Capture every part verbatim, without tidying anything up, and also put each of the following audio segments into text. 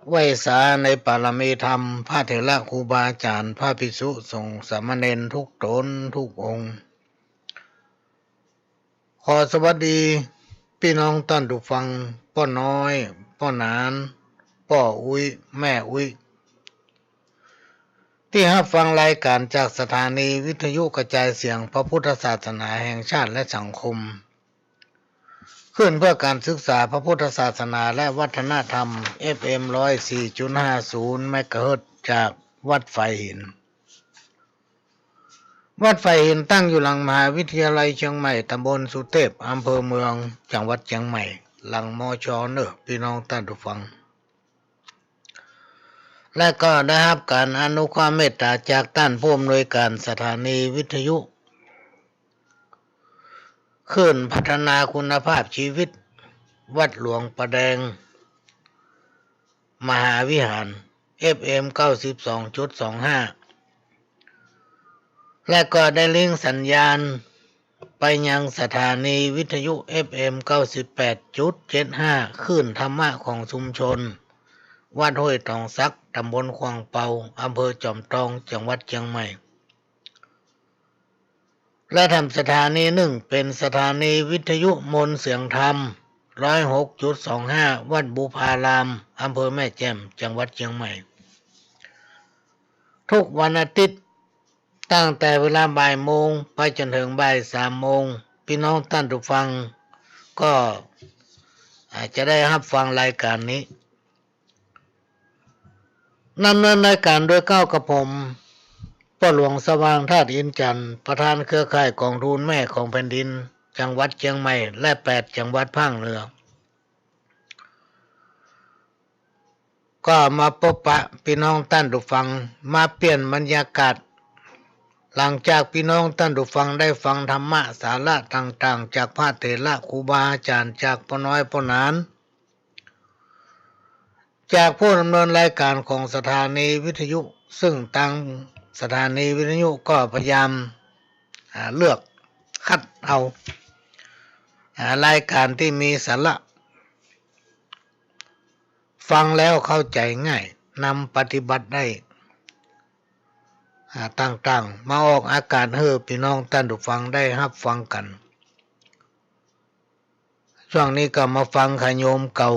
ไหว้สาในปารมีธรรม พระเถระครูบาอาจ๋ารย์ พระภิกษุสงฆ์สามเณรทุกต๋นทุกองค์ ขอสวัสดีปี้น้องต้านผู้ฟัง ป้อน้อย ป้อหนาน ป้ออุ๊ย แม่อุ๊ย ตี้ฮับฟังรายก๋านจากสถานีวิทยุกระจายเสียงพระพุทธศาสนาแห่งชาติและสังคม คลื่นเพื่อการศึกษาพระพุทธศาสนาและวัฒนธรรม เอฟเอ็ม ร้อยสี่จุดห้าศูนย์ เมกะเฮิรตซ์ จากวัดฝายหิน วัดฝายหินตั้งอยู่หลังมหาวิทยาลัยเชียงใหม่ ตำบลสุเทพ อำเภอเมือง จังหวัดเชียงใหม่ หลัง มช. เน่อ ปี้น้องต้านผู้ฟัง และก็ได้ฮับก๋านอนุเคราะห์เมตต๋าจากต้านผู้อำนวยก๋านสถานีวิทยุ คลื่นพัฒนาคุณภาพชีวิต วัดหลวงป่าแดง มหาวิหาร เอฟเอ็ม เก้าสิบสองจุดสองห้า และก็ได้ลิงก์สัญญาณไปยังสถานีวิทยุ เอฟเอ็ม เก้าสิบแปดจุดเจ็ดห้า คลื่นธรรมะของชุมชน วัดห้วยตองสัก ตำบลขวางเปา อำเภอจอมตอง จังหวัดเชียงใหม่ และแถมสถานีนึ่งเป๋นสถานีวิทยุมนต์เสียงธรรม ร้อยหกจุดสองห้า วัดบุพาราม อำเภอแม่แจ่ม จังหวัดเชียงใหม่ ทุกวันอาทิตย์ ตั้งแต่เวลาบ่ายโมงไปจ๋นเถิงบ่ายสามโมง ปี้น้องต้านผู้ฟังก็ อ่า จะได้ฮับฟังรายก๋านนี้ ดำเนินรายก๋านโดยเก้ากับผม ป้อหลวงสว่าง ธาตุอินทร์จันทร์ ประธานเครือข่ายก๋องทุนแม่ของแผ่นดิน จังหวัดเชียงใหม่ และแปดจังหวัดภาคเหนือ ก็มาปบปะปี้น้องต้านผู้ฟัง มาเปลี่ยนบรรยากาศ หลังจากปี้น้องต้านผู้ฟังได้ฟังธรรมะสาระต่างๆ จากพระเถระครูบาอาจ๋ารย์ จากป้อน้อยป้อหนาน จากผู้ดำเนินรายก๋านของสถานีวิทยุ ซึ่งตางสถานีวิทยุก็พยายาม อ่า เลือกคัดเอา อ่า รายก๋านตี้มีสาระ ฟังแล้วเข้าใจ๋ง่าย นำปฏิบัติได้ อ่า ต่างๆ มาออกอากาศหื้อปี้น้องต้านผู้ฟังได้ฮับฟังกั๋น ช่วงนี้ก็มาฟังขะโยมเก่า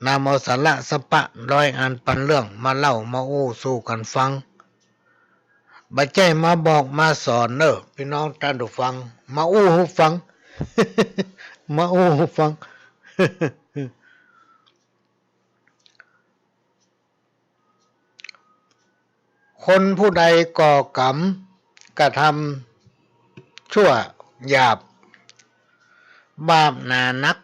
นำเอาสาระสะปะร้อยอันปันเรื่องมาเล่ามาอู้สู่กั๋นฟัง บ่ใจ้มาบอกมาสอนเน่อ ปี้น้องต้านผู้ฟัง มาอู้หื้อฟัง มาอู้หื้อฟัง คนผู้ใดก่อกรรม กระทำชั่วหยาบ บาปหนานัก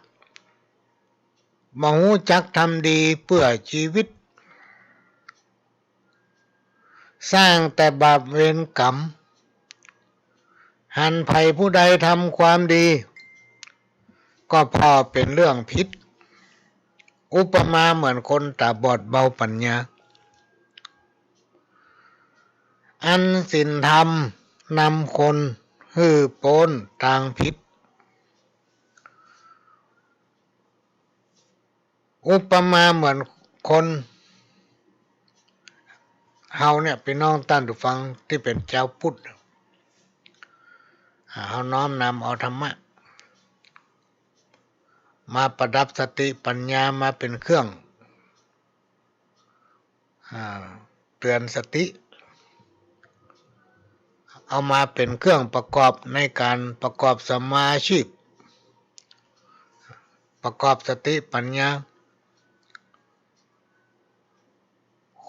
บ่ฮู้จักทำดีเปื้อจีวิต สร้างแต่บาปเวรกรรม หันใผผู้ใดทำความดี ก็ผ่อเป๋นเรื่องผิด อุปมาเหมือนคนต๋าบอดเบาปั๋ญญา อันศีลธรรมนำคนหื้อป๊นตางผิด อุปมาเหมือนคน เฮาเนี่ย ปี้น้องต้านผู้ฟังตี้เป๋นจาวพุทธ อ่า เฮาน้อมนำเอาธรรมะ มาประดับสติปัญญา มาเป๋นเครื่อง อ่า เตื๋อนสติ เอามาเป๋นเครื่องประกอบในก๋านประกอบสัมมาอาชีพ ประกอบสติปัญญา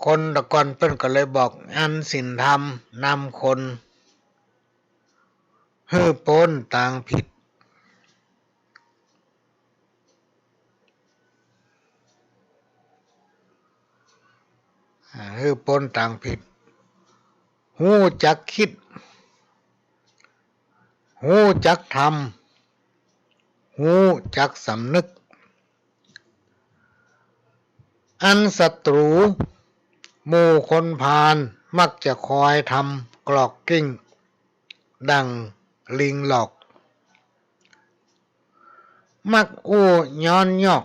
คนตะก่อนเปิ้นก็เลยบอก อันศีลธรรมนำคนหื้อป๊นตางผิด อ่า หื้อป๊นตางผิด ฮู้จักกึ๊ด ฮู้จักทำ ฮู้จักสำนึก อันศัตรู๋หมู่คนพาลมักจะคอยทำกลอกกลิ้งดั่งลิงหลอก มักอู้ย้อนยอก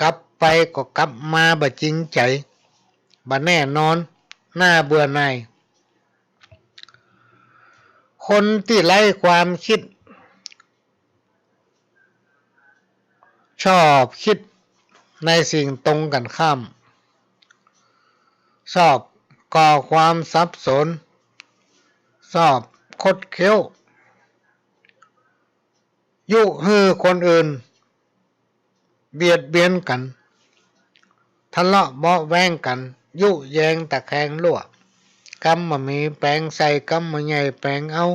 กับ ไปก็กลับมาบ่จริงใจ๋ บ่แน่นอน น่าเบื่อหน่าย คนตี้ไร้ความกึ๊ด ชอบกึ๊ดในสิ่งตรงกั๋นข้าม ชอบก่อความสับสน ชอบคดเคี้ยว ยุหื้อคนอื่นเบียดเบียนกั๋น ทะเลาะเบาะแว้งกั๋น ยุแยงตะแคงลั่ว กำบ่มีแป๋งใส่ กำบ่ใหญ่แป๋งเอา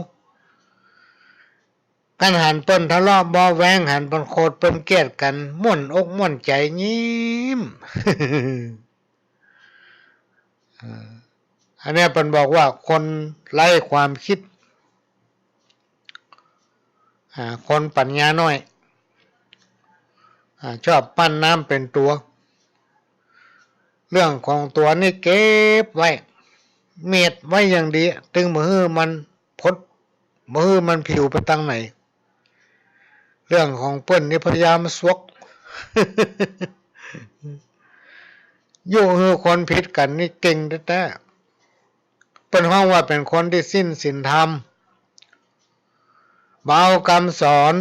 กั๋นหันเปิ้นทะเลาะเบาะแว้ง หันเปิ้นโขดเปิ้นเกลียดกั๋น ม่วนอกม่วนใจ๋ยิ้ม เออ อันเนี้ยเปิ้นบอกว่าคนไร้ความกึ๊ด อ่า คนปั๋ญญาน้อย อ่า ชอบปั้นน้ำเป๋นตั๋ว เรื่องของตั๋วนี่เก็บไว้ เมียดไว้อย่างดี ตึงบ่หื้อมันผด บ่หื้อมันผิวไปตางไหน เรื่องของเปิ้นนี่พยายามสวก ยุหื้อคนผิดกั๋นนี่เก่งแต๊ๆ เปิ้นฮ้องว่าเป๋นคนตี้สิ้นศีลธรรม บ่เอากำสอน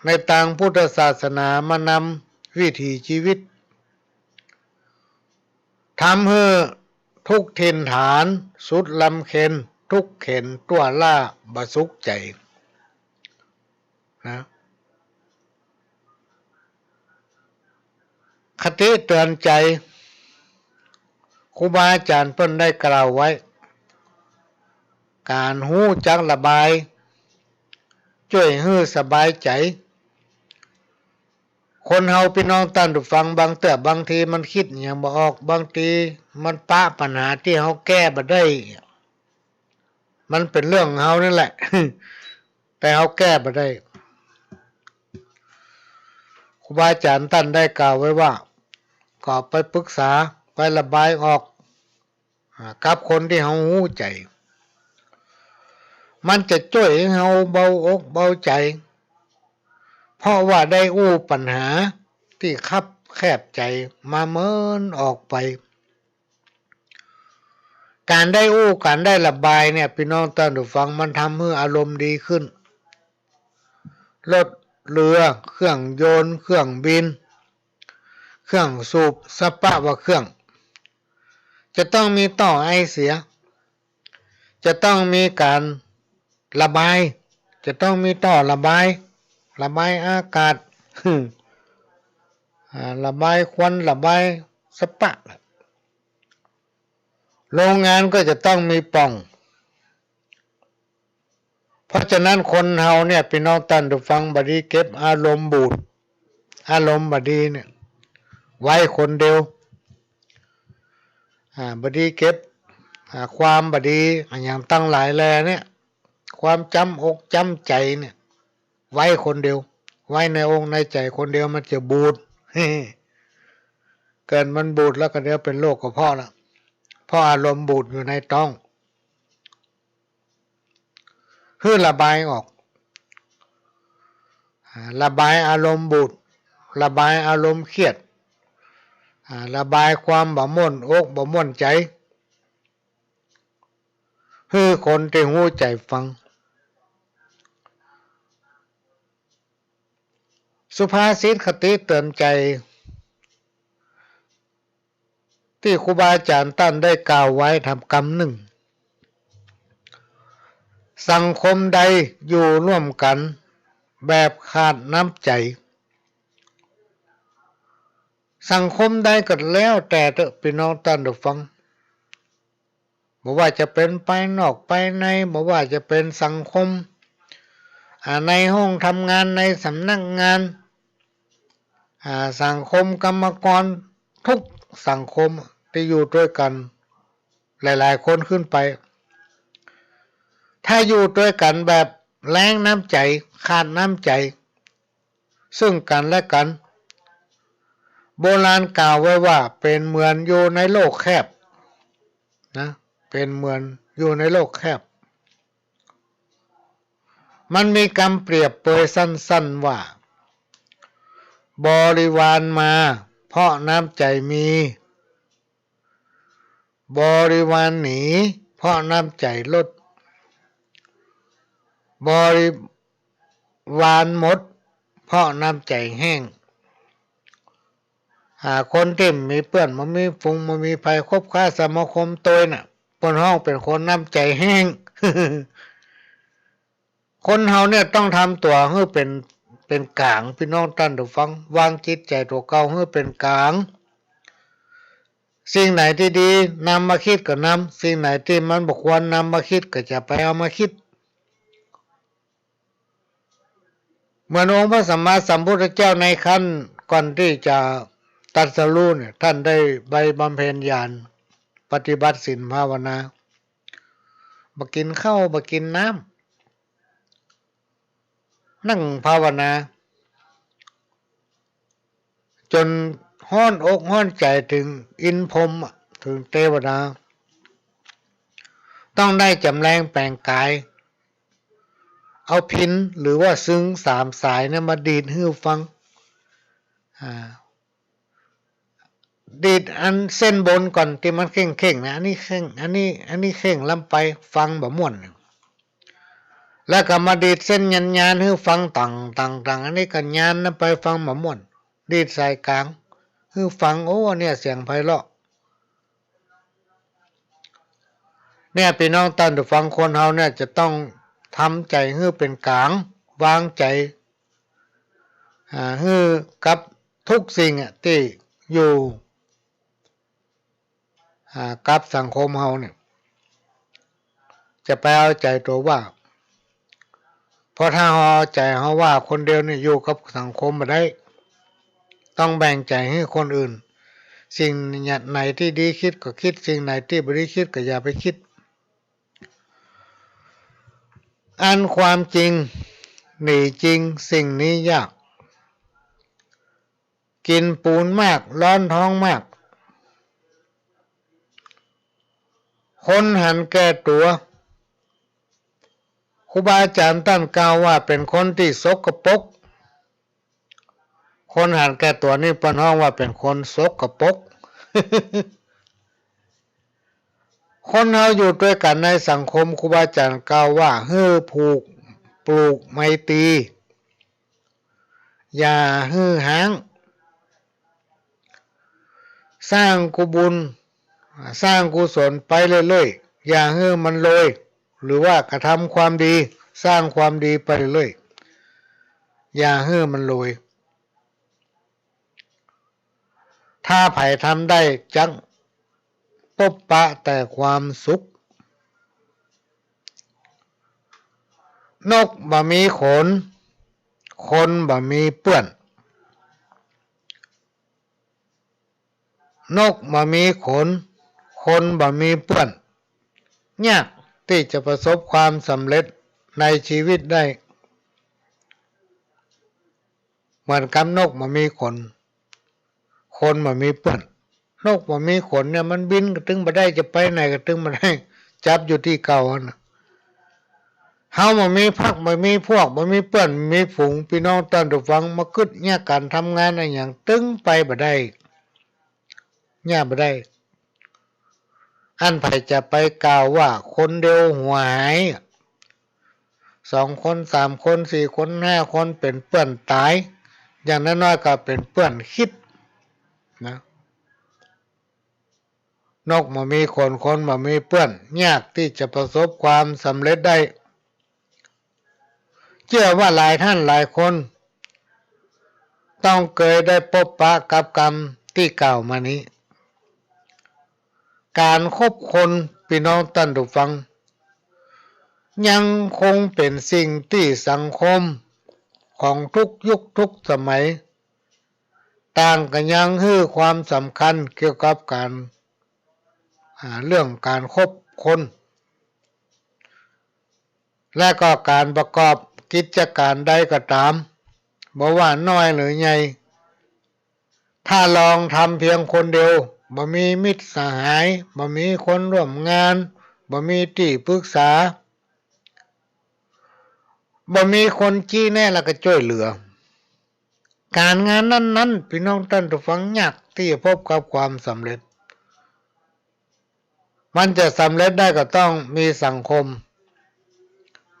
ในตางพุทธศาสนามานำวิถีชีวิต ทำหื้อทุกข์ถิ่นฐาน สุดลำเค็ญ ทุกข์เข็ญตั้วล้า บ่สุขใจ๋ นะ คติเตือนใจ๋ ครูบาอาจ๋ารย์เปิ้นได้กล่าวไว้ ก๋านฮู้จักระบาย จ้วยหื้อสบายใจ๋ คนเฮาปี้น้องต้านผู้ฟัง บางเตื้อบางทีมันกึ๊ดหยังบ่ออก บางทีมันปะปัญหาตี้เฮาแก้บ่ได้ มันเป๋นเรื่องของเฮานั่นแหละ แต่เฮาแก้บ่ได้ ครูบาอาจ๋ารย์ต้านได้กล่าวไว้ว่า ก็ไปปรึกษา ไประบายออก อ่า กับคนตี้เฮาฮู้ใจ๋ มันจะจ้วยหื้อเฮาเบาอกเบาใจ๋ เพราะว่าได้อู้ปัญหาตี้คับแคบใจ๋มาเมินออกไป ก๋านได้อู้ ก๋านได้ระบายเนี่ย ปี้น้องต้านผู้ฟัง มันทำหื้ออารมณ์ดีขึ้น รถ เรือ เครื่องยนต์ เครื่องบิน เครื่องสูบ สะปะว่าเครื่อง จะต้องมีต้อไอเสีย จะต้องมีก๋านระบาย จะต้องมีต้อระบาย ระบายอากาศ อ่า ระบายควัน ระบายสะปะ โรงงานก็จะต้องมีป่อง เพราะฉะนั้นคนเฮาเนี่ย ปี้น้องต้านผู้ฟัง บ่ดีเก็บอารมณ์บูด อารมณ์บ่ดีเนี่ย ไว้คนเดียว อ่า บ่ดีเก็บ อ่า ความบ่ดี อะหยังตังหลายแลเนี่ย ความจ๋ำอกจ๋ำใจ๋เนี่ย ไว้คนเดียว ไว้ในอกในใจ๋คนเดียว มันจะบูด เกิดมันบูดแล้วก็เดี๋ยวเป๋นโรคกระเพาะละ เพราะอารมณ์บูดอยู่ในต๊อง หื้อระบายออก อ่า ระบายอารมณ์บูด ระบายอารมณ์เครียด อ่า ระบายความบ่ม่วนอกบ่ม่วนใจ๋ หื้อคนตี้ฮู้ใจ๋ฟัง สุภาษิตคติเตือนใจ๋ ตี้ครูบาอาจ๋ารย์ต้านได้กล่าวไว้ทำกำนึ่ง สังคมใดอยู่ร่วมกั๋นแบบขาดน้ำใจ๋ สังคมใดก็แล้วแต่เต๊อะ ปี้น้องต้านผู้ฟัง บ่ว่าจะเป๋นภายนอกภายใน บ่ว่าจะเป๋นสังคม อ่า ในห้องทำงาน ในสำนักงาน อ่า สังคมกรรมกร ทุกสังคมตี้อยู่ตวยกั๋น หลายๆ คนขึ้นไป ถ้าอยู่ตวยกั๋นแบบแล้งน้ำใจ๋ ขาดน้ำใจ๋ ซึ่งกั๋นและกั๋น โบราณกล่าวไว้ว่าเป๋นเหมือนอยู่ในโลกแคบ นะ เป๋นเหมือนอยู่ในโลกแคบ มันมีกำเปรียบเปยสั้นๆ ว่า บริวารมา เพราะน้ำใจ๋มี บริวารหนี เพราะน้ำใจ๋ลด บริวารหมด เพราะน้ำใจ๋แห้ง อ่า คนตี้บ่มีเปื้อน บ่มีฝูง บ่มีใผคบค้าสมาคมตวยน่ะ เปิ้นฮ้องเป๋นคนน้ำใจ๋แห้ง คนเฮาเนี่ยต้องทำตั๋วหื้อเป๋น เป๋นก๋าง ปี้น้องต้านผู้ฟัง วางจิตใจ๋ตั๋วเก่าหื้อเป๋นก๋าง สิ่งไหนตี้ดีนำมาคิดก็นำ สิ่งไหนตี้มันบ่ควรนำมาคิดก็จะไปเอามาคิด เหมือนองค์พระสัมมาสัมพุทธเจ้าในขั้นก่อนตี้จะตรัสรู้เนี่ย ต้านได้ไปบำเพ็ญญาณ ปฏิบัติศีลภาวนา บ่กิ๋นข้าว บ่กิ๋นน้ำ นั่งภาวนา จ๋นฮ้อนอกฮ้อนใจ๋เถิงอินทร์พรหมอะ เถิงเตวดา ต้องได้จ๋ำแลงแป๋งก๋าย เอาพิณหรือว่าซึงสามสายเนี่ยมาดีดหื้อฟัง อ่า ดีดอันเส้นบนก่อนตี้มันเข่งๆ นะ อันนี้เข่ง อันนี้ อันนี้เข่งล้ำไป ฟังบ่ม่วน แล้วก็มาดีดเส้นหยาบๆ หื้อฟังต่างๆ ต่างๆ อันนี้ก็หยาบล้ำไป ฟังบ่ม่วน ดีดสายก๋างหื้อฟัง โอ้ เนี่ยเสียงไพเราะ เนี่ยปี้น้องต้านผู้ฟัง คนเฮาเนี่ยจะต้องทำใจ๋หื้อเป๋นก๋าง วางใจ๋ อ่า หื้อกับทุกสิ่งอะตี้อยู่ อ่า กับสังคมเฮาเนี่ย จะไปเอาใจ๋ตั๋วว่า เพราะถ้าเฮาเอาใจ๋เฮาว่าคนเดียวเนี่ย อยู่กับสังคมบ่ได้ ต้องแบ่งใจ๋หื้อคนอื่น สิ่งไหนตี้ดีคิดก็คิด สิ่งไหนตี้บ่ดีคิดก็อย่าไปคิด อันความจริงหนีจริงสิ่งนี้ยาก กิ๋นปูนมาก ฮ้อนท้องมาก คนหันแก่ตั๋ว ครูบาอาจ๋ารย์ต้านกล่าวว่าเป๋นคนตี้สกปรก คนหันแก่ตั๋วนี่เปิ้นฮ้องว่าเป๋นคนสกปรก คนเฮาอยู่ตวยกั๋นในสังคม ครูบาอาจ๋ารย์กล่าวว่า หื้อผูก ปลูกไมตรี อย่าหื้อฮ้าง สร้างกุบุญ สร้างกุศลไปเรื่อยๆ อย่าหื้อมันโรย หรือว่ากระทำความดี สร้างความดีไปเรื่อยๆ อย่าหื้อมันโรย ถ้าใผทำได้จักปบปะแต่ความสุข นกบ่มีขน คนบ่มีเปื้อน นกบ่มีขน คนบ่มีเปื้อน ยากตี้จะประสบความสำเร็จในชีวิตได้ เหมือนกับนกบ่มีขน คนบ่มีเปื้อน นกบ่มีขนเนี่ยมันบินก็ตึงบ่ได้ จะไปไหนก็ตึงบ่ได้ จับอยู่ตี้เก่าหั้นน่ะ เฮาบ่มีพรรค บ่มีพวก บ่มีเปื้อน บ่มีฝูง ปี้น้องต้านผู้ฟัง มากึ๊ดเยียะก๋านทำงานอะหยัง ตึงไปบ่ได้ เยียะบ่ได้ อันใผจะไปกล่าวว่าคนเดียวหัวหาย สองคน สามคน สี่คน ห้าคน เป๋นเปื้อนต๋าย อย่างน้อยๆ ก็เป๋นเปื้อนคิดนะ นกบ่มีขน คนบ่มีเปื้อน ยากตี้จะประสบความสำเร็จได้ เจื้อว่าหลายต้านหลายคน ต้องเกยได้ปบปะกับกรรมตี้กล่าวมานี้ ก๋านคบคน ปี้น้องต้านผู้ฟัง ยังคงเป๋นสิ่งตี้สังคมของทุกยุคทุกสมัย ต่างก็ยังหื้อความสำคัญเกี่ยวกับก๋าน อ่า เรื่องก๋านคบคน และก็ก๋านประกอบกิจก๋านใดก็ต๋าม บ่ว่าน้อยหรือใหญ่ ถ้าลองทำเพียงคนเดียว บ่มีมิตรสหาย บ่มีคนร่วมงาน บ่มีตี้ปรึกษา บ่มีคนชี้แนะแล้วก็จ้วยเหลือ ก๋านงานนั้นๆ ปี้น้องต้านผู้ฟัง ยากตี้จะพบกับความสำเร็จ มันจะสำเร็จได้ก็ต้องมีสังคม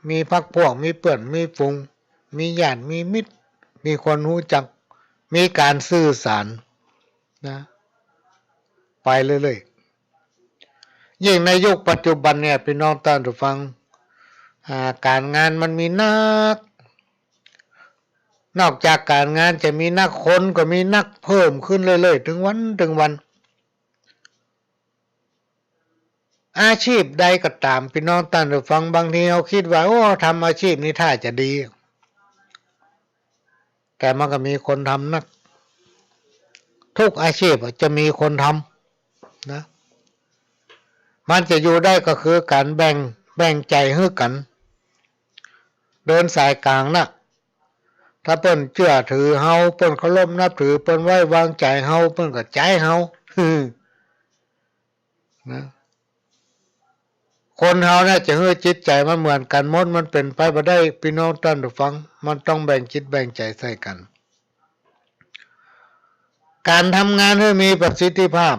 มีพรรคพวก มีเปื้อน มีฝูง มีญาติ มีมิตร มีคนฮู้จัก มีก๋านสื่อสารนะ ไปเรื่อยๆ ยิ่งในยุคปัจจุบันเนี่ย ปี้น้องต้านผู้ฟัง อ่า ก๋านงานมันมีนัก นอกจากก๋านงานจะมีนัก คนก็มีนักเพิ่มขึ้นเรื่อยๆ ตึงวันตึงวัน อาชีพใดก็ต๋าม ปี้น้องต้านผู้ฟัง บางทีเฮาคิดว่า โอ้ ทำอาชีพนี้ถ้าจะดี แต่มันก็มีคนทำนัก ทุกอาชีพอะจะมีคนทำนะ มันจะอยู่ได้ก็คือก๋านแบ่ง แบ่งใจ๋หื้อกั๋น เดินสายก๋างนะ ถ้าเปิ้นเจื้อถือเฮา เปิ้นเคารพนับถือ เปิ้นไว้วางใจ๋เฮา เปิ้นก็ใจ๊เฮา นะ คนเฮาเนี่ยจะหื้อจิตใจ๋มันเหมือนกั๋นหมด มันเป๋นไปบ่ได้ ปี้น้องต้านผู้ฟัง มันต้องแบ่งจิตแบ่งใจ๋ใส่กั๋น ก๋านทำงานหื้อมีประสิทธิภาพ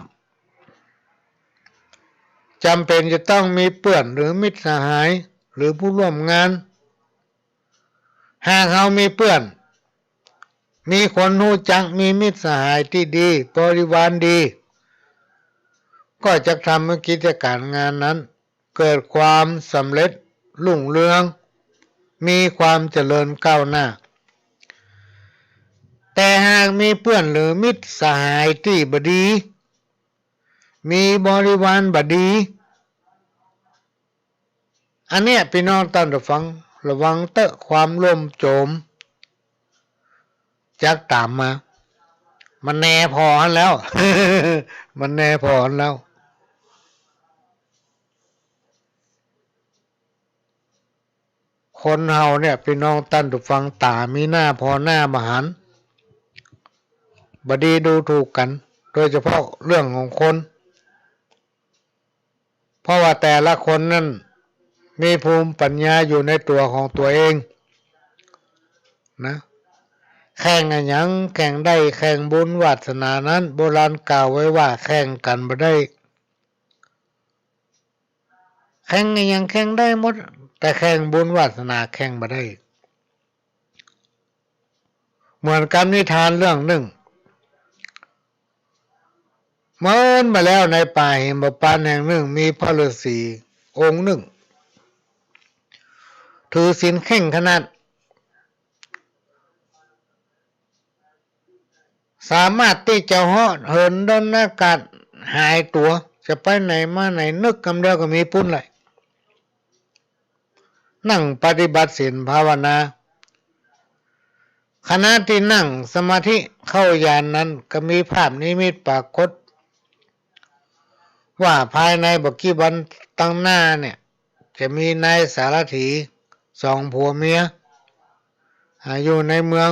จ๋ำเป๋นจะต้องมีเปื้อนหรือมิตรสหาย หรือผู้ร่วมงาน หากเฮามีเปื้อน มีคนฮู้จัก มีมิตรสหายตี้ดี บริวารดี ก็จะทำหื้อกิจก๋านงานนั้น เกิดความสำเร็จรุ่งเรือง มีความเจริญก้าวหน้า แต่หากมีเปื้อนหรือมิตรสหายตี้บ่ดี มีบริวารบ่ดี อันเนี้ยปี้น้องต้านผู้ฟัง ระวังเต๊อะ ความล่มโจมจักต๋ามมา มันแน่ผ่อหั้นแล้ว มันแน่ผ่อหั้นแล้ว คนเฮาเนี่ย ปี้น้องต้านผู้ฟัง ต๋ามีหน้าผ่อหน้าบ่หัน บ่ดีดูถูกกั๋น โดยเฉพาะเรื่องของคน เพราะว่าแต่ละคนนั้นมีภูมิปัญญาอยู่ในตั๋วของตั๋วเองนะ แข่งอะหยังแข่งได้ แข่งบุญวาสนานั้น โบราณกล่าวไว้ว่าแข่งกั๋นบ่ได้ แข่งอะหยังแข่งได้หมด แต่แข่งบุญวาสนาแข่งบ่ได้ เหมือนกับนิทานเรื่องนึ่ง เมินมาแล้วในป่าหิมพานต์แห่งนึ่ง มีพระฤๅษีองค์นึ่ง ถือศีลเคร่งขนาด สามารถตี้จะเหาะเหินดอนอากาศหายตั๋ว จะไปไหนมาไหนนึกกำเดียวก็มีปุ้นแหละ นั่งปฏิบัติศีลภาวนา ขณะตี้นั่งสมาธิเข้าญาณนั้นก็มีภาพนิมิตปรากฏ ว่าภายในบ่กี่วันตังหน้าเนี่ย จะมีนายสารถีสองผัวเมีย อ่า อยู่ในเมือง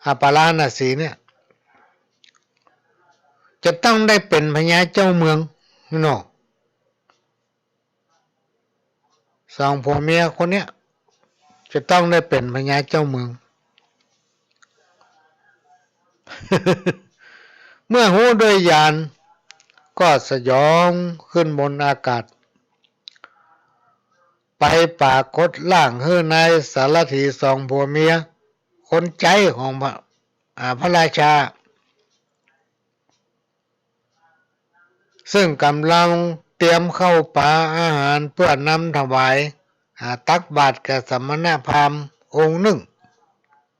อ่า ปาราณสีเนี่ย จะต้องได้เป๋นพญาเจ้าเมืองเนาะ สองผัวเมียคนเนี้ย จะต้องได้เป๋นพญาเจ้าเมือง เมื่อฮู้ด้วยญาณ ก็สยองขึ้นบนอากาศ ไปปรากฏร่างหื้อนายสารถีสองผัวเมีย คนใจ๊ของพระ อ่า พระราชา ซึ่งก๋ำลังเตรียมข้าวป๋าอาหารเปื้อนำถวาย อ่า ตักบาตรแก่สมณพราหมณ์องค์นึ่ง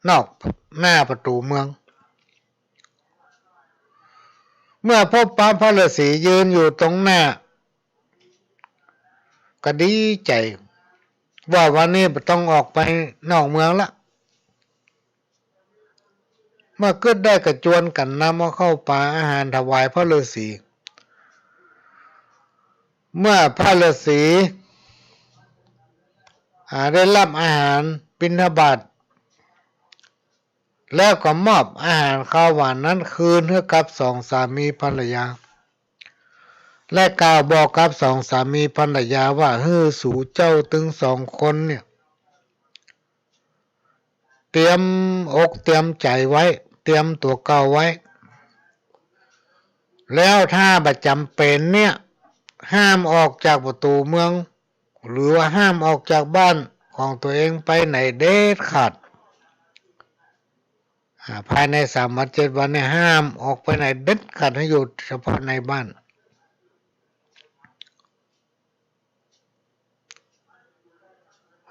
นอกหน้าประตู๋เมือง เมื่อพบปะพระฤๅษียืนอยู่ตรงหน้า ก็ดีใจ๋ ว่าวันนี้บ่ต้องออกไปนอกเมืองละ เมื่อกึ๊ดได้ก็จวนกั๋นนำเอาข้าวป๋าอาหารถวายพระฤๅษี เมื่อพระฤๅษี อ่า ได้รับอาหารบิณฑบาต แล้วก็มอบอาหารคาวหวานนั้นคืนหื้อกับสองสามีภรรยา และกล่าวบอกกับสองสามีภรรยาว่า หื้อสูเจ้าตึงสองคนเนี่ย เตรียมอกเตรียมใจ๋ไว้ เตรียมตั๋วเก่าไว้ แล้วถ้าบ่จ๋ำเป๋นเนี่ย ห้ามออกจากประตู๋เมือง หรือว่าห้ามออกจากบ้านของตั๋วเองไปไหนเด็ดขาด อ่า ภายในสามวันเจ็ดวันเนี่ย ห้ามออกไปไหนเด็ดขาด ให้อยู่เฉพาะในบ้าน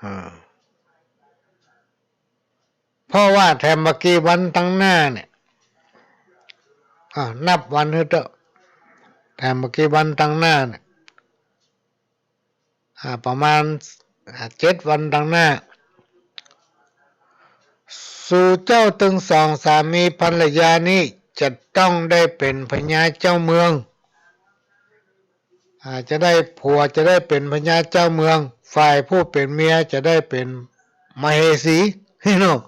อ่า เพราะว่าแถมบ่กี่วันตังหน้าเนี่ย อ่า นับวันหื้อเต๊อะ แถมบ่กี่วันตังหน้าเนี่ย อ่า ประมาณ อ่า เจ็ดวันตังหน้า สูเจ้าตึงสองสามีภรรยานี้จะต้องได้เป๋นพญาเจ้าเมือง อ่า จะได้ผัวจะได้เป๋นพญาเจ้าเมือง ฝ่ายผู้เป๋นเมียจะได้เป๋นมเหสี เนาะ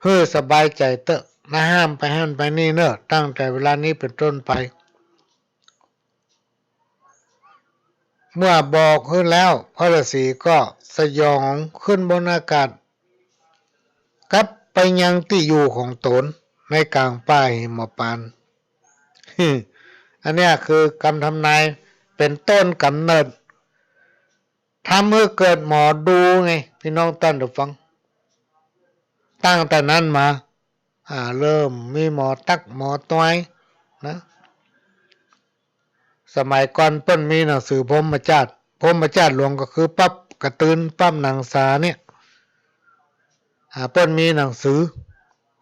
หื้อสบายใจ๋เต๊อะนะ ห้ามไปหั้นไปนี่เน่อ ตั้งแต่เวลานี้เป๋นต้นไป เมื่อบอกหื้อแล้ว พระฤาษีก็สยองขึ้นบนอากาศ กลับไปยังตี้อยู่ของต๋นในก๋างป่าหิมพานต์ อันเนี้ยคือกำทำนายเป๋นต้นก๋ำเนิด ทำหื้อเกิดหมอดูไง ปี้น้องต้านผู้ฟัง ตั้งแต่นั้นมา อ่า เริ่มมีหมอตั๊กหมอตวยนะ สมัยก่อนเปิ้นมีหนังสือพรหมจาตร พรหมจาตรหลวงก็คือปั๊บก๋าตื่นปั๊บหนังสาเนี่ย อ่า เปิ้นมีหนังสือ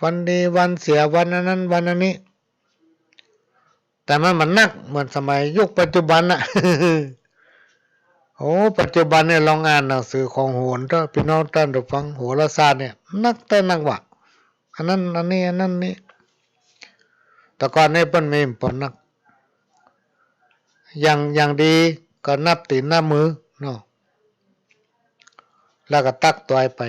วันดีวันเสีย วันอันนั้นวันอันนี้ แต่มันบ่หนักเหมือนสมัยยุคปัจจุบันน่ะ โอ้ ปัจจุบันเนี่ยลองอ่านหนังสือของโหรเถอะ ปี้น้องต้านผู้ฟัง โหราศาสตร์เนี่ย หนักแต่หนักว่ะ อันนั้นอันนี้ อันนั้นนี่ แต่ก่อนนี่เปิ้นมีบ่หนัก อย่าง อย่างดีก็นับตี๋นนับมือเนาะ แล้วก็ตั๊กตวยไป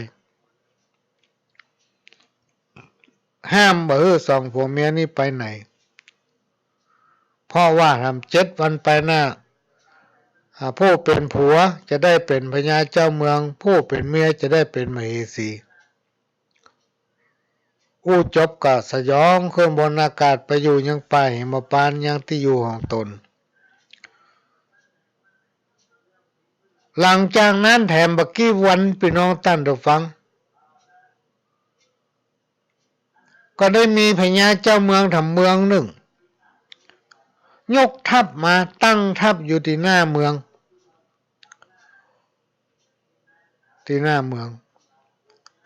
ห้ามบ่หื้อสองผัวเมียนี้ไปไหน เพราะว่าถ้าเจ็ดวันไปหน้า อ่า ผู้เป๋นผัวจะได้เป๋นพญาเจ้าเมือง ผู้เป๋นเมียจะได้เป๋นมเหสี อู้จบก็สยองขึ้นบนอากาศไปอยู่ยังป่าหิมพานต์ ยังตี้อยู่ของต๋น หลังจากนั้นแถมบ่กี่วัน ปี้น้องต้านผู้ฟัง ก็ได้มีพญาเจ้าเมืองแถมเมืองนึ่ง ยกทัพมาตั้งทัพอยู่ตี้หน้าเมือง ตี้หน้าเมือง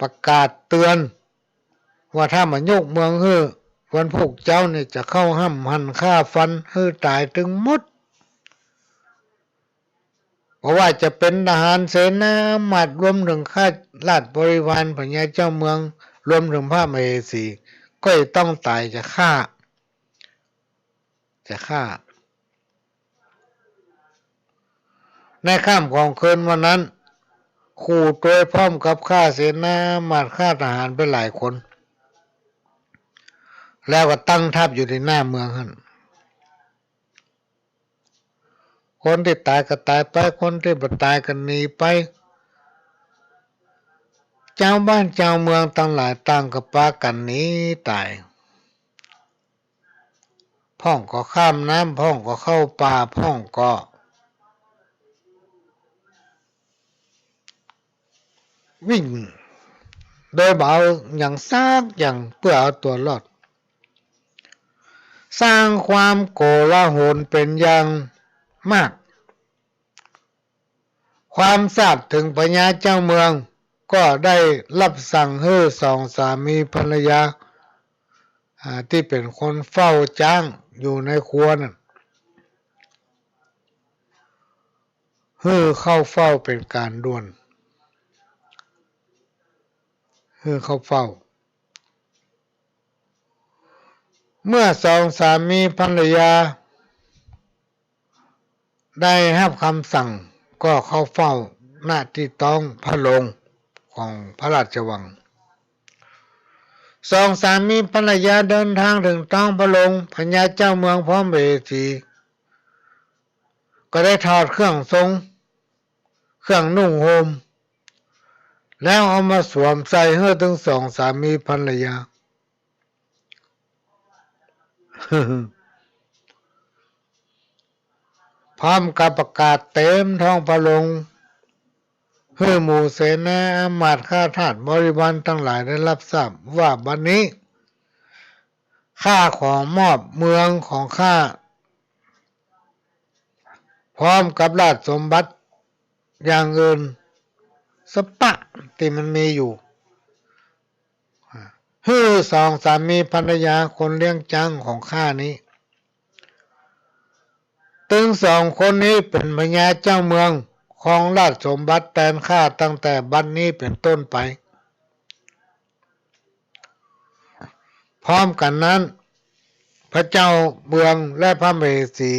ประกาศเตือนว่าถ้าบ่ยกเมืองหื้อวันพูกเจ๊านี่จะเข้าห้ำหั่นฆ่าฟันหื้อต๋ายตึงหมด บ่ว่าจะเป๋นทหารเสนามาตย์ รวมเถิงข้าราชบริวาร พญาเจ้าเมือง รวมเถิงพระมเหสี ก็จะต้องต๋าย จะฆ่า จะฆ่า ในค่ำของคืนวันนั้น ขู่ตวยพร้อมกับข้าเสนามาตย์ ข้าทหารไปหลายคน แล้วก็ตั้งทัพอยู่ตี้หน้าเมืองหั้น คนตี้ต๋ายก็ต๋ายไป คนตี้บ่ต๋ายก็หนีไป จาวบ้านจาวเมืองตังหลายต่างก็ปากั๋นหนีต๋าย พ่องก็ข้ามน้ำ พ่องก็เข้าป่า พ่องก็วิ่ง โดยบ่เอาหยังสักอย่างเปื้อเอาตั๋วรอด สร้างความโกลาหลเป๋นอย่างมาก ความทราบเถิงพญาเจ้าเมืองก็ได้รับสั่งหื้อสองสามีภรรยา อ่า ตี้เป๋นคนเฝ้าจ๊างอยู่ในครัวนั่น หื้อเข้าเฝ้าเป๋นก๋านด่วน หื้อเข้าเฝ้า เมื่อสองสามีภรรยา ได้ฮับกำสั่งก็เข้าเฝ้า ณ ตี้ต๊องพระโรงของพระราชวัง สองสามีภรรยาเดินทางเถิงต๊องพระโรง พญาเจ้าเมืองพร้อมมเหสี ก็ได้ถอดเครื่องทรง เครื่องนุ่งห่ม แล้วเอามาสวมใส่หื้อตึงสองสามีภรรยา พร้อมกับประกาศเต็มท้องพระโรง หื้อหมู่เสนาอามาตย์ข้าทาสบริวารตังหลายได้ฮับทราบว่าบัดนี้ ข้าขอมอบเมืองของข้า พร้อมกับราชสมบัติอย่างอื่นสะปะตี้มันมีอยู่ หื้อสองสามีภรรยาคนเลี้ยงจ๊างของข้านี้ ตึงสองคนนี้เป๋นพญาเจ้าเมือง ครองราชสมบัติแตนข้าตั้งแต่บัดนี้เป๋นต้นไป พร้อมกั๋นนั้น พระเจ้าเมืองและพระมเหสี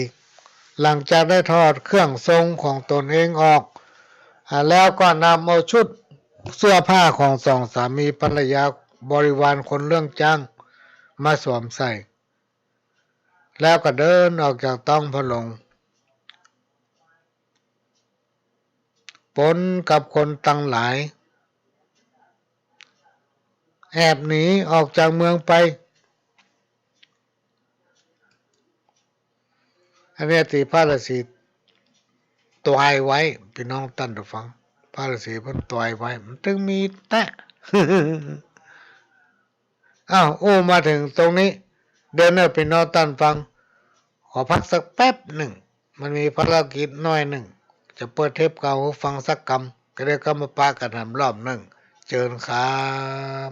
หลังจากได้ถอดเครื่องทรงของตนเองออก อ่า แล้วก็นำเอาชุดเสื้อผ้าของสองสามีภรรยาบริวารคนเลี้ยงจ๊างมาสวมใส่ แล้วก็เดินออกจากท้องพระโรง ปนกับคนตังหลาย แอบหนีออกจากเมืองไป อันเนี้ยตี้พระฤๅษีตวยไว้ ปี้น้องต้านผู้ฟัง พระฤๅษีเปิ้นตวยไว้ มันตึงมีแต๊ อ้าว อู้มาเถิงตรงนี้ เดี๋ยวเน่อปี้น้องต้านฟัง ขอพักสักแป๊บนึ่ง มันมีภารกิจน้อยนึ่ง จะเปิดเทปเก่าหื้อฟังสักกำ ก็เดี๋ยวก็มาปะกั๋นแหมรอบนึ่ง เจิญครับ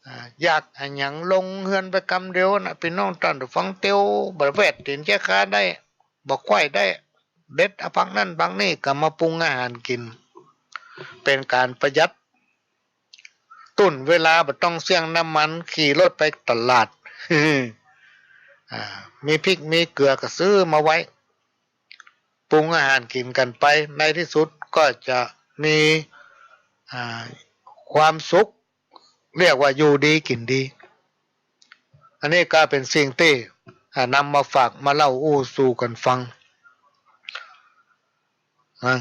อ่า อยากอะหยังลงเฮือนไปกำเดียวนะ ปี้น้องต้านผู้ฟัง เตียวบ่แวดตี๋นแจ๊คาได้ บ่ไขว้ได้ เด็ดเอาผักนั้นผักนี้ก็มาปรุงอาหารกิ๋น เป๋นก๋านประหยัด ตุ๊นเวลา บ่ต้องเสี้ยงน้ำมัน ขี่รถไปตลาด อ่า มีพริกมีเกลือก็ซื้อมาไว้ ปรุงอาหารกิ๋นกั๋นไป ในตี้สุดก็จะมี อ่า ความสุข เรียกว่าอยู่ดีกิ๋นดี อันนี้ก็เป๋นสิ่งตี้ อ่า นำมาฝากมาเล่าอู้สู่กั๋นฟัง นะ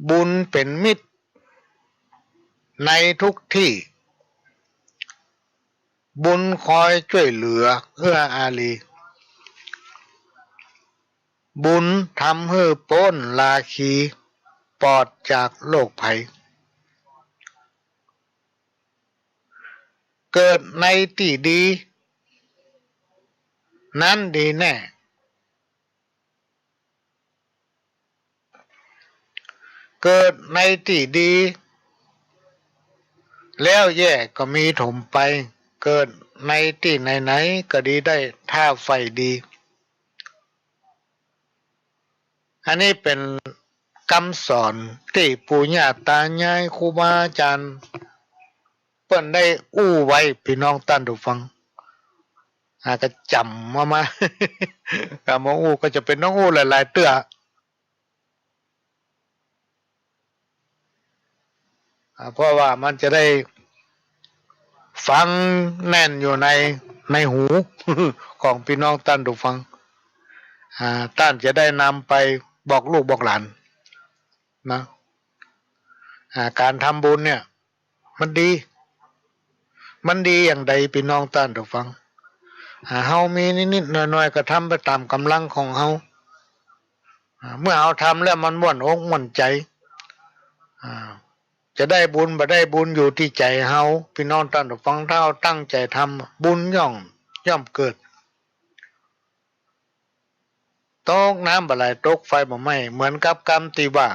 บุญเป๋นมิตรในทุกตี้ บุญคอยจ้วยเหลือเอื้ออารี บุญทำหื้อป๊นราคี ปลอดจากโรคภัย เกิดในตี้ดี นั้นดีแน่ เกิดในตี้ดี แล้วแย่ก็มีถมไป เกิดในตี้ไหนๆ ก็ดีได้ถ้าใฝ่ดี อันนี้เป๋นกำสอนตี้ปู่ย่าต๋ายายครูบาอาจ๋ารย์ เปิ้นได้อู้ไว้ ปี้น้องต้านผู้ฟัง อ่า ก็จ๋ำเอามา กำว่าอู้ก็จะเป๋นต้องอู้หลายๆ เตื้อ อ่า เพราะว่ามันจะได้ฟังแน่นอยู่ใน ในหู ของปี้น้องต้านผู้ฟัง อ่า ต้านจะได้นำไปบอกลูกบอกหลาน นะ อ่า ก๋านทำบุญเนี่ย มันดี มันดีอย่างใด ปี้น้องต้านผู้ฟัง อ่า เฮามีนิดๆ หน่อยๆ ก็ทำไปต๋ามก๋ำลังของเฮา อ่า เมื่อเฮาทำแล้วมันม่วนอกม่วนใจ๋ อ่า จะได้บุญบ่ได้บุญอยู่ตี้ใจ๋เฮา ปี้น้องต้านผู้ฟัง ถ้าเฮาตั้งใจ๋ทำ บุญย่อม ย่อมเกิด ตกน้ำบ่ไหล ตกไฟบ่ไหม้ เหมือนกับกำตี้ว่า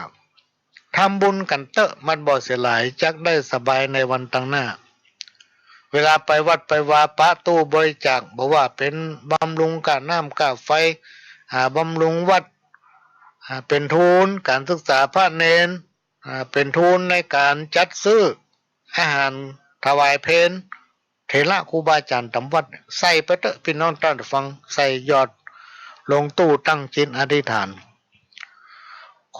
ทำบุญกั๋นเต๊อะ มันบ่เสียหลาย จักได้สบายในวันตังหน้า เวลาไปวัดไปวา ปะตู้บริจาค บ่ว่าเป๋นบำรุงก้าน้ำก้าไฟ อ่า บำรุงวัด อ่า เป๋นทุนก๋านศึกษาพระเณร อ่า เป๋นทุนในก๋านจัดซื้ออาหารถวายเพล เถระครูบาอาจ๋ารย์ต๋ามวัด ใส่ไปเต๊อะ ปี้น้องต้านผู้ฟัง ใส่หยอดลงตู้ ตั้งจิตอธิษฐาน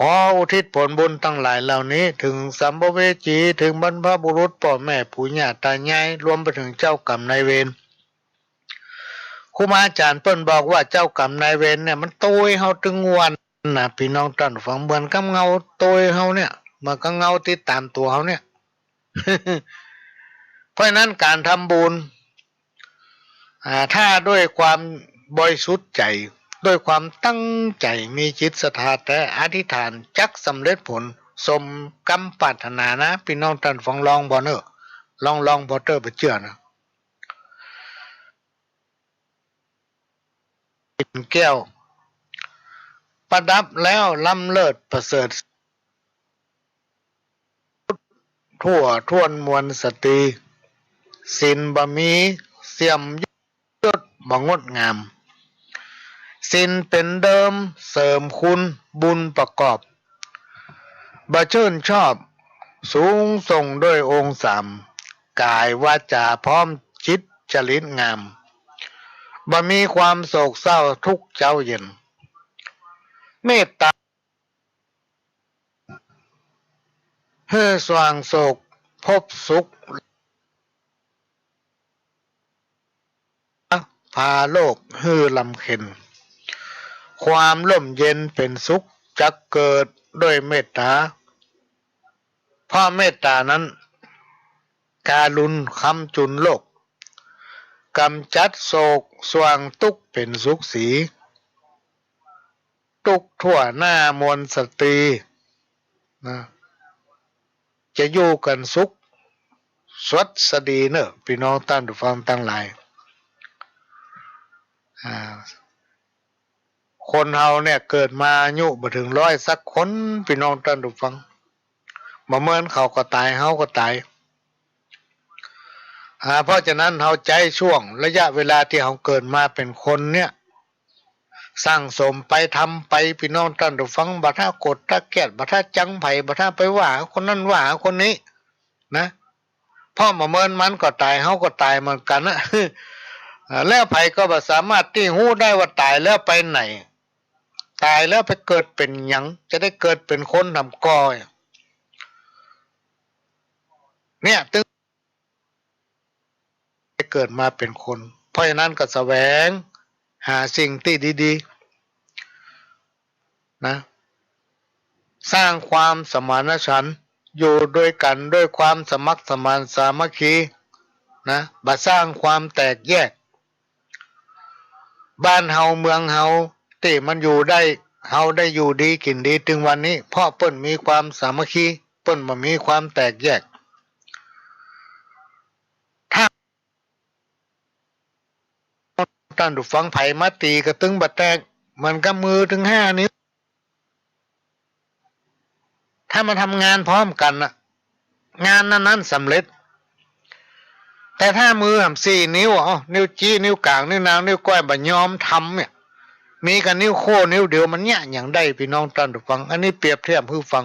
ขออุทิศผลบุญตังหลายเหล่านี้ เถิงสัมภเวสี เถิงบรรพบุรุษ ป้อแม่ปู่ย่าต๋ายาย รวมไปเถิงเจ้ากรรมนายเวร รูบาอาจ๋ารย์เปิ้นบอกว่าเจ้ากรรมนายเวรเนี่ยมันโตยเฮาตึงวันนะ ปี้น้องต้านฟัง เหมือนกับเงาโตยเฮาเนี่ย เหมือนกับเงาติดต๋ามตั๋วเฮาเนี่ย เพราะฉะนั้นก๋านทำบุญ อ่า ถ้าด้วยความบริสุทธิ์ใจ๋ ด้วยความตั้งใจ๋ มีจิตศรัทธาแต๊ อธิษฐานจักสำเร็จผล สมกำปรารถนานะ ปี้น้องต้านฟัง ลองผ่อเน่อ ลอง ลองผ่อเต๊อะ บ่เจื้อนะ ปิ่นแก้ว ประดับแล้วล้ำเลิศประเสริฐ ทั่วถ้วนมวลสตรี ศีลบ่มีเสื่อม ยศบ่งดงาม ศีลเป๋นเดิมเสริมคุณบุญประกอบ บ่ชื่นชอบสูงส่งด้วยองค์สาม ก๋ายวาจ๋าพร้อมจิตจริตงาม บ่มีความโศกเศร้าทุกข์เจ๊าเย็น เมตตา หื้อสว่างโสกพบสุข พาโลกหื้อลำเข็ญ ความร่มเย็นเป๋นสุขจักเกิดด้วยเมตตา เพราะเมตตานั้น การุณค้ำจุนโลก กำจัดโศกสว่างตุ๊กข์เป๋นสุขสี ตุ๊กทั่วหน้ามวลสตรีนะ จะอยู่กั๋นสุขสวัสดีเน่อ ปี้น้องต้านฟังตังหลาย อ่า คนเฮาเนี่ยเกิดมาอายุบ่เถิงร้อยสักคน ปี้น้องต้านฟัง บ่เหมือนเขาก็ต๋าย เฮาก็ต๋าย อ่า เพราะฉะนั้นเฮาใจ๊ช่วงระยะเวลาตี้เฮาเกิดมาเป๋นคนเนี่ย สั่งสมไป ทำไป ปี้น้องต้านฟัง บ่ถ้าโกรธถ้าเกลียด บ่ถ้าจังใผ บ่ถ้าไปว่าคนนั้นว่าคนนี้นะ เพราะบ่เหมือนมันก็ต๋าย เฮาก็ต๋ายเหมือนกั๋นนะ อ่า แล้วใผก็บ่สามารถตี้ฮู้ได้ว่าต๋ายแล้วไปไหน ต๋ายแล้วไปเกิดเป๋นหยัง จะได้เกิดเป๋นคนทำก่อ เนี่ย ตึงได้เกิดมาเป๋นคน เพราะฉะนั้นก็แสวงหาสิ่งตี้ดีๆ นะ สร้างความสมานฉันท์ อยู่ด้วยกั๋นด้วยความสมัครสมานสามัคคีนะ บ่สร้างความแตกแยก บ้านเฮาเมืองเฮาตี้มันอยู่ได้ เฮาได้อยู่ดีกิ๋นดีตึงวันนี้ เพราะเปิ้นมีความสามัคคี เปิ้นบ่มีความแตกแยก ถ้า ต้านฟัง ใผมาตี๋ก็ตึงบ่แตก เหมือนกับมือตึงห้านิ้ว ถ้ามาทำงานพร้อมกั๋นน่ะ งานนั้นๆ สำเร็จ แต่ถ้ามือหำสี่นิ้ว อ้อ นิ้วจี้ นิ้วก๋าง นิ้วนาง นิ้วก้อย บ่ยอมทำเนี่ย มีก้านิ้วโค้งนิ้วเดียว มันเยียะหยังได้ ปี้น้องต้านฟัง อันนี้เปรียบเทียบหื้อฟัง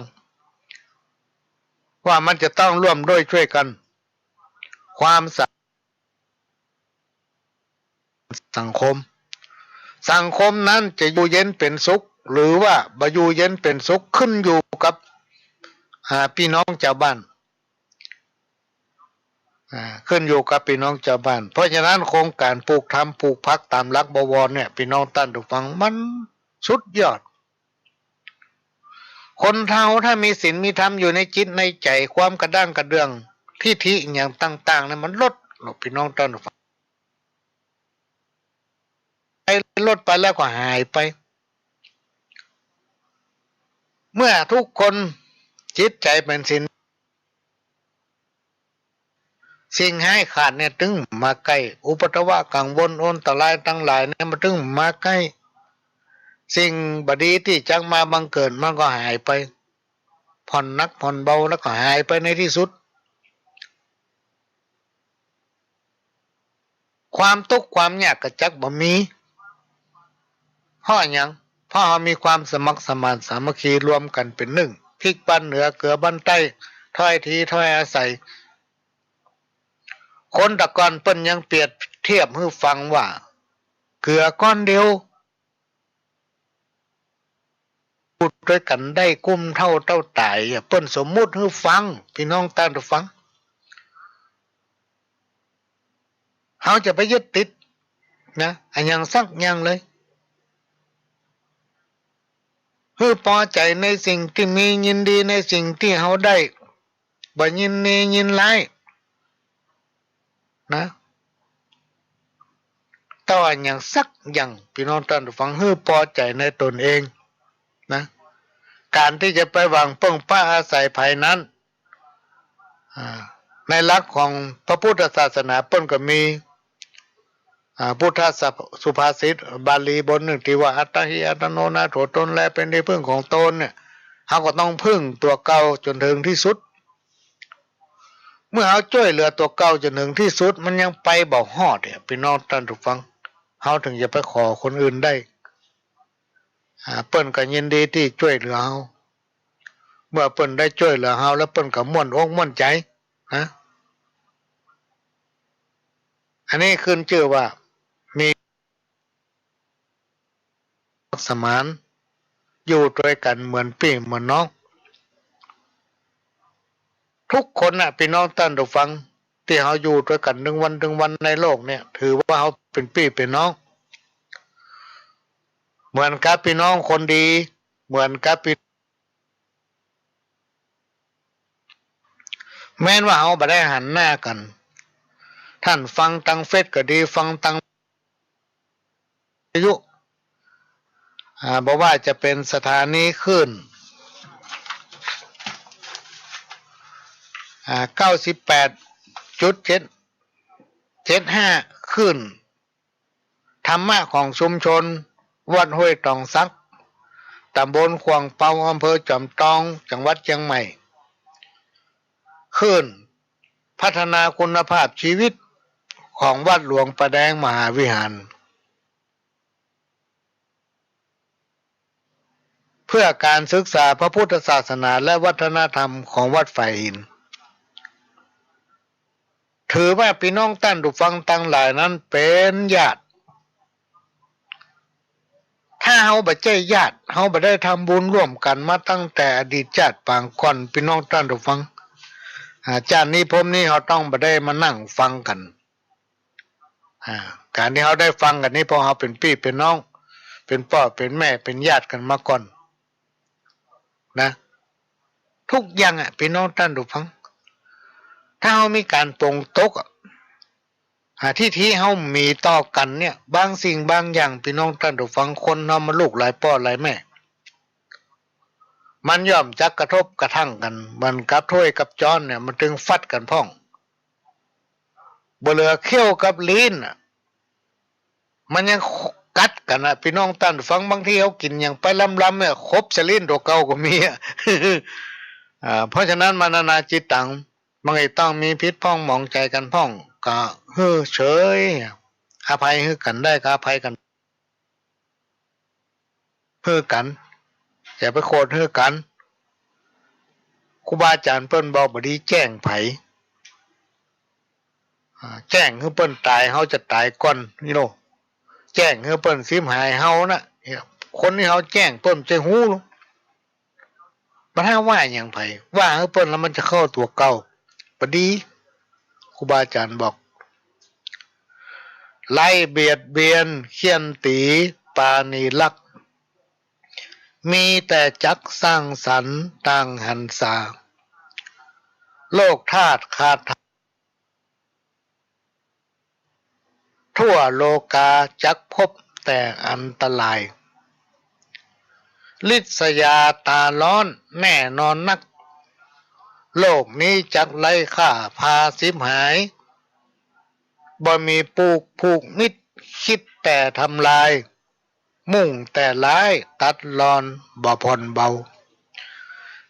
ว่ามันจะต้องร่วมด้วยช่วยกั๋น ความสา สังคม สังคมนั้นจะอยู่เย็นเป๋นสุข หรือว่าบ่อยู่เย็นเป๋นสุข ขึ้นอยู่กับ อ่า ปี้น้องจาวบ้าน อ่า ขึ้นอยู่กับปี้น้องจาวบ้าน เพราะฉะนั้นโครงก๋านปลูกธรรมปลูกภักดิ์ต๋ามหลักบวรเนี่ย ปี้น้องต้านฟัง มันสุดยอด คนเฮาถ้ามีศีลมีธรรมอยู่ในจิตในใจ๋ ความกระด้างกระเดื่อง ทิฐิอะหยังต่างๆ เนี่ยมันลดลง ปี้น้องต้านฟัง ไป ลดไปแล้วก็หายไป เมื่อทุกคนจิตใจ๋เป๋นศีล สิ่งฮ้ายขาดเนี่ยตึงมาใก้ อุปัทวะกังวลอันตรายตังหลายเนี่ยมันตึงมาใก้ สิ่งบ่ดีตี้จักมาบังเกิดมันก็หายไป ผ่อนหนักผ่อนเบาแล้วก็หายไปในตี้สุด ความตุ๊กข์ความยากก็จักบ่มี เพราะหยัง เพราะเฮามีความสมัครสมานสามัคคีรวมกั๋นเป๋นนึ่ง พริกบ้านเหนือเกลือบ้านใต้ ถ้อยทีถ้อยอาศัย คนตะก่อนเปิ้นยังเปรียบเทียบหื้อฟังว่า เกลือก้อนเดียว อยู่ตวยกั๋นได้กุ้มเฒ่าเต้าต๋ายอะ เปิ้นสมมุติหื้อฟัง ปี้น้องต้านฟัง เฮาจะไปยึดติด นะ อะหยังสักอย่างเลย หื้อปอใจ๋ในสิ่งตี้มี ยินดีในสิ่งตี้เฮาได้ บ่ยินดียินร้าย นะ เต้าอะหยังสักอย่าง ปี้น้องต้านผู้ฟัง หื้อปอใจ๋ในตนเอง นะ ก๋านตี้จะไปหวังเปิ้งป๊าอาศัยใผนั้น อ่า ในหลักของพระพุทธศาสนาเปิ้นก็มี อ่า พุทธสุภาษิตบาลีบทนึ่งตี้ว่า อัตตาหิอัตตโน นาโถ ตนแลเป๋นตี้เปิ้งของตนเนี่ย เฮาก็ต้องเปิ้งตั๋วเก่าจ๋นเถิงตี้สุด เมื่อเฮาจ้วยเหลือตั๋วเก่าจ๋นเถิงตี้สุด มันยังไปบ่ฮอดเนี่ย ปี้น้องต้านผู้ฟัง เฮาเถิงจะไปขอคนอื่นได้ อ่า เปิ้นก็ยินดีตี้จ้วยเหลือเฮา เมื่อเปิ้นได้จ้วยเหลือเฮาแล้วเปิ้นก็ม่วนอกม่วนใจ๋ นะ อันนี้ขึ้นจื้อว่ามีสมาน อยู่ตวยกั๋นเหมือนปี้เหมือนน้อง ทุกคนน่ะ ปี้น้องต้านผู้ฟัง ตี้เฮาอยู่ตวยกั๋นตึงวันตึงวันในโลกเนี่ย ถือว่าเฮาเป๋นปี้เป๋นน้อง เหมือนกับปี้น้องคนดี เหมือนกับปี้ แม้นว่าเฮาบ่ได้หันหน้ากั๋น ต้านฟังตางเฟซก็ดี ฟังตางวิทยุ อ่า บ่ว่าจะเป๋นสถานีคลื่น อ่า เก้าสิบแปดจุดเจ็ด เจ็ดห้า คลื่น ธรรมะของชุมชนวัดห้วยตองสัก ต๋ำบลขว่างเปา อำเภอจอมตอง จังหวัดเจียงใหม่ คลื่นพัฒนาคุณภาพชีวิตของวัดหลวงป่าแดงมหาวิหาร เพื่อก๋านศึกษาพระพุทธศาสนาและวัฒนธรรมของวัดฝายหิน ถือว่าปี้น้องต้านผู้ฟังตังหลายนั้นเป๋นญาติ ถ้าเฮาบ่ใจ้ญาติ เฮาบ่ได้ทำบุญร่วมกั๋นมาตั้งแต่อดีตจาติปางก่อน ปี้น้องต้านผู้ฟัง อ่า จาตินี้ภพนี้เฮาต้องบ่ได้มานั่งฟังกั๋น อ่า ก๋านตี้เฮาได้ฟังกั๋นนี้ เพราะเฮาเป๋นปี้เป๋นน้อง เป๋นป้อเป๋นแม่ เป๋นญาติกั๋นมาก่อน นะ ทุกอย่างอะ ปี้น้องต้านผู้ฟัง ถ้าเฮามีก๋านปลงตกอะ อ่า ทิฐิเฮามีต่อกั๋นเนี่ย บางสิ่งบางอย่าง ปี้น้องต้านผู้ฟัง คนเฮามันลูกหลายป้อหลายแม่ มันย่อมจักกระทบกระทั่งกั๋น เหมือนกับถ้วยกับจ๊อนเนี่ย มันตึงฟัดกั๋นพ่อง บ่เหลือเขี้ยวกับลิ้นน่ะ มันยังกัดกั๋นน่ะ ปี้น้องต้านฟัง บางทีเฮากิ๋นหยังไปลำๆ เนี่ย ขบใส่ลิ้นตั๋วเก่าก็มีอะ อ่า เพราะฉะนั้น มะนะนาจิตตัง มันก็ต้องมีผิดพ่องหมองใจ๋กั๋นพ่อง ก็หื้อเฉย อภัยหื้อกั๋นได้ก็อภัยกั๋น หื้อกั๋น อย่าไปโขดหื้อกั๋น ครูบาอาจ๋ารย์เปิ้นบอกบ่ดีแจ้งใผ อ่า แจ้งหื้อเปิ้นต๋าย เฮาจะต๋ายก่อนนี่โล แจ้งหื้อเปิ้นสิบหายเฮาน่ะ คนตี้เฮาแจ้งเปิ้นจะฮู้โล บ่ถ้าว่าหยังใผ ว่าหื้อเปิ้นแล้วมันจะเข้าตั๋วเก่า บ่ดี ครูบาอาจ๋ารย์บอก ไร้เบียดเบียน เฆี่ยนตี๋ ปราณีรัก มีแต่จักสร้างสรรค์ต่างหันษา โลกธาตุขาด ทั่วโลกาจักพบแต่อันตราย ริษยาต๋าร้อนแน่นอนนัก โลกนี้จักไร้ค่าพาฉิบหาย บ่มีปูกผูกมิตร คิดแต่ทำลาย มุ่งแต่ร้ายตัดรอนบ่ผ่อนเบา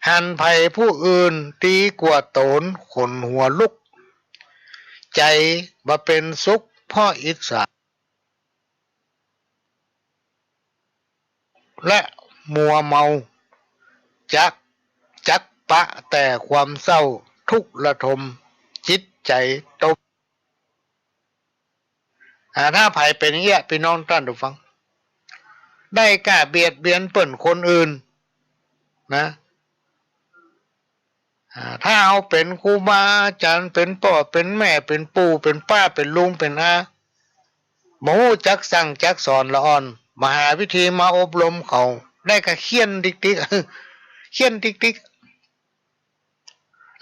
หันใผผู้อื่นดีกว่าต๋นขนหัวลุก ใจ๋บ่เป๋นสุขเพราะอิจฉา และมัวเมา จัก จักปะแต่ความเศร้าทุกข์ระทมจิตใจ๋ตน อ่า ถ้าใผเป๋นอย่างเงี้ย ปี้น้องต้านผู้ฟัง ได้ก้าเบียดเบียนเปิ้นคนอื่นนะ อ่า ถ้าเฮาเป๋นครูบาอาจ๋ารย์ เป๋นป้อ เป๋นแม่ เป๋นปู่ เป๋นป้า เป๋นลุง เป๋นอา บ่ฮู้จักสั่งจักสอนละอ่อน บ่หาวิธีมาอบรมเขา ได้ก็เฆี่ยนติ๊กๆ เฆี่ยนติ๊กๆ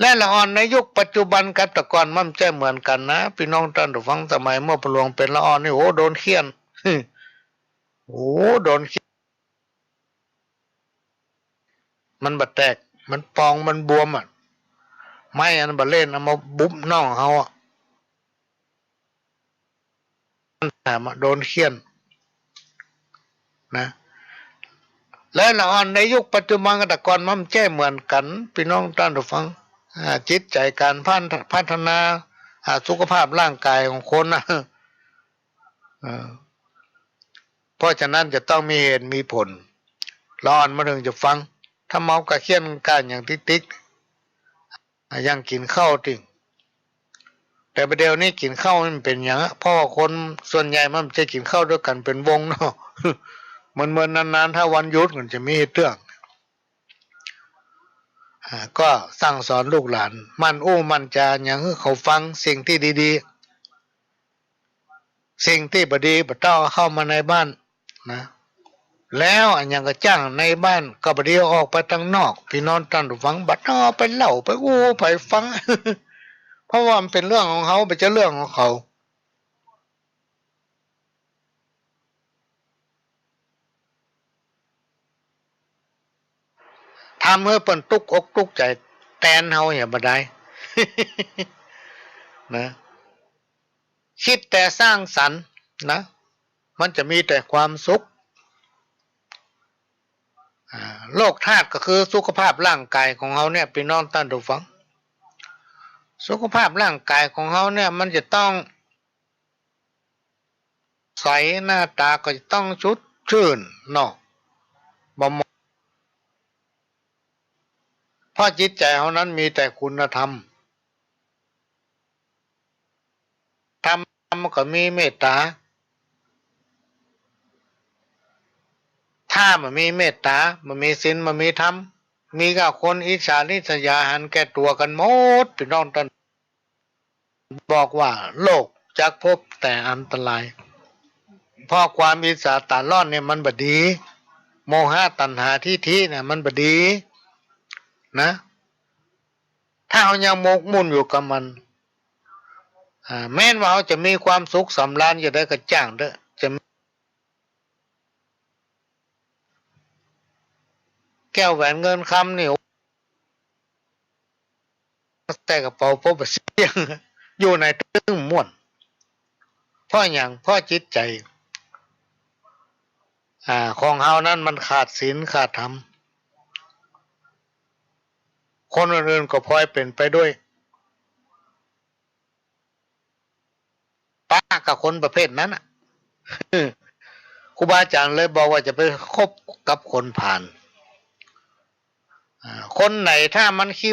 และละอ่อนในยุคปัจจุบันกับแต่ก่อนมันบ่ใจ้เหมือนกั๋นนะ ปี้น้องต้านผู้ฟัง สมัยเมื่อพ่อหลวงเป๋นละอ่อนนี่ โอ้ โดนเฆี่ยน โอ้ โดนเฆี่ยน มันบ่แตก มันปอง มันบวมอะ ไม้อันบ่เล่น เอามาบุบน่องเฮาอะ มันแถมอะ โดนเฆี่ยนนะ และละอ่อนในยุคปัจจุบันกับแต่ก่อนมันบ่ใจ้เหมือนกั๋น ปี้น้องต้านผู้ฟัง อ่า จิตใจ๋ ก๋านพัน พัฒนา อ่า สุขภาพร่างก๋ายของคนนะ เออ เพราะฉะนั้นจะต้องมีเหตุมีผล ละอ่อนมันเถิงจะฟัง ถ้าเมาก็เฆี่ยนก้านอย่างติ๊กๆ อ่ะ ยังกิ๋นข้าวติ่ง แต่บ่าเดี่ยวนี้กิ๋นข้าวมันเป๋นหยังอะ เพราะว่าคนส่วนใหญ่มันบ่ใจ้กิ๋นข้าวตวยกั๋นเป๋นวงเนาะ เหมือนๆ นานๆ ถ้าวันหยุดมันจะมีเหตุเรื่อง อ่า ก็สั่งสอนลูกหลาน หมั่นอู้หมั่นจ๋าหยังหื้อเขาฟังสิ่งตี้ดีๆ สิ่งตี้บ่ดีบ่ต้องเอาเข้ามาในบ้านนะ แล้วอะหยังก็จ้างในบ้านก็บ่ดีเอาออกไปตังนอก ปี้น้องต้านผู้ฟัง บ่ต้องเอาไปเล่าไปอู้ใผฟัง เพราะว่ามันเป๋นเรื่องของเฮา บ่ใจ้เรื่องของเขา ทำหื้อเปิ้นตุ๊กอกตุ๊กใจ๋แตนเฮาอย่าบ่ได้ นะ กึ๊ดแต่สร้างสรรค์นะ มันจะมีแต่ความสุข อ่า โลกธาตุก็คือสุขภาพร่างก๋ายของเฮาเนี่ย ปี้น้องต้านผู้ฟัง สุขภาพร่างก๋ายของเฮาเนี่ย มันจะต้อง ใส หน้าต๋าก็จะต้องสดจื้นเนาะ บ่หมอง เพราะจิตใจ๋เฮานั้นมีแต่คุณธรรม ธรรมก็มีเมตต๋า ถ้าบ่มีเมตต๋า บ่มีศีล บ่มีธรรม มีก้าคนอิจฉาริษยา หันแก่ตั๋วกั๋นหมด ปี้น้องต้าน บอกว่าโลกจักพบแต่อันตราย เพราะความอิจฉาต๋าร้อนเนี่ยมันบ่ดี โมหะตัณหาทิฏฐิเนี่ยมันบ่ดีนะ ถ้าเฮายังหมกมุ่นอยู่กับมัน อ่า แม้นว่าเฮาจะมีความสุขสำราญจะใดก็จ้างเต๊อะ จะ แก้วแหวนเงินคำนี่ ใส่กระเป๋าปบเสี้ยง อยู่ไหนตึงม่วน เพราะหยัง เพราะจิตใจ๋ อ่า ของเฮานั้นมันขาดศีลขาดธรรม คนอื่นๆ ก็พลอยเป๋นไปด้วย ปะกับคนประเภทนั้นน่ะ ครูบาอาจ๋ารย์เลยบอกว่าจะไปคบกับคนพาล อ่า คนไหนถ้ามันขี้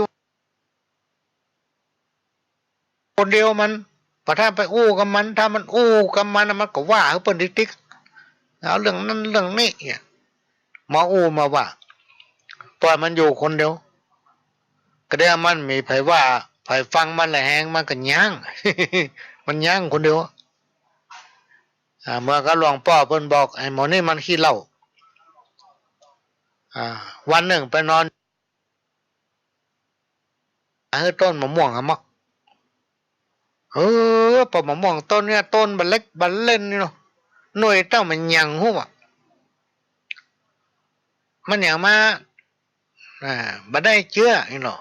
คนเดียวมัน บ่ถ้าไปอู้กับมัน ถ้ามันอู้กับมันน่ะ มันก็ว่าหื้อเปิ้นติ๊กๆ เอาเรื่องนั้นเรื่องนี้เนี่ย มาอู้มาว่า ปล่อยมันอยู่คนเดียว ก็ได้มันมีใผว่า ใผฟังมันละแหง มันก็ย้าง มันย้างคนเดียว อ่า เหมือนกับหลวงป้อเปิ้นบอก ไอ้หมอนี่มันขี้เหล้า อ่า วันนึ่งไปนอน หื้อต้นมะม่วงอะเมาะ เออ ปะมะม่วงต้นเนี่ย ต้นบ่าเล็กบ่าเล่นนี่เนาะ หน่วยเต้ามันหยังฮู้อะ มันหยังมา อ่า บ่ได้เจื้อนี่เนาะ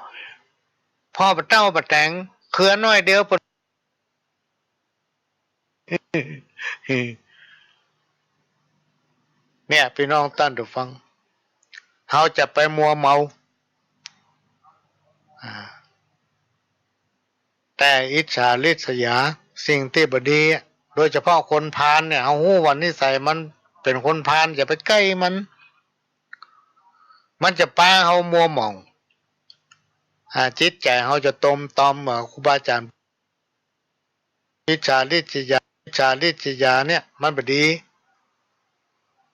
พอบ่เต้าบ่แต๋ง เครือหน้อยเดียว เนี่ย ปี้น้องต้านผู้ฟัง เฮาจะไปมัวเมา อ่า แต่อิจฉาริษยา สิ่งตี้บ่ดีอะ โดยเฉพาะคนพาลเนี่ย เฮาฮู้ว่านิสัยมันเป๋นคนพาล อย่าไปใก้มัน มันจะปาเฮามัวหมอง อ่า จิตใจ๋เฮาจะตมตอมเหมือนครูบาอาจ๋ารย์ อิจฉาริษยา อิจฉาริษยาเนี่ยมันบ่ดี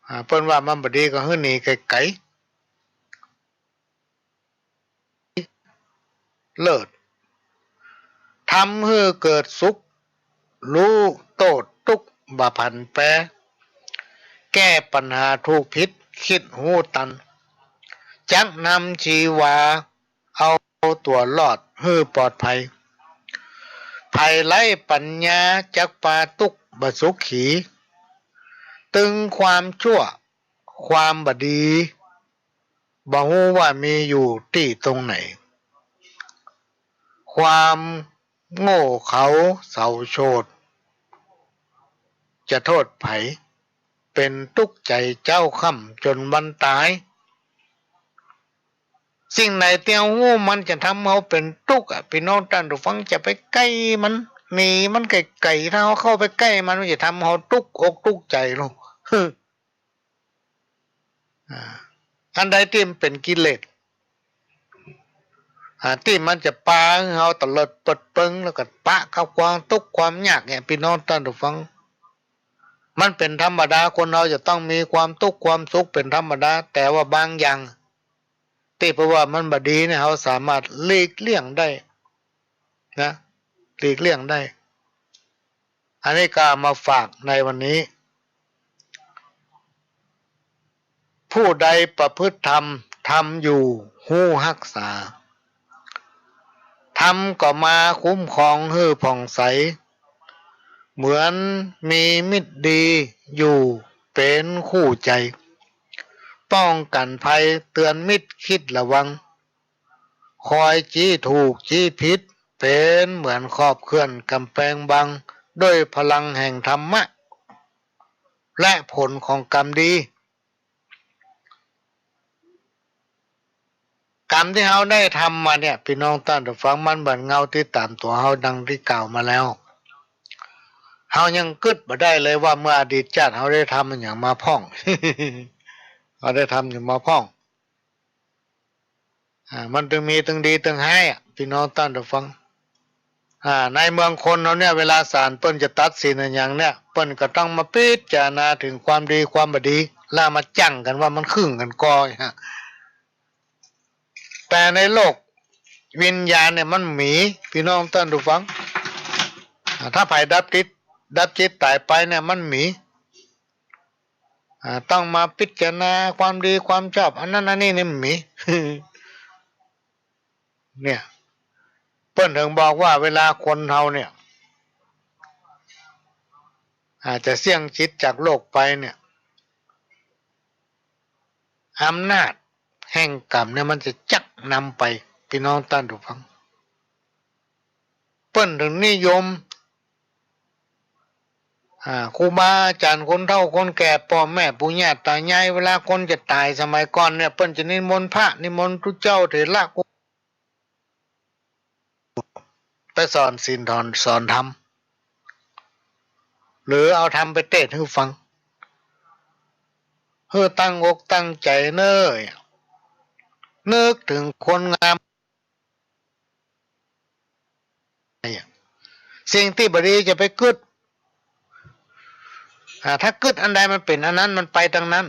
อ่า เปิ้นว่ามันบ่ดีก็หื้อหนีไก๋ๆ เลิศ ทำหื้อเกิดสุข ฮู้โต้ษตุ๊กข์ บ่ผันแปร แก้ปัญหาถูกผิด กึ๊ดฮู้ตัน จักนำจีวา เอาตั๋วรอดหื้อปลอดภัย ใผไร้ปั๋ญญาจักปาตุ๊กข์บ่สุขี ตึงความชั่วความบ่ดี บ่ฮู้ว่ามีอยู่ตี้ตรงไหน ความโง่เขลาเสาโชษ จะโต้ษใผ เป๋นตุ๊กข์ใจ๋เจ๊าค่ำจ๋นวันต๋าย สิ่งไหนตี้ฮู้มันจะทำเฮาเป๋นตุ๊กข์อะ ปี้น้องต้านผู้ฟัง จะไปใก้มัน หนีมันไก๋ๆ ถ้าเฮาเข้าไปใก้มัน มันจะทำเฮาตุ๊กข์อกตุ๊กข์ใจ๋ลง อ่า อันใดตี้มันเป๋นกิเลส อ่า ตี้มันจะปาหื้อเฮาตะเลิดเปิดเปิง แล้วก็ปะกับความตุ๊กข์ความยากเนี่ย ปี้น้องต้านผู้ฟัง มันเป๋นธรรมดา คนเฮาจะต้องมีความตุ๊กข์ความสุขเป๋นธรรมดา แต่ว่าบางอย่าง ตี้เปิ้นว่ามันบ่ดีเนี่ย เฮาสามารถหลีกเลี่ยงได้นะ หลีกเลี่ยงได้ อันนี้ก็เอามาฝากในวันนี้ ผู้ใดประพฤติธรรม ธรรมอยู่ฮู้ฮักษา ธรรมก็มาคุ้มครองหื้อผ่องใส เหมือนมีมิตรดีอยู่เป๋นคู่ใจ ป้องกั๋นภัยเตื๋อนมิตรกึ๊ดระวัง คอยจี๊ถูกจี๊ผิด เป๋นเหมือนขอบเขื่อนก๋ำแปงบัง ด้วยพลังแห่งธรรมะ และผลของกรรมดี กรรมตี้เฮาได้ทำมาเนี่ย ปี้น้องต้านผู้ฟัง มันเหมือนเงาติดต๋ามตั๋วเฮาดังตี้กล่าวมาแล้ว เฮายังกึ๊ดบ่ได้เลยว่าเมื่ออดีตจาติเฮาได้ทำอะหยังมาพ่อง เฮาได้ทำอะหยังมาพ่อง อ่า มันตึงมีตึงดีตึงฮ้ายอะ ปี้น้องต้านผู้ฟัง อ่า ในเมืองคนเฮาเนี่ย เวลาศาลเปิ้นจะตัดสินอะหยังเนี่ย เปิ้นก็ต้องมาพิจารณาเถิงความดีความบ่ดี แล้วมาจั่งกั๋นว่ามันขึ่งกั๋นก่อ ฮะ แต่ในโลกวิญญาณเนี่ยมันบ่มี ปี้น้องต้านผู้ฟัง อ่า ถ้าใผดับจิต ดับจิตต๋ายไปเนี่ยมันบ่มี อ่า ต้องมาพิจารณาความดีความชอบ อันนั้นอันนี้เนี่ยบ่มี เนี่ย เปิ้นเถิงบอกว่าเวลาคนเฮาเนี่ย อ่า จะเสี้ยงจิตจากโลกไปเนี่ย อำนาจแห่งกรรมเนี่ยมันจะจักนำไป ปี้น้องต้านผู้ฟัง เปิ้นเถิงนิยม อ่า ครูบาอาจ๋ารย์ คนเฒ่าคนแก่ ป้อแม่ปู่ย่าต๋ายาย เวลาคนจะต๋ายสมัยก่อนเนี่ย เปิ้นจะนิมนต์พระ นิมนต์ตุ๊เจ้าเถระ ไปสอนศีล สอน สอนธรรม หรือเอาธรรมไปเตศน์หื้อฟัง หื้อตั้งอกตั้งใจ๋เน่อ นึกเถิงคนงาม สิ่งตี้บ่ดีจะไปกึ๊ด อ่า ถ้ากึ๊ดอันใดมันเป๋นอันนั้น มันไปตางนั้น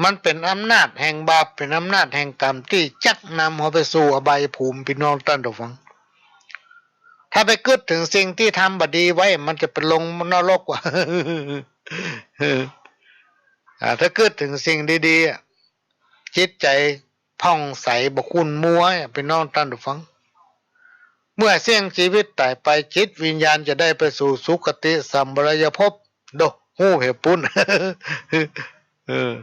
มันเป๋นอำนาจแห่งบาป เป๋นอำนาจแห่งกรรมตี้จักนำเฮาไปสู่อบายภูมิ ปี้น้องต้านผู้ฟัง ถ้าไปกึ๊ดเถิงสิ่งตี้ทำบ่ดีไว้ มันจะไปลงนรกว่ะ อ่า ถ้ากึ๊ดเถิงสิ่งดีๆ อะ จิตใจ๋ผ่องใสบ่ขุ่นมัว ปี้น้องต้านผู้ฟัง เมื่อเสี้ยงจีวิตต๋ายไป จิตวิญญาณจะได้ไปสู่สุคติสัมปรายภพ โด ฮู้เหตุผล เออ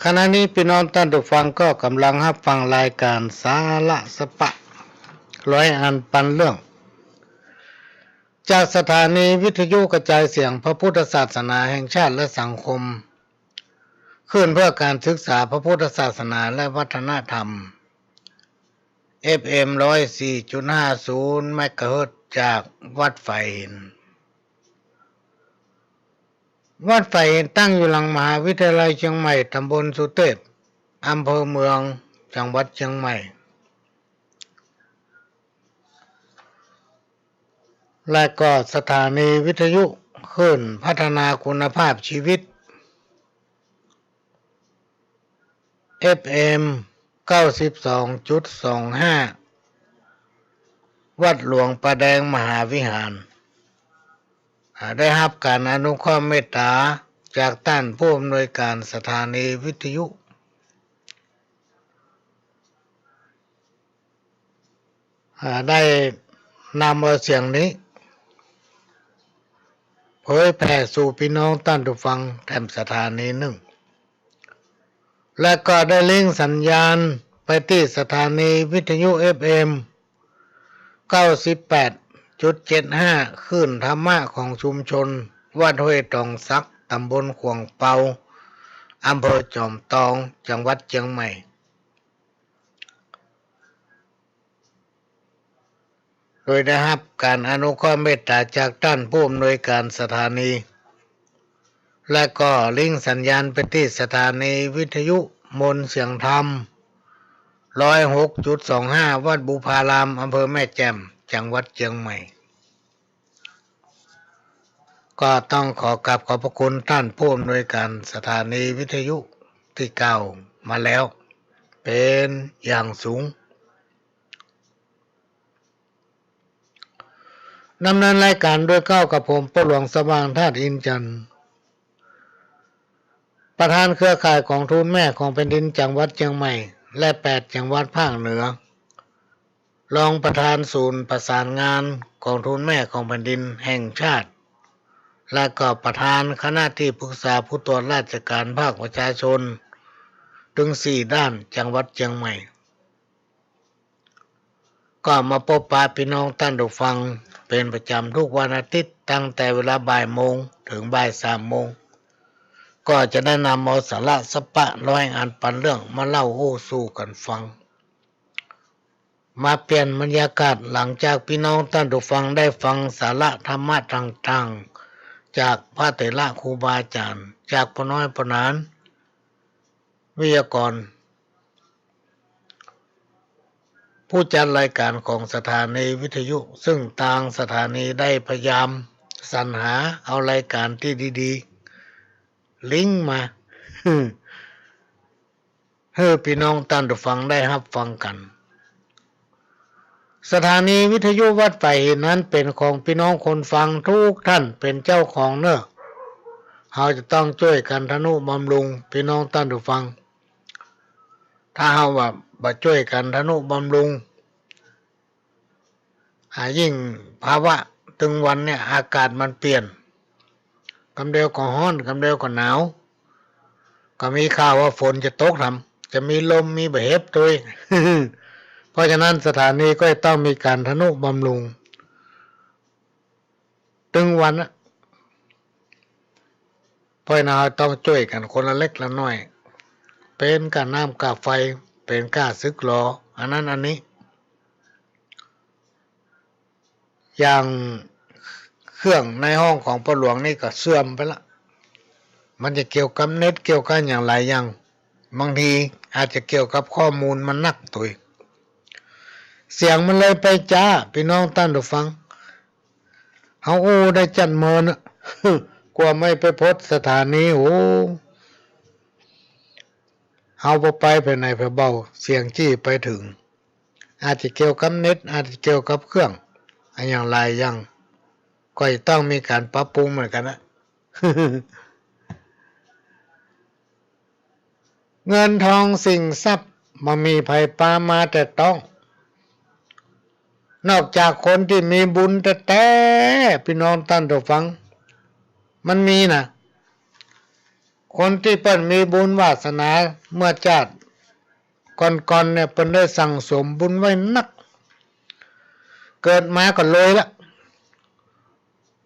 ขณะนี้ปี้น้องต้านผู้ฟังก็ก่ำลังฮับฟังรายก๋านสาระสะปะ ร้อยอันปันเรื่อง จากสถานีวิทยุกระจายเสียงพระพุทธศาสนาแห่งชาติและสังคม คลื่นเพื่อการศึกษาพระพุทธศาสนาและวัฒนธรรม เอฟเอ็ม ร้อยสี่จุดห้าศูนย์ เมกะเฮิรตซ์ จากวัดฝายหิน วัดฝายหินตั้งอยู่หลังมหาวิทยาลัยเชียงใหม่ ตำบลสุเทพ อำเภอเมือง จังหวัดเชียงใหม่ และก็สถานีวิทยุคลื่นพัฒนาคุณภาพชีวิต เอฟเอ็ม เก้าสิบสองจุดสองห้า วัดหลวงป่าแดงมหาวิหาร อ่า ได้ฮับก๋านอนุเคราะห์เมตต๋าจากต้านผู้อำนวยก๋านสถานีวิทยุ อ่า ได้นำเอาเสียงนี้เผยแผ่สู่ปี้น้องต้านผู้ฟังแถมสถานีนึ่ง และก็ได้ลิงก์สัญญาณไปตี้สถานีวิทยุ เอฟเอ็ม เก้าสิบแปดจุดเจ็ดห้า คลื่นธรรมะของชุมชนวัดห้วยตองสัก ต๋ำบลขวางเปา อำเภอจอมตอง จังหวัดเจียงใหม่ โดยได้ฮับก๋านอนุเคราะห์เมตต๋าจากต้านผู้อำนวยก๋านสถานี และก็ลิงก์สัญญาณไปตี้สถานีวิทยุมนต์เสียงธรรม ร้อยหกจุดสองห้า วัดบุพาราม อำเภอแม่แจ่ม จังหวัดเจียงใหม่ ก็ต้องขอกราบขอบพระคุณต้านผู้อำนวยก๋านสถานีวิทยุตี้กล่าวมาแล้วเป๋นอย่างสูง ดำเนินรายก๋านโดยเก้ากับผม ป้อหลวงสว่าง ธาตุอินทร์จันทร์ ประธานเครือข่ายกองทุนแม่ของแผ่นดินจังหวัดเจียงใหม่ และแปดจังหวัดภาคเหนือ รองประธานศูนย์ประสานงานกองทุนแม่ของแผ่นดินแห่งชาติ และก็ประธานคณะตี้ปรึกษาผู้ตรวจราชก๋านภาคประชาชน เถิงสี่ด้านจังหวัดเจียงใหม่ ก็มาปบปะปี้น้องต้านผู้ฟังเป๋นประจ๋ำกู้วันอาทิตย์ ตั้งแต่เวลาบ่ายโมงเถิงบ่ายสามโมง ก็จะได้นำเอาสาระสัปปะร้อยอันปันเรื่องมาเล่าอู้สู่กั๋นฟัง มาเปลี่ยนบรรยากาศหลังจากปี้น้องต้านผู้ฟังได้ฟังสาระธรรมะต่างๆ จากพระเถระครูบาอาจ๋ารย์ จากป้อน้อยป้อหนาน วิทยากร ผู้จัดรายก๋านของสถานีวิทยุ ซึ่งตางสถานีได้พยายามสรรหาเอารายก๋านตี้ดีๆ ลิงก์มา หื้อปี้น้องต้านผู้ฟังได้ฮับฟังกั๋น สถานีวิทยุวัดป่าหินนั้นเป๋นของปี้น้องคนฟังกู้ต้านเป๋นเจ้าของเน่อ เฮาจะต้องจ้วยกั๋นทะนุบำรุงปี้น้องต้านผู้ฟัง ถ้าเฮาว่าบ่จ้วยกั๋นทะนุบำรุง อ่า ยิ่งภาวะตึงวันเนี่ย อากาศมันเปลี่ยน กำเดียวก็ฮ้อน กำเดียวก็หนาว ก็มีข่าวว่าฝนจะตกทำ จะมีลม มีบ่าเห็บตวย เพราะฉะนั้นสถานีก็จะต้องมีก๋านทะนุบำรุง ตึงวันอะ เพราะฉะนั้นเฮาต้องจ้วยกั๋นคนละเล็กละน้อย เป๋นก้าน้ำก้าไฟ เป๋นก้าศึกหลอ อันนั้นอันนี้ อย่างเครื่องในห้องของป้อหลวงนี่ก็เสื่อมไปละ มันจะเกี่ยวกับเน็ต เกี่ยวกับอย่างหลายอย่าง บางทีอาจจะเกี่ยวกับข้อมูลมันนักตวย เสียงมันเลยไปจ๊า ปี้น้องต้านผู้ฟัง เฮาอู้ได้จั้นเมินอะ กว่าไม่ไปพบสถานี โอ้ เฮาบ่ไปแผนไหนแผนเบา เสียงจี้ไปเถิง อาจจะเกี่ยวกับเน็ต อาจจะเกี่ยวกับเครื่อง อะอย่างหลายอย่าง ก็จะต้องมีก๋านปรับปรุงเหมือนกั๋นนะ เงินทองสินทรัพย์บ่มีใผปามาแตะต้อง นอกจากคนตี้มีบุญแต๊ๆ ปี้น้องต้านผู้ฟัง มันมีนะ คนตี้เปิ้นมีบุญวาสนาเมื่อจาติก่อนๆ เนี่ย เปิ้นได้สั่งสมบุญไว้นัก เกิดมาก็รวยละ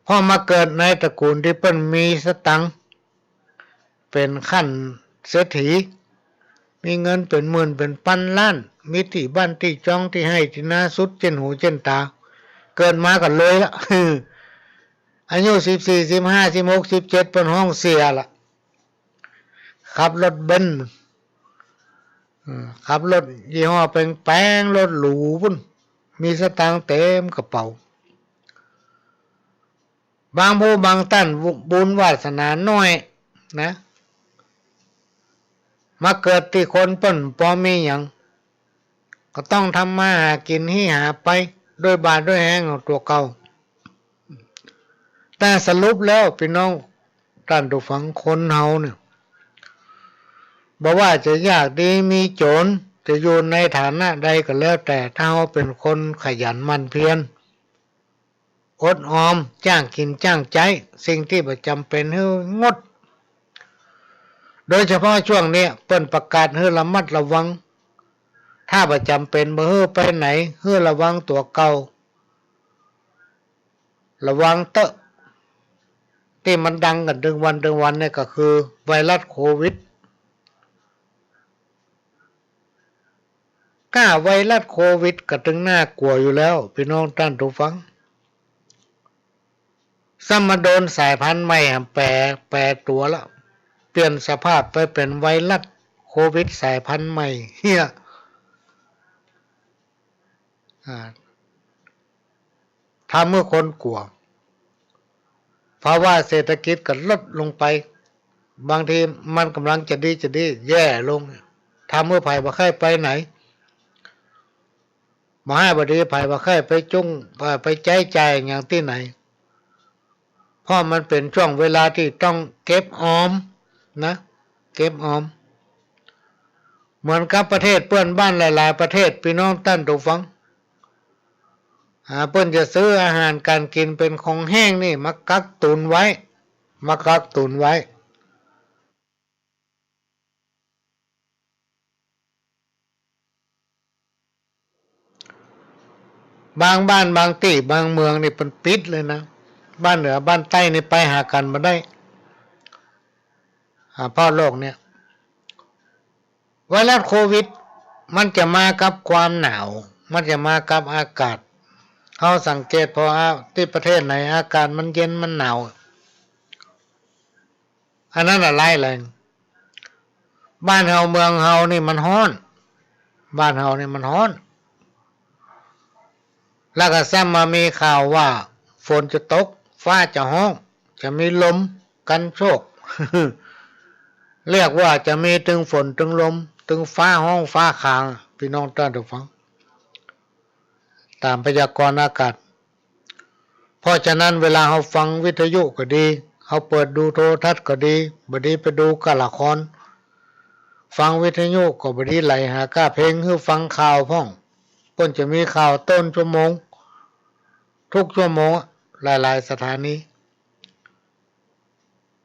พอมาเกิดในตระกูลตี้เปิ้นมีสตางค์ เป๋นขั้นเศรษฐี มีเงินเป๋นหมื่นเป๋นปันล้าน มีตี้บ้านตี้จองตี้ไฮ่ตี้นาสุดเจ้นหูเจ้นต๋า เกิดมาก็รวยละ อายุสิบสี่ สิบห้า สิบหก สิบเจ็ด เปิ้นฮ้องเสียละ ขับรถเบนซ์ อืม ขับรถยี่ห้อแปงๆ รถหรูปู้น มีสตางค์เต๋มกระเป๋า บางผู้บางต้านบุญวาสนาน้อยนะ มาเกิดตี้คนเปิ้นปอมีหยัง ก็ต้องทำมาหากิ๋นฮี้หาไป ด้วยบ่าด้วยแฮงของตั๋วเก่า แต่สรุปแล้วปี้น้องต้านผู้ฟัง คนเฮาเนี่ย บ่ว่าจะยากดีมีจ๋น จะอยู่ในฐานะใดก็แล้วแต่ ถ้าเฮาเป๋นคนขยันหมั่นเพียร อดออม จ้างกิ๋นจ้างใจ๊ สิ่งตี้บ่จ๋ำเป๋นหื้องด โดยเฉพาะช่วงเนี้ย เปิ้นประกาศหื้อระมัดระวัง ถ้าบ่จ๋ำเป๋นบ่หื้อไปไหน หื้อระวังตั๋วเก่า ระวังเต๊อะ ตี้มันดังกั๋นตึงวันตึงวันเนี่ยก็คือไวรัสโควิด ก้าไวรัสโควิดก็ตึงน่ากลัวอยู่แล้ว ปี้น้องต้านผู้ฟัง ซ้ำมาโดนสายพันธุ์ใหม่แหมแปร แปรตั๋วละ เปลี่ยนสภาพไปเป๋นไวรัสโควิดสายพันธุ์ใหม่เฮีย อ่า ทำหื้อคนกั๋ว ภาวะเศรษฐกิจก็ลดลงไป บางทีมันก่ำลังจะดีจะดี แย่ลง ทำหื้อใผบ่ใค่ไปไหน บ่ฮ้ายบ่ดี ใผบ่ใค่ไปจุ้ง ไปใจ๊จ่ายหยังตี้ไหน เพราะมันเป๋นช่วงเวลาตี้ต้องเก็บออมนะ เก็บออม เหมือนกับประเทศเปื้อนบ้านหลายๆ ประเทศ ปี้น้องต้านผู้ฟัง อ่า เปิ้นจะซื้ออาหารก๋านกิ๋นเป๋นของแห้งนี่มากักตุนไว้ มากักตุนไว้ บางบ้านบางตี้บางเมืองนี่เปิ้นปิดเลยนะ บ้านเหนือบ้านใต้นี่ไปหากั๋นบ่ได้ อ่า เพราะโรคเนี่ย ไวรัสโควิดมันจะมากับความหนาว มันจะมากับอากาศ เฮาสังเกตผ่อ ตี้ประเทศไหนอากาศมันเย็นมันหนาว อันนั้นน่ะร้ายแรง บ้านเฮาเมืองเฮานี่มันฮ้อน บ้านเฮานี่มันฮ้อน แล้วก็ซ้ำมามีข่าวว่าฝนจะตก ฟ้าจะฮ้อง จะมีลมกันโชก เรียกว่าจะมีตึงฝนตึงลม ตึงฟ้าฮ้องฟ้าคาง ปี้น้องต้านผู้ฟัง ต๋ามพยากรณ์อากาศ เพราะฉะนั้นเวลาเฮาฟังวิทยุก็ดี เฮาเปิดดูโทรทัศน์ก็ดี บ่ดีไปดูก้าละคร ฟังวิทยุก็บ่ดี ไหลหาก้าเพลง หื้อฟังข่าวพ่อง เปิ้นจะมีข่าวต้นชั่วโมง ทุกชั่วโมงอะ หลายๆ สถานี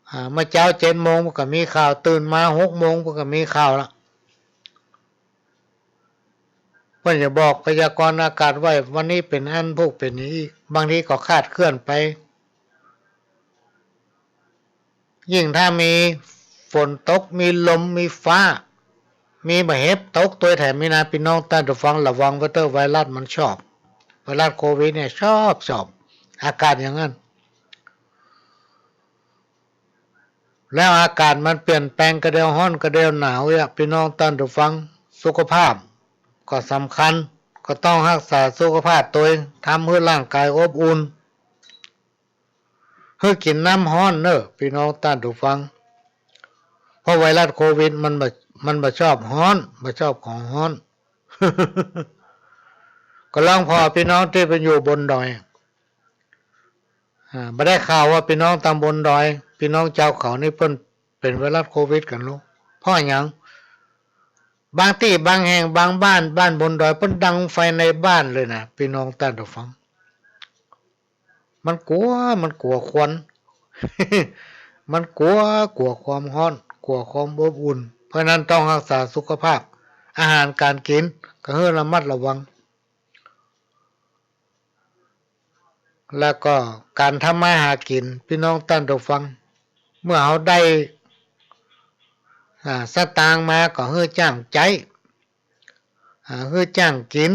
อ่า เมื่อเจ๊าเจ็ดโมงก็มีข่าว ตื่นมาหกโมงก็มีข่าวละ เปิ้นจะบอกพยากรณ์อากาศไว้ วันนี้เป๋นอั้นพุ้นเป๋นอย่างอี้ บางทีก็คลาดเคลื่อนไป ยิ่งถ้ามีฝนตก มีลม มีฟ้า มีบ่าเห็บตกตวยแถมนี่นะ ปี้น้องต้านผู้ฟัง ระวังไว้เต๊อะ ไวรัสมันชอบ ไวรัสโควิดเนี่ยชอบ ชอบอากาศอย่างนั้น แล้วอากาศมันเปลี่ยนแปลงกระเดียวฮ้อนกระเดียวหนาวเนี่ย ปี้น้องต้านผู้ฟัง สุขภาพก็สำคัญ ก็ต้องฮักษาสุขภาพตวย ทำหื้อร่างกายอบอุ่น หื้อกิ๋นน้ำฮ้อนเน่อ ปี้น้องต้านผู้ฟัง เพราะไวรัสโควิดมันบ่ มันบ่ชอบฮ้อน บ่ชอบของฮ้อน ก็ลองผ่อปี้น้องตี้ไปอยู่บนดอย อ่า บ่ได้ข่าวว่าปี้น้องต๋ามบนดอย ปี้น้องจาวเขานี่เปิ้นเป๋นไวรัสโควิดกั๋นลูก เพราะหยัง บางตี้บางแห่งบางบ้าน บ้านบนดอยเปิ้นดังไฟในบ้านเลยนะ ปี้น้องต้านผู้ฟัง มันกั๋ว มันกั๋วควัน มันกั๋ว กั๋วความฮ้อน กั๋วความอบอุ่น เพราะฉะนั้นต้องฮักษาสุขภาพ อาหารก๋านกิ๋นก็หื้อระมัดระวัง แล้วก็ก๋านทำมาหากิ๋น ปี้น้องต้านผู้ฟัง เมื่อเฮาได้ อ่า สตางค์มาก็หื้อจ้างใจ๊ อ่า หื้อจ้างกิ๋น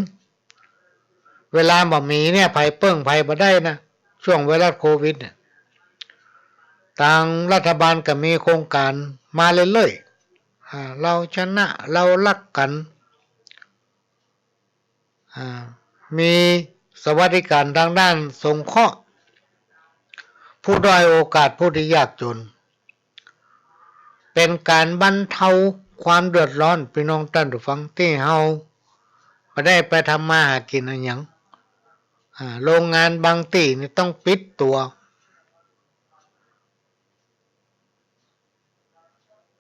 เวลาบ่มีเนี่ย ใผเปิ้งใผบ่ได้นะ ช่วงไวรัสโควิดเนี่ย ตางรัฐบาลก็มีโครงก๋านมาเรื่อยๆ อ่า เราชนะ เราฮักกั๋น อ่า มีสวัสดิก๋านตางด้านสงเคราะห์ ผู้ด้อยโอกาส ผู้ตี้ยากจ๋น เป๋นก๋านบรรเทาความเดือดร้อน ปี้น้องต้านผู้ฟัง ตี้เฮาบ่ได้ไปทำมาหากิ๋นอะหยัง อ่า โรงงานบางตี้นี่ต้องปิดตั๋ว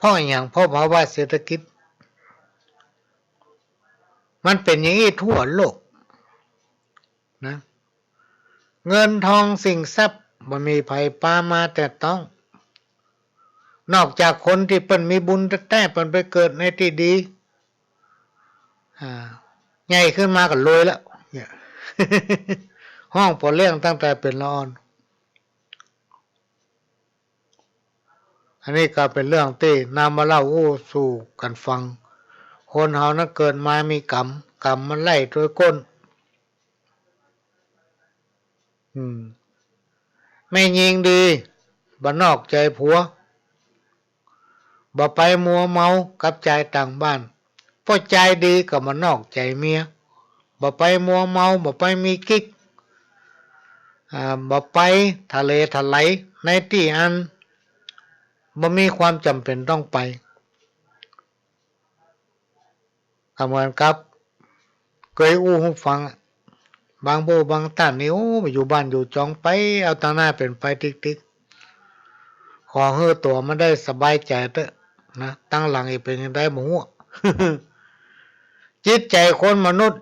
เพราะอะหยัง เพราะภาวะเศรษฐกิจ มันเป๋นอย่างอี้ทั่วโลกนะ เงินทองสินทรัพย์บ่มีใผปามาแตะต้อง นอกจากคนตี้เปิ้นมีบุญแต๊ๆ เปิ้นไปเกิดในตี้ดี อ่า ใหญ่ขึ้นมาก็รวยแล้ว เนี่ย ฮ้องป้อเลี้ยงตั้งแต่เป๋นละอ่อน อันนี้ก็เป๋นเรื่องตี้นำมาเล่าอู้สู่กั๋นฟัง คนเฮานั้นเกิดมามีกรรม กรรมมันไล่ตวยก้น อืม แม่ญิงดี บ่นอกใจ๋ผัว บ่ไปมัวเมากับจายต่างบ้าน ป้อจายดีก็บ่นอกใจ๋เมีย บ่ไปมัวเมา บ่ไปมีกิ๊ก อ่า บ่ไปทะเลทลายในตี้อันบ่มีความจ๋ำเป๋นต้องไป ก็เหมือนกับเกยอู้หื้อฟังอะ บางผู้บางต้านนี่ โอ้ อยู่บ้านอยู่จองไป เอาตังหน้าเป๋นไปติ๊กๆ ขอหื้อตั๋วมันได้สบายใจ๋เต๊อะนะ ตังหลังจะเป๋นจะใดบ่ฮู้ จิตใจ๋คนมนุษย์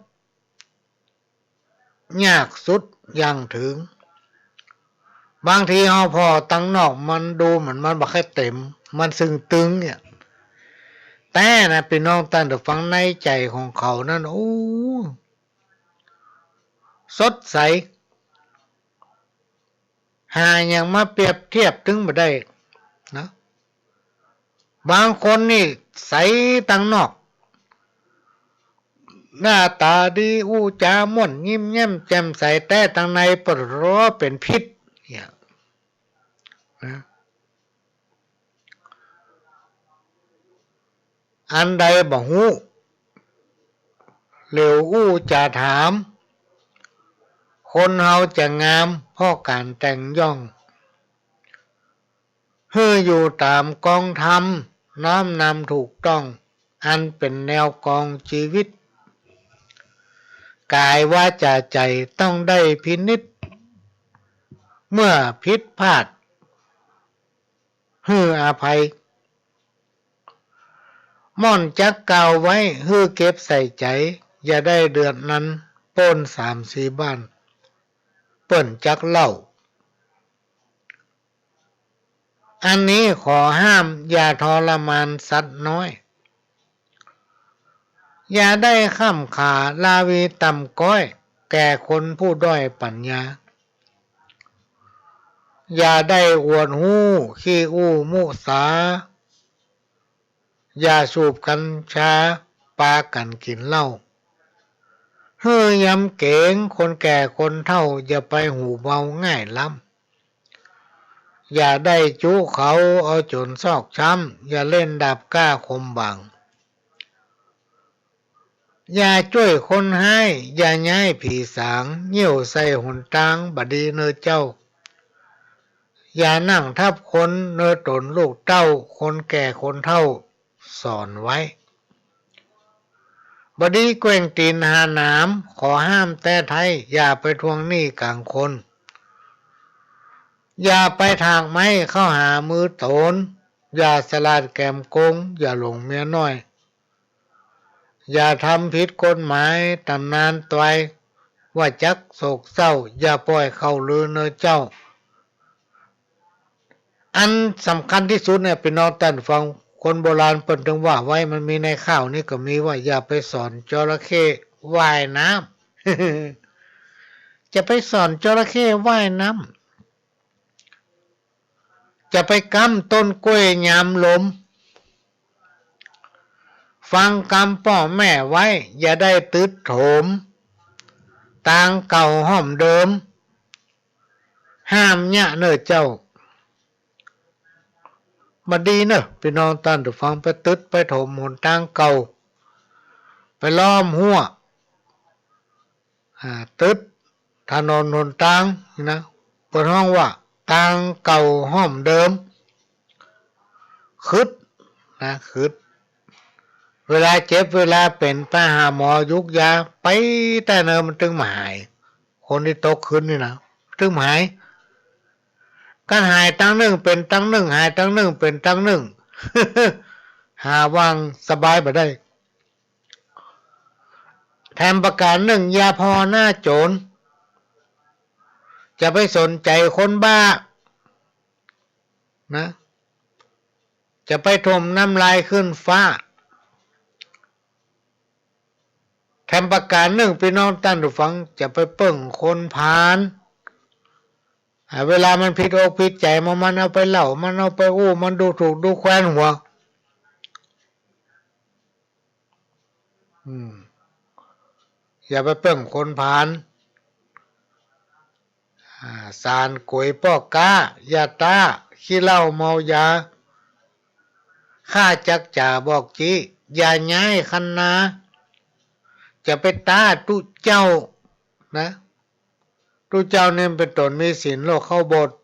ยากสุดยังเถิง บางทีเฮาผ่อตังนอกมันดูเหมือนมันบ่ค่อยเต๋ม มันซึ่งตึงเนี่ย แต่นะปี้น้องต้านผู้ฟัง ในใจ๋ของเขานั้น โอ้ สดใส หาหยังมาเปรียบเทียบตึงบ่ได้นะ บางคนนี่ใสตังนอก หน้าต๋าดี อู้จ๋าม่วน ยิ้มแย้มแจ่มใส แต่ตังในปะโถเป๋นพิษเนี่ยนะ อันใดบ่ฮู้ เหลียวอู้จ๋าถาม คนเฮาจะงามเพราะก๋านแต่งย่อง หื้ออยู่ต๋ามกองธรรม น้อมนำถูกต้อง อันเป๋นแนวกองจีวิต ก๋ายวาจ๋าใจ๋ต้องได้พินิจ เมื่อผิดพลาด หื้ออภัย ม่อนจักกล่าวไว้ หื้อเก็บใส่ใจ๋ อย่าได้เดือดนัน โป้นสามสี่บ้าน เปิ้นจักเล่า อันนี้ขอห้าม อย่าทรมานสัตว์น้อย อย่าได้ค่ำขาลาวีต่ำก๊อย แก่คนผู้ด้อยปั๋ญญา อย่าได้อวดฮู้ ขี้อู้มุสา อย่าสูบกัญชา ปากั๋นกิ๋นเหล้า หื้อยำเก๋งคนแก่คนเฒ่า อย่าไปหูเบาง่ายล้ำ อย่าได้จุเขาเอาจ๋นซอกช้ำ อย่าเล่นดาบกล้าคมบาง อย่าจ้วยคนฮ้าย อย่าย้ายผีสาง เยี่ยวใส่หนตางบ่ดีเน่อเจ้า อย่านั่งทับคนเน่อต๋นลูกเต้า คนแก่คนเฒ่าสอนไว้ บ่ดีแกว่งตี๋นหาหนาม ขอห้ามแต๊ไท้ อย่าไปทวงหนี้ก๋างคน อย่าไปถากไม้เข้าหามือต๋น อย่าสลาดแก๋มโกง อย่าหลงเมียน้อย อย่าทำผิดกฎหมาย ต๋ำนานตวย ว่าจักโศกเศร้า อย่าป่อยเข้าลือเน่อเจ้า อันสำคัญตี้สุดเนี่ย ปี้น้องต้านฟัง คนโบราณเปิ้นตึงว่าไว้ มันมีในข่าวนี้ก็มีว่า อย่าไปสอนจระเข้ว่ายน้ำ จะไปสอนจระเข้ว่ายน้ำ จะไปก๊ำต้นกล้วยยามลม ฟังกำป้อแม่ไว้ อย่าได้ตึดโถม ตางเก่าห้อมเดิม ห้ามเยียะเน่อเจ้า บ่ดีเน่อ ปี้น้องต้านผู้ฟัง ไปตึดไปโถมหนตางเก่า ไปล้อมฮั้ว อ่า ตึดถนนหนตางนี่นะ เปิ้นฮ้องว่าตางเก่าห้อมเดิม ขึดนะ ขึด เวลาเจ็บเวลาเป๋นไปหาหมอยุกยา ไปแต๊เน่อมันตึงบ่หาย คนตี้ตกขึดนี่นะ ตึงบ่หาย กั๋นหายตังนึ่งเป๋นตังนึ่ง หายตังนึ่งเป๋นตังนึ่ง หาว่างสบายบ่ได้ แถมประก๋านนึ่ง อย่าผ่อหน้าโจ๋ร จะไปสนใจ๋คนบ้า นะ จะไปถมน้ำลายขึ้นฟ้า แถมประก๋านนึ่ง ปี้น้องต้านผู้ฟัง จะไปเปิ้งคนผาน อ่า เวลามันผิดอกผิดใจ๋มา มันเอาไปเล่า มันเอาไปอู้ มันดูถูกดูแควนหัว อืม อย่าไปเปิ้งคนผาน อ่า สานก๋วยป้อก๊า อย่าต๊า ขี้เหล้าเมายา ข้าจักจ๋าบอกจี้ อย่าย้ายคันนา จะไปต๊าตุ๊เจ้า นะ ตุ๊เจ้านี่มันเป๋นต๋นมีศีล โลกเข้าโบสถ์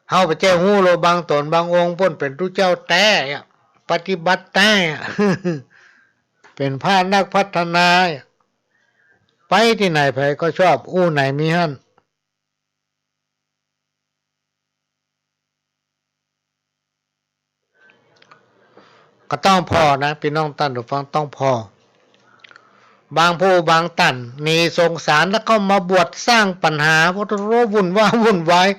เฮาบ่ใจ้ฮู้โลก บางต๋นบางองค์เปิ้นเป๋นตุ๊เจ้าแต๊อะ ปฏิบัติแต๊อะ เป๋นพระนักพัฒนาอะ ไปตี้ไหนใผก็ชอบ อู้ไหนมีหั้น ก็ต้องผ่อนะ ปี้น้องต้านผู้ฟัง ต้องผ่อ บางผู้บางต้านหนีสงสาร แล้วเข้ามาบวชสร้างปัญหา โอ้โห วุ่นวาย วุ่นวาย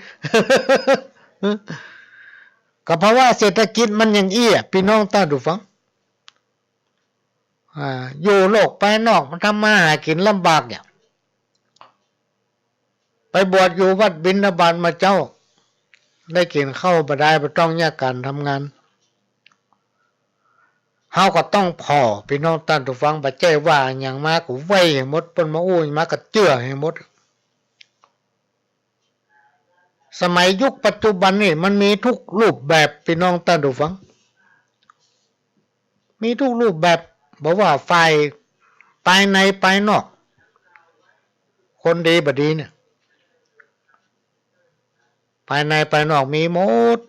ก็เพราะว่าเศรษฐกิจมันอย่างอี้อะ ปี้น้องต้านผู้ฟัง อ่า อยู่โลกภายนอกมันทำมาหากิ๋นลำบากเนี่ย ไปบวชอยู่วัดบิณฑบาตมาเจ๊า ได้กิ๋นข้าวบ่ดาย บ่ต้องแยกก๋านทำงาน เฮาก็ต้องผ่อ ปี้น้องต้านผู้ฟัง บ่ใจ้ว่าอะหยังมาก็ไหว้หื้อหมด เปิ้นมาอู้หยังมาก็เจื้อหื้อหมด สมัยยุคปัจจุบันนี่มันมีทุกรูปแบบ ปี้น้องต้านผู้ฟัง มีทุกรูปแบบ บ่ว่าฝ่ายภายในภายนอก คนดีบ่ดีเนี่ย ภายในภายนอกมีหมด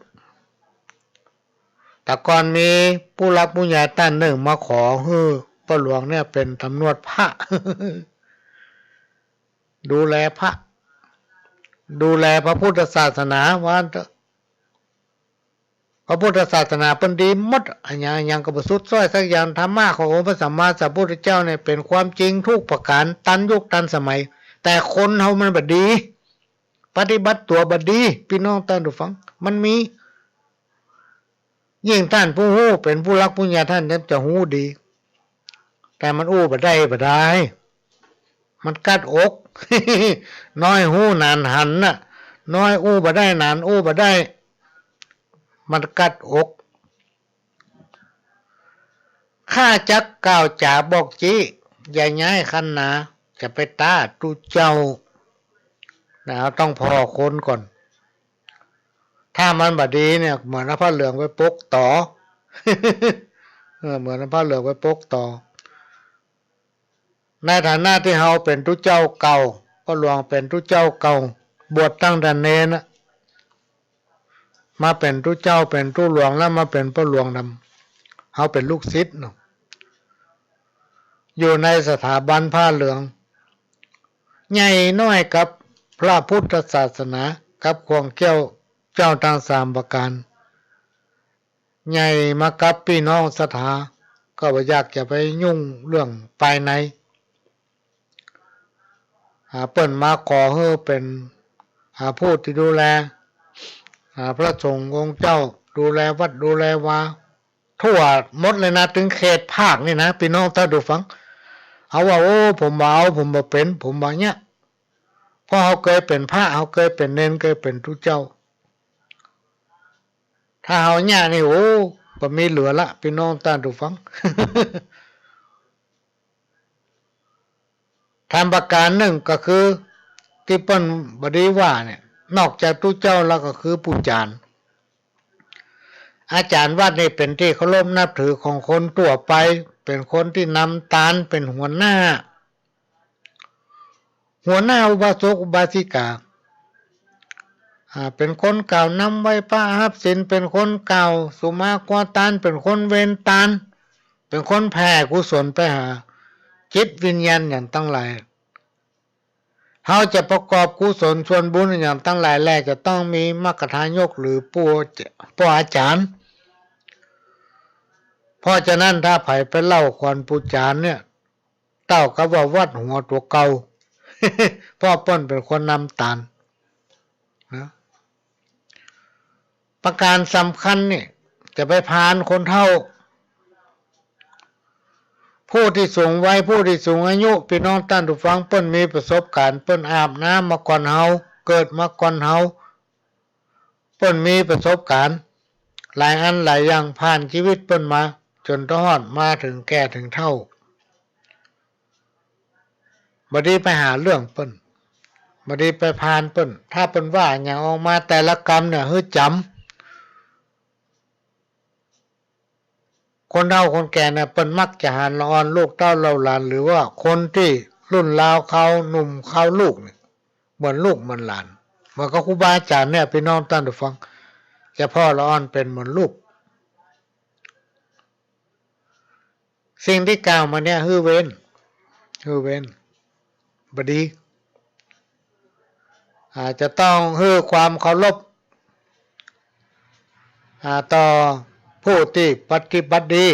แต่ก่อนมีผู้หลักผู้ใหญ่ต้านนึ่งมาขอหื้อป้อหลวงเนี่ยเป๋นต๋ำรวจพระ ดูแลพระ ดูแลพระพุทธศาสนา ว่าเถอะ พระพุทธศาสนาเปิ้นดีหมด อะหยังอะหยังก็บ่สุดซ้อยสักอย่าง ธรรมะขององค์พระสัมมาสัมพุทธเจ้าเนี่ยเป๋นความจริงทุกประก๋าน ตันยุคตันสมัย แต่คนเฮามันบ่ดี ปฏิบัติตั๋วบ่ดี ปี้น้องต้านผู้ฟัง มันมี ยิ่งต้านผู้ฮู้เป๋นผู้หลักผู้ใหญ่ ต้านจะฮู้ดี แต่มันอู้บ่ได้บ่ดาย มันกัดอก น้อยฮู้หนานหันน่ะ น้อยอู้บ่ได้ หนานอู้บ่ได้ มันกัดอก ข้าจักกล่าวจ๋าบอกจี้ อย่าย้ายคันนา จะไปต๊าตุ๊เจ้า นะ ต้องผ่อคนก่อน ถ้ามันบ่ดีเนี่ย เหมือนเอาผ้าเหลืองไปปกต๋อ เออ เหมือนเอาผ้าเหลืองไปปกต๋อ ในฐานะตี้เฮาเป๋นตุ๊เจ้าเก่า ป้อหลวงเป๋นตุ๊เจ้าเก่า บวชตั้งแต่เณรน่ะ มาเป๋นตุ๊เจ้า เป๋นตุ๊หลวง แล้วมาเป๋นป้อหลวงนำ เฮาเป๋นลูกศิษย์เนาะ อยู่ในสถาบันผ้าเหลือง ใหญ่น้อยกับพระพุทธศาสนา กับข้องเกี่ยวเจ้าตังสามประก๋าน ใหญ่มากับปี้น้องศรัทธา ก็บ่อยากจะไปยุ่งเรื่องภายใน อ่า เปิ้นมาขอหื้อเป๋น อ่า ผู้ตี้ดูแล อ่า พระสงฆ์องค์เจ้า ดูแลวัดดูแลวา ทั่วหมดเลยนะ ตึงเขตภาคนี่นะ ปี้น้องต้านผู้ฟัง เฮาว่า โอ้ ผมบ่เอา ผมบ่เป๋น ผมบ่เยียะ เพราะเฮาเกยเป๋นพระ เฮาเกยเป๋นเณร เกยเป๋นตุ๊เจ้า ถ้าเฮาเยียะนี่ โอ้ บ่มีเหลือละ ปี้น้องต้านผู้ฟัง แถมประก๋านนึ่งก็คือ ตี้เปิ้นบ่ดีว่าเนี่ย นอกจากตุ๊เจ้าแล้วก็คือปู่จ๋ารย์ อาจ๋ารย์วัดนี่เป๋นตี้เคารพนับถือของคนทั่วไป เป๋นคนตี้นำตาน เป๋นหัวหน้า หัวหน้าอุบาสกอุบาสิกา อ่า เป๋นคนกล่าวนำไหว้พระฮับศีล เป๋นคนกล่าวสุมากัวตาน เป๋นคนเวนตาน เป๋นคนแผ่กุศลไปหาจิตวิญญาณอย่างตังหลาย เฮาจะประกอบกุศลส่วนบุญอย่างตังหลายแล จะต้องมีมรรคทายกหรือปู่ ป้ออาจ๋ารย์ เพราะฉะนั้นถ้าใผไปเล่าขวัญปู่จ๋ารเนี่ย เต้ากับว่าวัดหัวตั๋วเก่า เพราะเปิ้นเป๋นคนนำตานนะ ประก๋านสำคัญเนี่ย จะไปผ่านคนเฒ่า ผู้ตี้สูงวัย ผู้ตี้สูงอายุ ปี้น้องต้านผู้ฟัง เปิ้นมีประสบก๋ารณ์ เปิ้นอาบน้ำมาก่อนเฮา เกิดมาก่อนเฮา เปิ้นมีประสบก๋ารณ์ หลายอันหลายอย่าง ผ่านจีวิตเปิ้นมา จ๋นตะฮอดมาเถิงแก่เถิงเฒ่า บ่ดีไปหาเรื่องเปิ้น บ่ดีไปผ่านเปิ้น ถ้าเปิ้นว่าหยังออกมาแต่ละกำเนี่ย หื้อจ๋ำ คนเฒ่าคนแก่เนี่ย เปิ้นมักจะหันละอ่อนลูกเต้าเหล่าหลาน หรือว่าคนตี้รุ่นราวคาวหนุ่มคาวลูกเนี่ย เหมือนลูกเหมือนหลาน เหมือนกับครูบาอาจ๋ารย์เนี่ย ปี้น้องต้านผู้ฟัง จะผ่อละอ่อนเป๋นเหมือนลูก สิ่งตี้กล่าวมาเนี่ย หื้อเว้น หื้อเว้น บ่ดี อ่า จะต้องหื้อความเคารพ อ่า ต่อผู้ตี้ปฏิบัติดี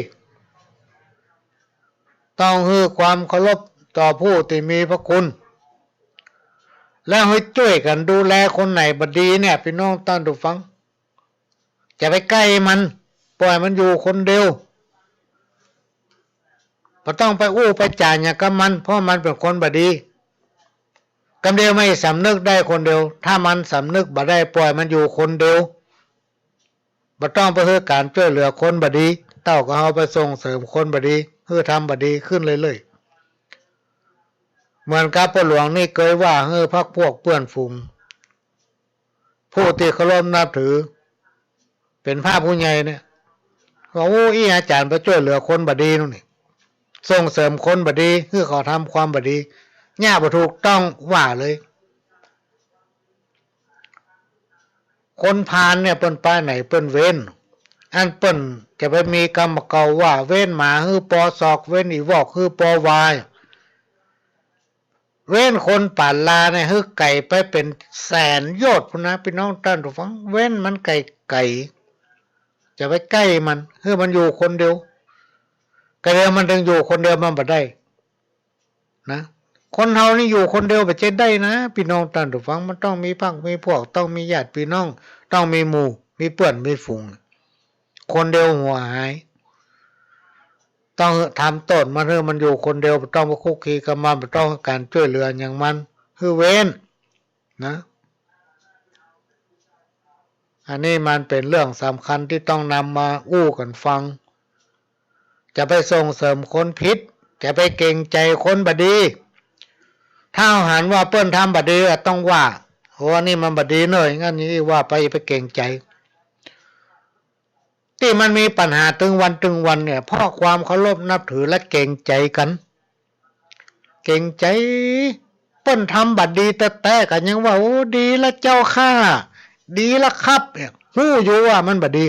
ต้องหื้อความเคารพต่อผู้ตี้มีพระคุณ แล้วหื้อจ้วยกั๋นดูแลคนไหนบ่ดีเนี่ย ปี้น้องต้านผู้ฟัง จะไปใก้มัน ป่อยมันอยู่คนเดียว บ่ต้องไปอู้ไปจ๋าหยังกับมัน เพราะมันเป๋นคนบ่ดี กำเดียวมันสำนึกได้คนเดียว ถ้ามันสำนึกบ่ได้ ป่อยมันอยู่คนเดียว บ่ต้องไปหื้อก๋านจ้วยเหลือคนบ่ดี เต้ากับเฮาไปส่งเสริมคนบ่ดี หื้อทำบ่ดีขึ้นเรื่อยๆ เหมือนกับป้อหลวงนี่เกยว่าหื้อพรรคพวกเปื้อนฝูง ผู้ตี้เคารพนับถือ เป๋นพระผู้ใหญ่เนี่ย ว่า โอ้ อี้อาจ๋ารย์ไปจ้วยเหลือคนบ่ดีนู่นนี่ ส่งเสริมคนบ่ดี หื้อเขาทำความบ่ดี เนี่ยบ่ถูกต้องว่าเลย คนพาลเนี่ยเปิ้นไปไหนเปิ้นเว้น อันเปิ้นจะไปมีกำเก่าว่า เว้นหมาหื้อปอศอก เว้นอี่วอกหื้อปอวา เว้นคนป่าลาเนี่ยหื้อไก๋ไปเป๋นแสนโยชน์พู้นนะ ปี้น้องต้านผู้ฟัง เว้นมันไก๋ๆ จะไปใก้มัน หื้อมันอยู่คนเดียว กำเดียวมันเถิงอยู่คนเดียวมันบ่ได้ นะ คนเฮานี่อยู่คนเดียวบ่ใจ้ได้นะ ปี้น้องต้านผู้ฟัง มันต้องมีพรรคมีพวก ต้องมีญาติปี้น้อง ต้องมีหมู่ มีเปื้อน มีฝูง คนเดียวหัวหาย ต้องทำโต้ษมันหื้อมันอยู่คนเดียว บ่ต้องไปคลุกคลีกับมัน บ่ต้องก๋านจ้วยเหลือหยังมัน หื้อเว้น นะ อันนี้มันเป๋นเรื่องสำคัญตี้ต้องนำมาอู้กั๋นฟัง จะไปส่งเสริมคนผิด จะไปเกรงใจ๋คนบ่ดี ถ้าหันว่าเปิ้นทำบ่ดีอะ ต้องว่า โอ้ อันนี้มันบ่ดีเน่อ อย่างนั้นอย่างนี้ว่าไป ไปเกรงใจ๋ ตี้มันมีปัญหาตึงวันตึงวันเนี่ย เพราะความเคารพนับถือและเกรงใจ๋กั๋น เกรงใจ๋ เปิ้นทำบ่ดีแต๊ๆ ก็ยังว่า โอ้ ดีละเจ้าข้า ดีละครับ เนี่ย ฮู้อยู่ว่ามันบ่ดี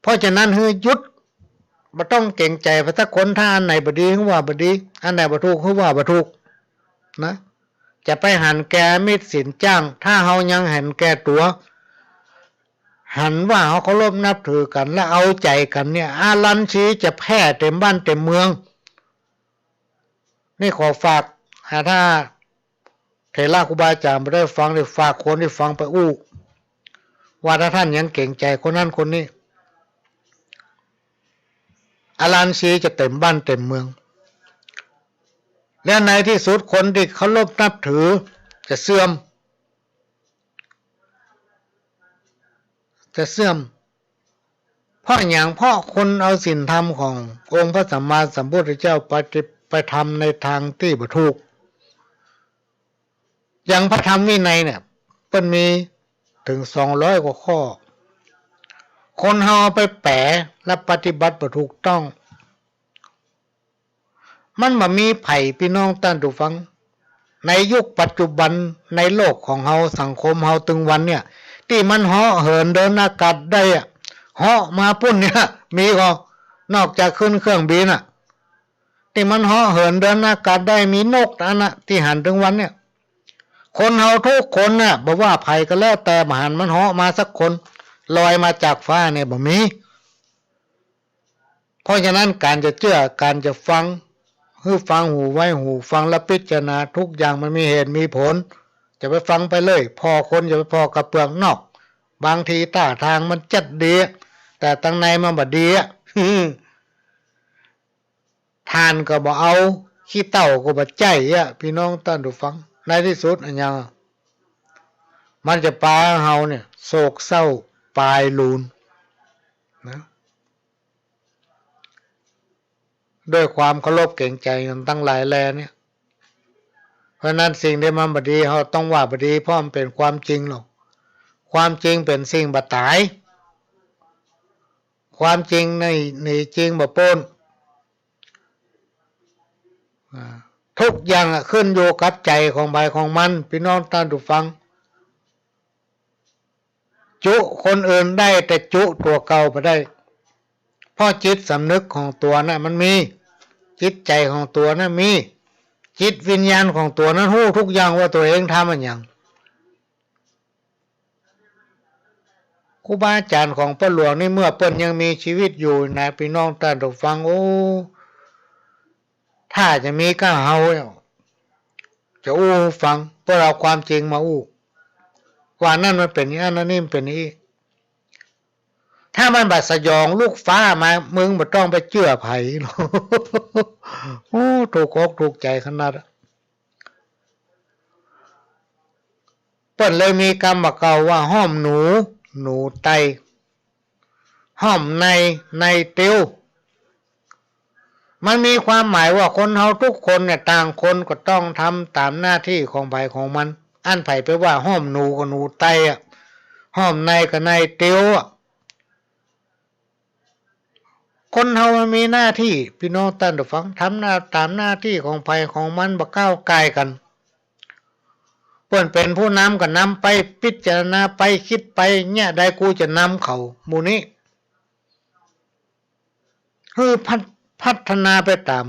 เพราะฉะนั้นหื้อหยุด บ่ต้องเกรงใจ๋ไผสักคน ถ้าอันไหนบ่ดีหื้อว่าบ่ดี อันไหนบ่ถูกหื้อว่าบ่ถูก นะ จะไปหันแก่มิตรศีลจ้าง ถ้าเฮายังหันแก่ตั๋ว หันว่าเฮาเคารพนับถือกั๋น และเอาใจ๋กั๋นเนี่ย อารัญชีจะแผ่เต๋มบ้านเต๋มเมือง นี่ขอฝาก หากถ้าเถระครูบาอาจ๋ารย์บ่ได้ฟัง ได้ฝากคนตี้ฟังไปอู้ ว่าถ้าต้านยังเกรงใจ๋คนนั้นคนนี้ อารัญชีจะเต๋มบ้านเต๋มเมือง และในตี้สุดคนตี้เคารพนับถือจะเสื่อม จะเสื่อม เพราะหยัง เพราะคนเอาศีลธรรมขององค์พระสัมมาสัมพุทธเจ้าไป ไปทำในตางตี้บ่ถูก อย่างพระธรรมวินัยเนี่ย เปิ้นมีเถิงสองร้อยกว่าข้อ คนเฮาเอาไปแป๋และปฏิบัติบ่ถูกต้อง มันบ่มีใผ ปี้น้องต้านผู้ฟัง ในยุคปัจจุบัน ในโลกของเฮา สังคมเฮาตึงวันเนี่ย ตี้มันเหาะเหินเดินอากาศได้อะ เหาะมาปู๊นเนี่ย มีก่อ นอกจากขึ้นเครื่องบินน่ะ ตี้มันเหาะเหินเดินอากาศได้ มีนกอันน่ะ ตี้หันตึงวันเนี่ย คนเฮากู้คนน่ะ บ่ว่าใผก็แล้วแต่ บ่หันมันเหาะมาสักคน ลอยมาจากฟ้าเนี่ย บ่มี เพราะฉะนั้นก๋านจะเจื้อ ก๋านจะฟัง หื้อฟังหูไว้หู ฟังแล้วพิจารณา ทุกอย่างมันมีเหตุมีผล จะไปฟังไปเลย ผ่อคนอย่าไปผ่อกระเปือกนอก บางทีต้าตางมันจัดดี แต่ตังในมันบ่ดีอะ ถ่านก็บ่เอา ขี้เถ้าก็บ่ใจ๊อะ ปี้น้องต้านผู้ฟัง ในตี้สุดอะหยัง มันจะปาหื้อเฮาเนี่ย โศกเศร้าปายหลูน นะ ด้วยความเคารพเกรงใจ๋กั๋นตังหลายแลเนี่ย เพราะฉะนั้นสิ่งตี้มันบ่ดี เฮาต้องว่าบ่ดี เพราะมันเป๋นความจริงลอ ความจริงเป๋นสิ่งบ่ต๋าย ความจริงนี่หนีจริงบ่ป๊น อ่า ทุกอย่างอะขึ้นอยู่กับใจ๋ของใผของมัน ปี้น้องต้านผู้ฟัง จุคนอื่นได้ แต่จุตั๋วเก่าบ่ได้ เพราะจิตสำนึกของตั๋วน่ะมันมี จิตใจ๋ของตั๋วน่ะมี จิตวิญญาณของตั๋วนั้นฮู้ทุกอย่างว่าตั๋วเองทำอะหยัง ครูบาอาจ๋ารย์ของป้อหลวงนี่ เมื่อเปิ้นยังมีจีวิตอยู่นะ ปี้น้องต้านผู้ฟัง โอ้ ถ้าจะมีก้าเฮาเนี่ย จะอู้หื้อฟัง เปิ้นเอาความจริงมาอู้ ว่าอันนั้นมันเป๋นอย่างอั้น อันนี้มันเป๋นอย่างอี้ ถ้ามันบ่สยองลูกฟ้ามา มึงบ่ต้องไปเจื้อใผหรอก โอ้ ถูกอกถูกใจ๋ขนาดอะ เปิ้นเลยมีกำบ่าเก่าว่า ห้อมหนู หนูไต ห้อมใน ในเตียว มันมีความหมายว่าคนเฮาทุกคนเนี่ย ต่างคนก็ต้องทำต๋ามหน้าตี้ของใผของมัน อันใผไปว่าห้อมหนูก็หนูไตอะ ห้อมในก็ในเตียวอะ คนเฮามันมีหน้าตี้ ปี้น้องต้านผู้ฟัง ทำหน้า ต๋ามหน้าตี้ของใผของมัน บ่ก้าวก่ายกั๋น เปิ้นเป๋นผู้นำก็นำไป พิจารณาไป กึ๊ดไป เยียะใดกูจะนำเขา หมู่นี้ หื้อพัฒ- พัฒนาไปต๋าม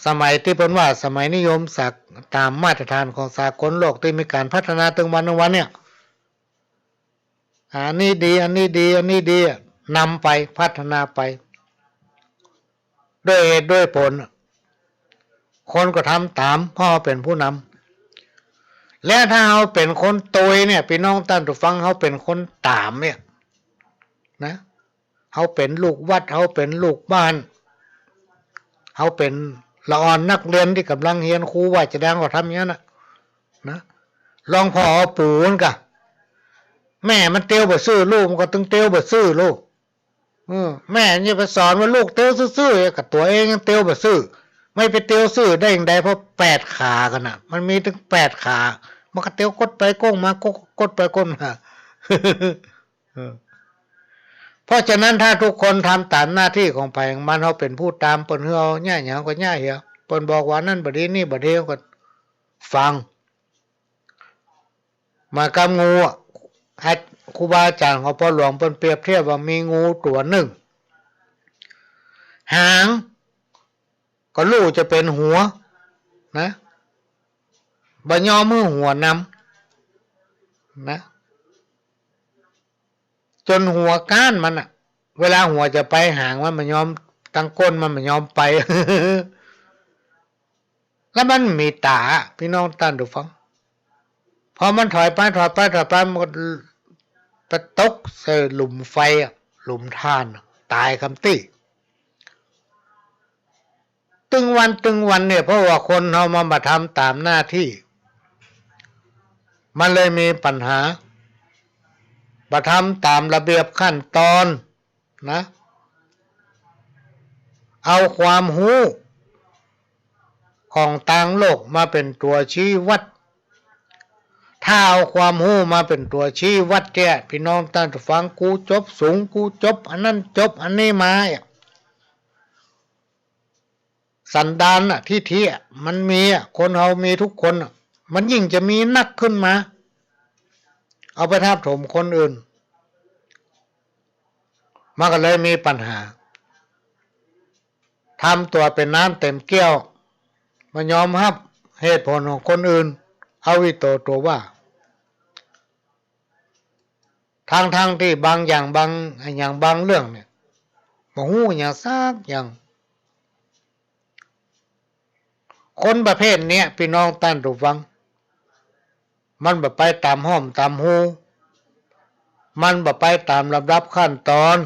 สมัยตี้เปิ้นว่าสมัยนิยมสาก- ต๋ามมาตรฐานของสากลโลกตี้มีก๋านพัฒนาตึงวันตึงวันเนี่ย อันนี้ดี อันนี้ดี อันนี้ดี นำไป พัฒนาไป ด้วยเหตุด้วยผล คนก็ทำต๋าม เพราะเฮาเป๋นผู้นำ และถ้าเฮาเป๋นคนตวยเนี่ย ปี้น้องต้านผู้ฟัง เฮาเป๋นคนต๋ามเนี่ย นะ เฮาเป๋นลูกวัด เฮาเป๋นลูกบ้าน เฮาเป๋นละอ่อนนักเรียนตี้ก่ำลังเฮียน ครูว่าจะแดงก็ทำอย่างนั้นน่ะ นะ ลองผ่อเอาปู่มันก่ะ แม่มันเตียวบ่ซื่อ ลูกมันก็ตึงเตียวบ่ซื่อลูก เออ แม่อย่าไปสอนว่าลูกเตียวซื่อๆ ก็ตั๋วเองยังเตียวบ่ซื่อ ไม่ไปเตียวซื่อได้อย่างใด เพราะแปดขากั๋นน่ะ มันมีตึงแปดขา มันก็เตียวก๊ดไปก๊ดมา ก๊ด ก๊ดไปก๊ดมา เออ เพราะฉะนั้นถ้าทุกคนทำต๋ามหน้าตี้ของใผของมัน เฮาเป๋นผู้ตาม เปิ้นหื้อเอาเยียะหยังก็เยียะเหีย เปิ้นบอกว่าอันนั้นบ่ดี นี่บ่ดี ก็ฟัง เหมือนกับงูอะ อา- ครูบาอาจ๋ารย์ของป้อหลวงเปิ้นเปรียบเทียบว่ามีงูตั๋วนึ่ง หางก็ลู่จะเป๋นหัว นะ บ่ยอมหื้อหัวนำ นะ จ๋นหัวก๊านมันน่ะ เวลาหัวจะไป หางมันบ่ยอม ตังก้นมันบ่ยอมไป แล้วมันบ่มีต๋า ปี้น้องต้านผู้ฟัง พอมันถอยไป ถอยไป ถอยไป มันก็ไปตกใส่หลุมไฟอะ หลุมถ่านอะ ต๋ายกำตี้ ตึงวันตึงวันเนี่ย เพราะว่าคนเฮามันบ่ทำต๋ามหน้าตี้ มันเลยมีปัญหา บ่ทำต๋ามระเบียบขั้นตอน นะ เอาความฮู้ของตางโลกมาเป๋นตั๋วชี้วัด ถ้าเอาความฮู้มาเป๋นตั๋วชี้วัดเนี่ย ปี้น้องต้านผู้ฟัง กูจบสูง กูจบอันนั้น จบอันนี้มาเนี่ย สันดานน่ะ ทิฐิอะ มันมีอะ คนเฮามีทุกคนน่ะ มันยิ่งจะมีนักขึ้นมา เอาไปทาบถมคนอื่น มันก็เลยมีปัญหา ทำตั๋วเป๋นน้ำเต๋มแก้ว บ่ยอมฮับเหตุผลของคนอื่น เอาอี้ตั๋ว ตั๋วว่า ทั้งๆ ตี้บางอย่าง บางอย่าง บางเรื่องเนี่ย บ่ฮู้หยังสักอย่าง คนประเภทเนี้ย ปี้น้องต้านผู้ฟัง มันบ่ไปต๋ามฮ่อมต๋ามฮู มันบ่ไปต๋ามลำดับขั้นต๋อน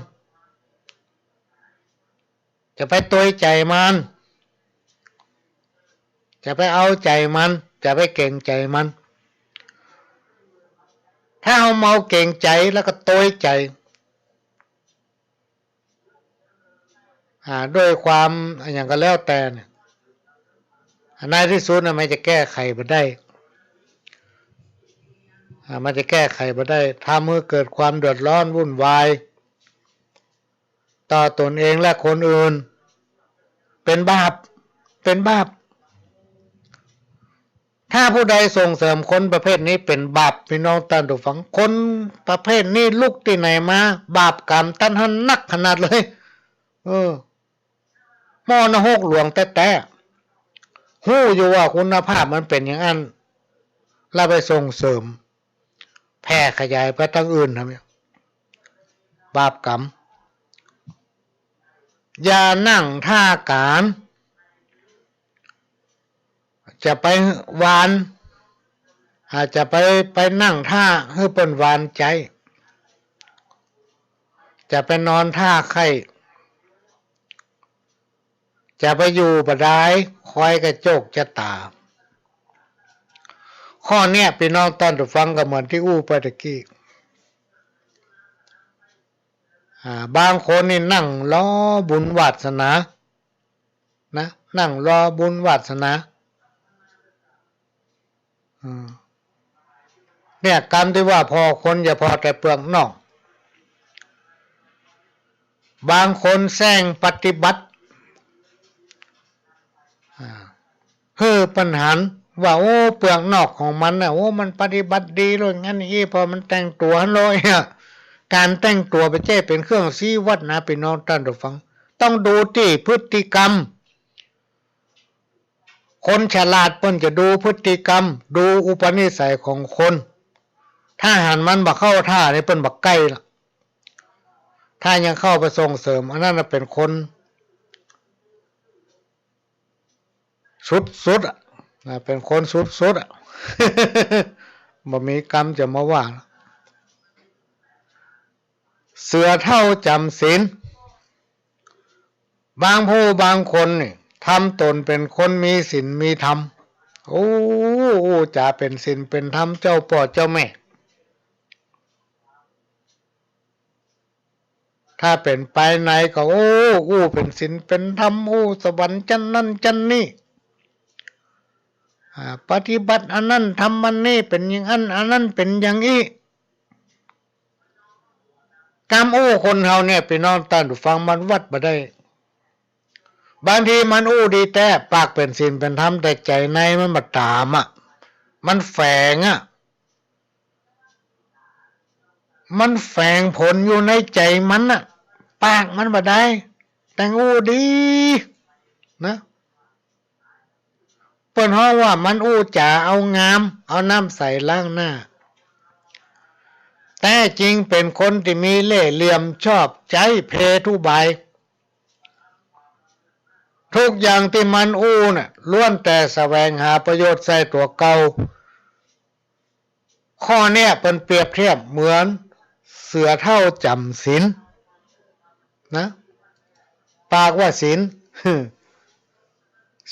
จะไปตวยใจ๋มัน จะไปเอาใจ๋มัน จะไปเก๋งใจ๋มัน ถ้าเฮาเมาเก๋งใจ๋แล้วก็ตวยใจ๋ อ่า ด้วยความอะหยังก็แล้วแต่เนี่ย ในตี้สุดน่ะมันจะแก้ไขบ่ได้ อ่า มันจะแก้ไขบ่ได้ ทำหื้อเกิดความเดือดร้อนวุ่นวาย ต่อตนเองและคนอื่น เป๋นบาป เป๋นบาป ถ้าผู้ใดส่งเสริมคนประเภทนี้เป๋นบาป ปี้น้องต้านผู้ฟัง คนประเภทนี้ลุกตี้ไหนมา บาปก๋รรมต้านหั้นนักขนาดเลย เออ หม้อนรกหลวงแต๊ๆ ฮู้อยู่ว่าคุณภาพมันเป๋นอย่างอั้น แล้วไปส่งเสริม แผ่ขยายไปตางอื่นทำไม บาปก๋รรม อย่านั่งท่าก๋าน จะไปหวาน อาจจะไป ไปนั่งท่าหื้อเปิ้นหวานใจ๋ จะไปนอนท่าใค่ จะไปอยู่บ่ดาย คอยกะโจกจะต๋า ข้อเนี้ย ปี้น้องต้านผู้ฟัง ก็เหมือนตี้อู้ไปตะกี้ อ่า บางคนนี่นั่งรอบุญวาสนา นะ นั่งรอบุญวาสนา อืม เนี่ย กรรมตี้ว่าผ่อคนอย่าผ่อแต่เปลือกนอก บางคนแสร้งปฏิบัติ อ่า หื้อเปิ้นหันว่า โอ้ เปลือกนอกของมันน่ะ โอ้ มันปฏิบัติดีโลด อย่างอั้นอย่างอี้ ผ่อมันแต่งตั๋วหั้นโลดเนี่ย ก๋านแต่งตั๋วบ่ใจ้เป๋นเครื่องชี้วัดนะ ปี้น้องต้านผู้ฟัง ต้องดูตี้พฤติกรรม คนฉลาดเปิ้นจะดูพฤติกรรม ดูอุปนิสัยของคน ถ้าหันมันบ่เข้าท่านี่เปิ้นบ่ใก้ละ ถ้ายังเข้าไปส่งเสริม อันนั้นน่ะเป๋นคนสุดๆ อะ นะ เป๋นคนสุดๆ อะ บ่มีกำจะมาว่า เสือเฒ่าจ๋ำศีล บางผู้บางคนนี่ ทำตนเป๋นคนมีศีลมีธรรม อู้ อู้จ๋าเป๋นศีลเป๋นธรรม เจ้าป้อเจ้าแม่ ถ้าเป๋นไปไหนก็ อู้ อู้เป๋นศีลเป๋นธรรม อู้สวรรค์จั้นนั้นจั้นนี้ อ่า ปฏิบัติอันนั้น ทำอันนี้ เป๋นอย่างอั้น อันนั้นเป๋นอย่างอี้ กำอู้คนเฮาเนี่ย ปี้น้องต้านผู้ฟัง มันวัดบ่ได้ บางทีมันอู้ดีแต๊ ปากเป๋นศีลเป๋นธรรม แต่ใจ๋ในมันบ่ต๋ามอะ มันแฝงอะ มันแฝงผลอยู่ในใจ๋มันน่ะ ปากมันบ่ได้ แต่งอู้ดี นะ เปิ้นฮ้องว่ามันอู้จ๋าเอางาม เอาน้ำใสล้างหน้า แต๊จริงเป๋นคนตี้มีเล่ห์เหลี่ยม ชอบใจ๊เพทุบาย ทุกอย่างตี้มันอู้น่ะ ล้วนแต่แสวงหาประโยชน์ใส่ตั๋วเก่า ข้อเนี้ยเปิ้นเปรียบเทียบเหมือนเสือเฒ่าจ๋ำศีลนะ ปากว่าศีล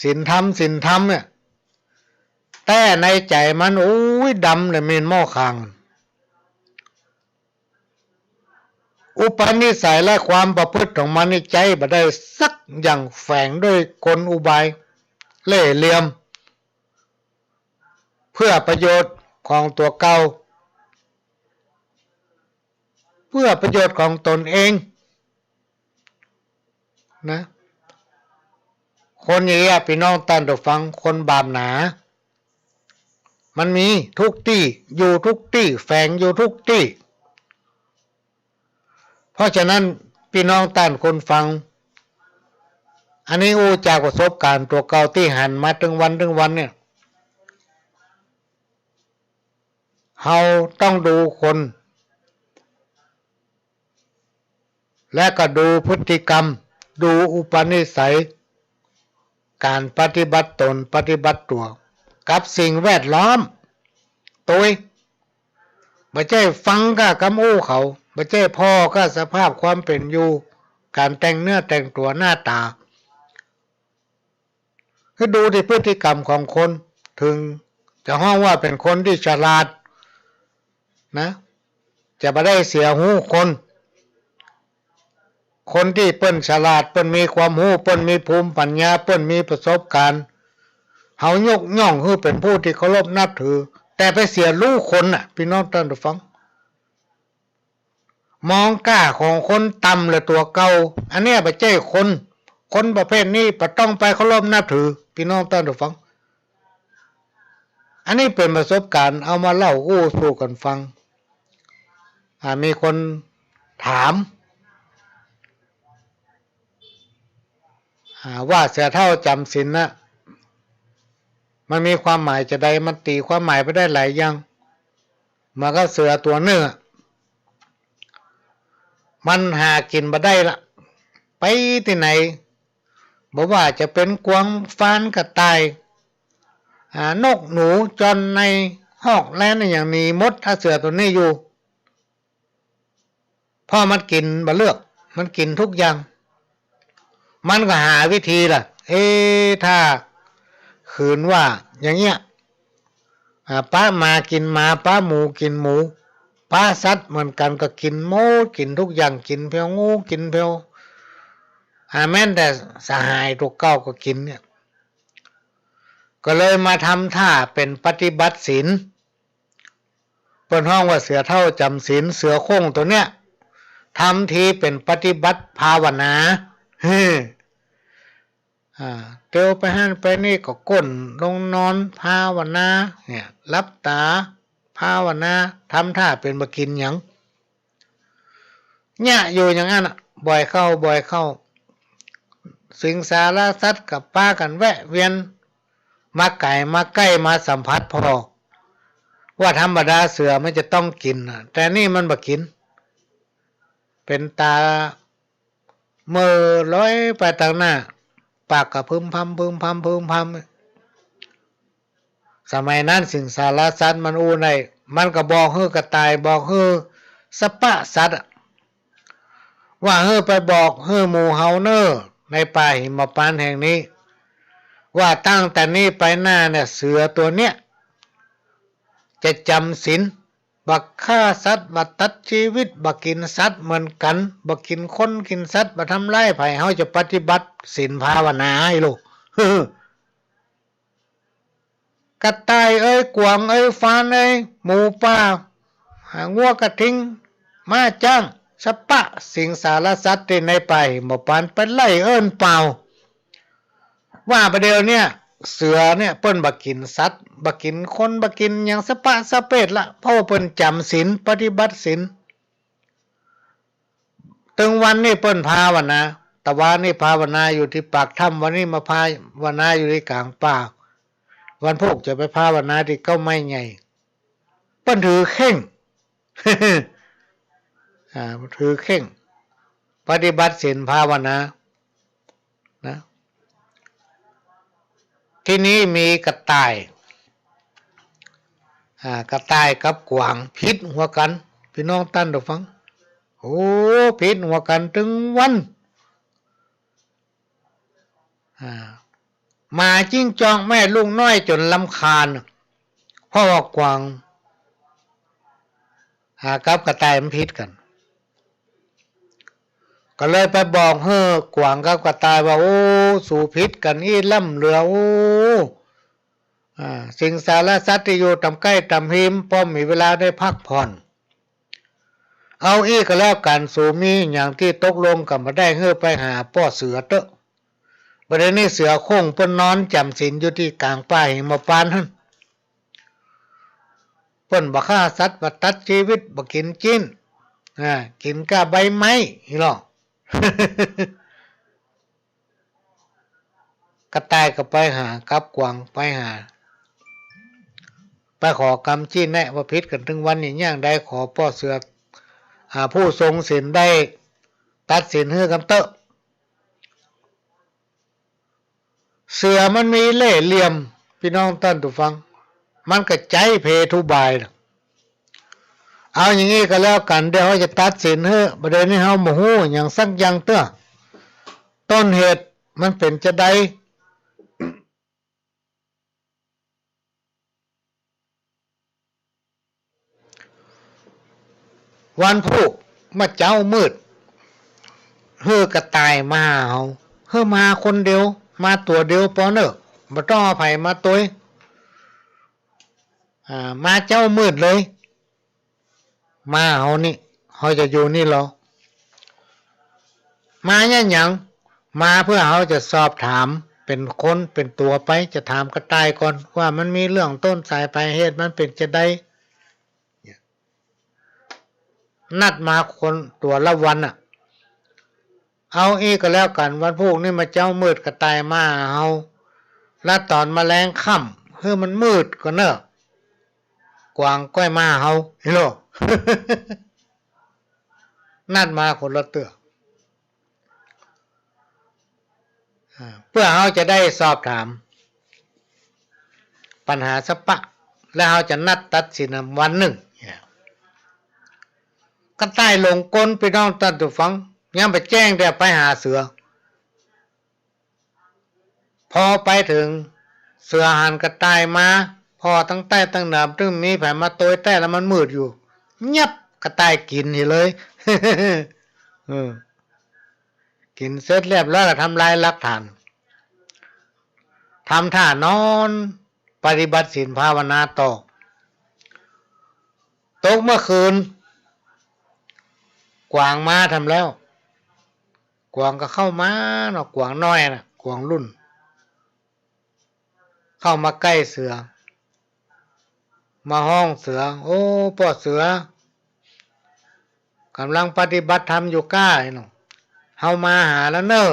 ศีลธรรม ศีลธรรมเนี่ย แต่ในใจ๋มัน โอ้ย ดำเหมือนหม้อข่าง อุปนิสัยและความประพฤติของมันนี่ใจ๊บ่ได้สักอย่าง แฝงด้วยกลอุบายเล่ห์เหลี่ยม เพื่อประโยชน์ของตั๋วเก่า เพื่อประโยชน์ของตนเองนะ คนอย่างเงี้ย ปี้น้องต้านผู้ฟัง คนบาปหนา มันมีทุกตี้ อยู่ทุกตี้ แฝงอยู่ทุกตี้ เพราะฉะนั้นปี้น้องต้านคนฟัง อันนี้อู้จากประสบก๋ารณ์ตั๋วเก่าตี้หันมาเถิงวันเถิงวันเนี่ย เฮาต้องดูคน และก็ดูพฤติกรรม ดูอุปนิสัย ก๋านปฏิบัติต๋น ปฏิบัติตั๋ว กับสิ่งแวดล้อม โตย บ่ใจ้ฟังก้ากำอู้เขา บ่ใจ้ผ่อก้าสภาพความเป๋นอยู่ ก๋านแต่งเนื้อแต่งตั๋วหน้าต๋า หื้อดูตี้พฤติกรรมของคน เถิงจะฮ้องว่าเป๋นคนตี้ฉลาดนะ จะบ่ได้เสียฮู้คน คนตี้เปิ้นฉลาด เปิ้นมีความฮู้ เปิ้นมีภูมิปัญญา เปิ้นมีประสบการณ์ เฮายกย่องหื้อเป๋นผู้ตี้เคารพนับถือ แต่ไปเสียฮู้คนน่ะ ปี้น้องต้านผู้ฟัง มองก้าของคนต่ำและตั๋วเก่า อันเนี้ยบ่ใจ้คน คนประเภทนี้บ่ต้องไปเคารพนับถือ ปี้น้องต้านผู้ฟัง อันนี้เป๋นประสบการณ์ เอามาเล่าอู้สู่กั๋นฟัง อ่า มีคนถาม อ่า ว่าเสือเฒ่าจ๋ำศีลน่ะ มันมีความหมายจาใด มันตี๋ความหมายไปได้หลายอย่าง เหมือนกับเสือตั๋วนึ่งอะ มันหากิ๋นบ่ได้ละ ไปตี้ไหน บ่ว่าจะเป๋นกวาง ฟาน กระต่าย อ่า นกหนู จอน นายฮอก แลนอะหยังหนีหมด ถ้าเสือตั๋วนี้อยู่ เพราะมันกิ๋นบ่เลือก มันกิ๋นทุกอย่าง มันก็หาวิธีล่ะ เอ๊ะ ถ้าขืนว่าอย่างเงี้ย อ่า ปะหมากิ๋นหมา ปะหมูกิ๋นหมู ปะสัตว์เหมือนกั๋นก็กิ๋นหมด กิ๋นทุกอย่าง กิ๋นเผียวงู กิ๋นเผียว อ่า แม้นแต่สหายตั๋วเก่าก็กิ๋นเนี่ย ก็เลยมาทำท่าเป๋นปฏิบัติศีล เปิ้นฮ้องว่าเสือเฒ่าจ๋ำศีล เสือโคร่งตั๋วเนี้ย ทำทีเป๋นปฏิบัติภาวนา เฮ้ อ่า เตียวไปหั้นไปนี่ก็ก้นลงนอนภาวนา เนี่ย หลับต๋าภาวนา ทำท่าเป๋นบ่กิ๋นหยัง เยียะอยู่อย่างนั้นน่ะ บ่อยเข้า บ่อยเข้า สิงสารสัตว์ก็ปากั๋นแวะเวียน มาใก้ มาใก้ มาสัมผัสผ่อ ว่าธรรมดาเสือมันจะต้องกิ๋นน่ะ แต่นี่มันบ่กิ๋น เป๋นต๋าเมื่อลอยไปตางหน้า ปากก็พึมพำ พึมพำ พึมพำ สมัยนั้นสิงสารสัตว์มันอู้ได้ มันก็บอกหื้อกระต่าย บอกหื้อสะปะสัตว์อะ ว่าหื้อไปบอกหื้อหมู่เฮาเน่อ ในป่าหิมพานต์แห่งนี้ ว่าตั้งแต่นี้ไปหน้าเนี่ย เสือตั๋วเนี้ย จะจ๋ำศีล บ่ฆ่าสัตว์ บ่ตัดจีวิต บ่กิ๋นสัตว์เหมือนกั๋น บ่กิ๋นคนกิ๋นสัตว์ บ่ทำร้ายใผ เฮาจะปฏิบัติศีลภาวนาไอ้ลูก กระต่ายเอ้ย กวางเอ้ย ฟานเอ้ย หมูป่า งัวกระทิง ม้าจ๊าง สะปะสิงสารสัตว์ตี้ในป่าหิมพานต์ไปไล่เอิ้นเป่า ว่าบ่าเดี่ยวเนี่ย เสือเนี่ยเปิ้นบ่กิ๋นสัตว์ บ่กิ๋นคน บ่กิ๋นหยังสะปะสะเปดละ เพราะว่าเปิ้นจ๋ำศีล ปฏิบัติศีล ตึงวันนี้เปิ้นภาวนา ตะวานี้ภาวนาอยู่ตี้ปากถ้ำ วันนี้มาภาวนาอยู่ตี้ก๋างป่า วันพูกจะไปภาวนาตี้เก๊าไม้ใหญ่ เปิ้นถือเคร่ง อ่า ถือเคร่ง ปฏิบัติศีลภาวนา นะ ทีนี้มีกระต่าย อ่า กระต่ายกับกวางผิดหัวกั๋น ปี้น้องต้านผู้ฟัง โอ้ ผิดหัวกั๋นตึงวัน อ่า หมาจิ้งจอกแม่ลูกน้อยจ๋นรำคาญ เพราะว่ากวาง อ่า กับกระต่ายมันผิดกั๋น ก็เลยไปบอกหื้อกวางกับกระต่ายว่า โอ้ สูผิดกั๋นอี้ล้ำเหลือ โอ้ อ่า สิงสารสัตว์ตี้อยู่ต๋ามใก้ต๋ามฮิม ป้อมมีเวลาได้พักผ่อน เอาอี้ก็แล้วกั๋น สูมีหยังตี้ตกลงกั๋นบ่ได้ หื้อไปหาป้อเสือเต๊อะ บ่าเดี่ยวนี้เสือโคร่งเปิ้นนอนจ๋ำศีลอยู่ตี้ก๋างป่าหิมพานต์หั้น เปิ้นบ่ฆ่าสัตว์ บ่ตัดจีวิต บ่กิ๋นจิ๊น อ่า กิ๋นก้าใบไม้ อี้หรอก กระต่ายก็ไปหา กับกวางไปหา ไปขอกำจี้แนะว่าผิดกั๋นตึงวันนี้ อย่างใดขอป้อเสือ อ่า ผู้ทรงศีลได้ ตัดสินหื้อกำเต๊อะ เสือมันมีเล่ห์เหลี่ยม ปี้น้องต้านผู้ฟัง มันก็ใจ๊เพทุบายน่ะ เอาอย่างอี้ก็แล้วกั๋น เดี๋ยวเฮาจะตัดสินหื้อ บ่าเดี่ยวนี้เฮาบ่ฮู้หยังสักอย่างเตื้อ ต้นเหตุมันเป๋นจาใด วันพูกเมื่อเจ๊ามืด หื้อกระต่ายมาหาเฮา หื้อมาคนเดียว มาตั๋วเดียวปอเน่อ บ่ต้องเอาใผมาตวย อ่า มาเจ๊ามืดเลย มาเฮานี่ เฮาจะอยู่นี่ลอ มาเยียะหยัง มาเปื้อเฮาจะสอบถาม เป๋นคนเป๋นตั๋วไป จะถามกระต่ายก่อน ว่ามันมีเรื่องต้นสายปลายเหตุมันเป๋นจาใด นัดมาคนตั๋วละวันน่ะ เอาอี้ก็แล้วกั๋น วันพูกนี้เมื่อเจ๊ามืดกระต่ายมาหาเฮา แล้วต๋อนมาแลงค่ำ หื้อมันมืดก่อนเน่อ กวางก้อยมาหาเฮา เฮโล นัดมาคนละเตื้อ อ่า เปื้อเฮาจะได้สอบถาม ปัญหาสะปะ แล้วเฮาจะนัดตัดสินวันนึ่ง เนี่ย กระต่ายหลงกล ปี้น้องต้านผู้ฟัง ยังบ่แจ้งเตื้อไปหาเสือ พอไปเถิง เสือหันกระต่ายมา ผ่อตังใต้ตังเหนือ บ่ตึงมีใผมาตวยแต๊ แล้วมันมืดอยู่ ยับ กระต่ายกิ๋นเหียเลย เออ กิ๋นเสร็จเรียบร้อยแล้ว ทำลายหลักฐาน ทำท่านอนปฏิบัติศีลภาวนาต่อ ตกเมื่อคืน กวางมาทำแล้ว กวางก็เข้ามาเนาะ กวางน้อยน่ะ กวางรุ่น เข้ามาใก้เสือ มาฮ้องเสือ โอ้ ป้อเสือ ก่ำลังปฏิบัติธรรมอยู่ก้าเนาะ เฮามาหาแล้วเน่อ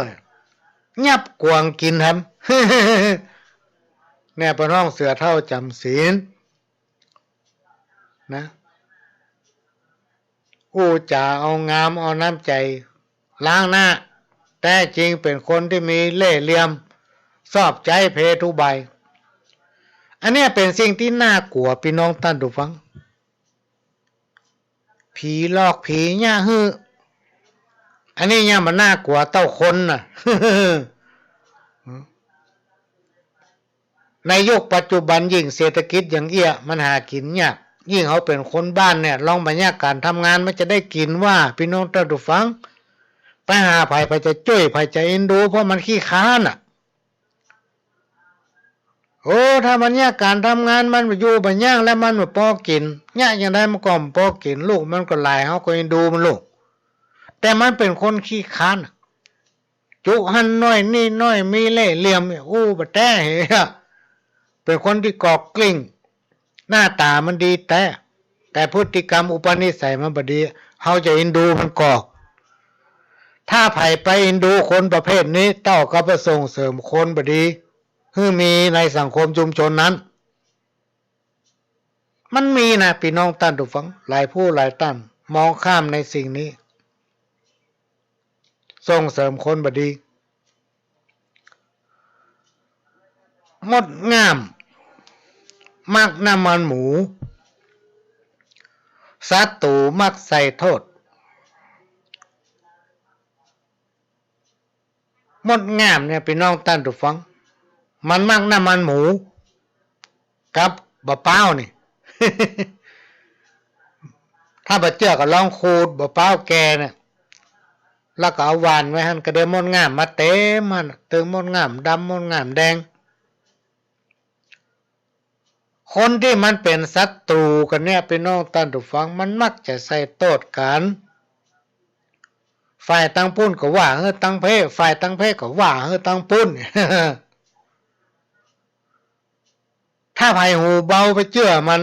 ยับกวางกิ๋นแถม เนี่ยเปิ้นฮ้องเสือเฒ่าจ๋ำศีล นะ อู้จ๋าเอางามเอาน้ำใจ๋ล้างหน้า แต๊จริงเป๋นคนตี้มีเล่ห์เหลี่ยม ชอบใจ๊เพทุบาย อันเนี้ยเป๋นสิ่งตี้น่ากลัว ปี้น้องต้านผู้ฟัง ผีหลอกผีเยียะหื้อ อันนี้ยังบ่น่ากลัวเต้าคนน่ะ ในยุคปัจจุบันยิ่งเศรษฐกิจหยังเอี้ย มันหากิ๋นยาก ยิ่งเฮาเป๋นคนบ้านเนี่ย ลองบรรยากาศทำงานมันจะได้กิ๋นว่า ปี้น้องต้านผู้ฟัง ไปหาใผ ใผจะจ้วย ใผจะเอ็นดู เพราะมันขี้คร้านน่ะ โอ้ ถ้าบรรยากาศทำงานมันบ่อยู่บ่ย่างแล้วมันบ่ปอกิ๋น เยียะอย่างใดมันก็บ่ปอกิ๋น ลูกมันก็หลาย เฮาก็เอ็นดูมันลูก แต่มันเป๋นคนขี้คร้าน จุหั้นน้อยนี่น้อย มีเล่ห์เหลี่ยม อู้บ่แต๊เหีย เป๋นคนตี้กอกกลิ้ง หน้าต๋ามันดีแต๊ แต่พฤติกรรมอุปนิสัยมันบ่ดี เฮาจะเอ็นดูมันก่อ ถ้าใผไปเอ็นดูคนประเภทนี้ เต้ากับว่าส่งเสริมคนบ่ดี หื้อมีในสังคมชุมชนนั้น มันมีนะ ปี้น้องต้านผู้ฟัง หลายผู้หลายต้าน มองข้ามในสิ่งนี้ ส่งเสริมคนบ่ดี มดง่าม มักน้ำมันหมู ศัตรูมักใส่โต้ษ มดง่ามเนี่ย ปี้น้องต้านผู้ฟัง มันมักน้ำมันหมู กับบ่าป๊าวนี่ ถ้าบ่เจื้อก็ลองขูดบ่าป๊าวแก่เนี่ย แล้วก็เอาหว่านไว้หั้น ก็ได้มดง่ามมาเต็มหั้น ตึงมดง่ามดำ มดง่ามแดง คนตี้มันเป๋นศัตรูกั๋นเนี่ย ปี้น้องต้านผู้ฟัง มันมักจะใส่โต้ษกั๋น ฝ่ายตังปุ้นก็ว่าหื้อตังเพ่ ฝ่ายตังเพ่ก็ว่าหื้อตังปุ้น ถ้าใผหูเบาไปเจื้อมัน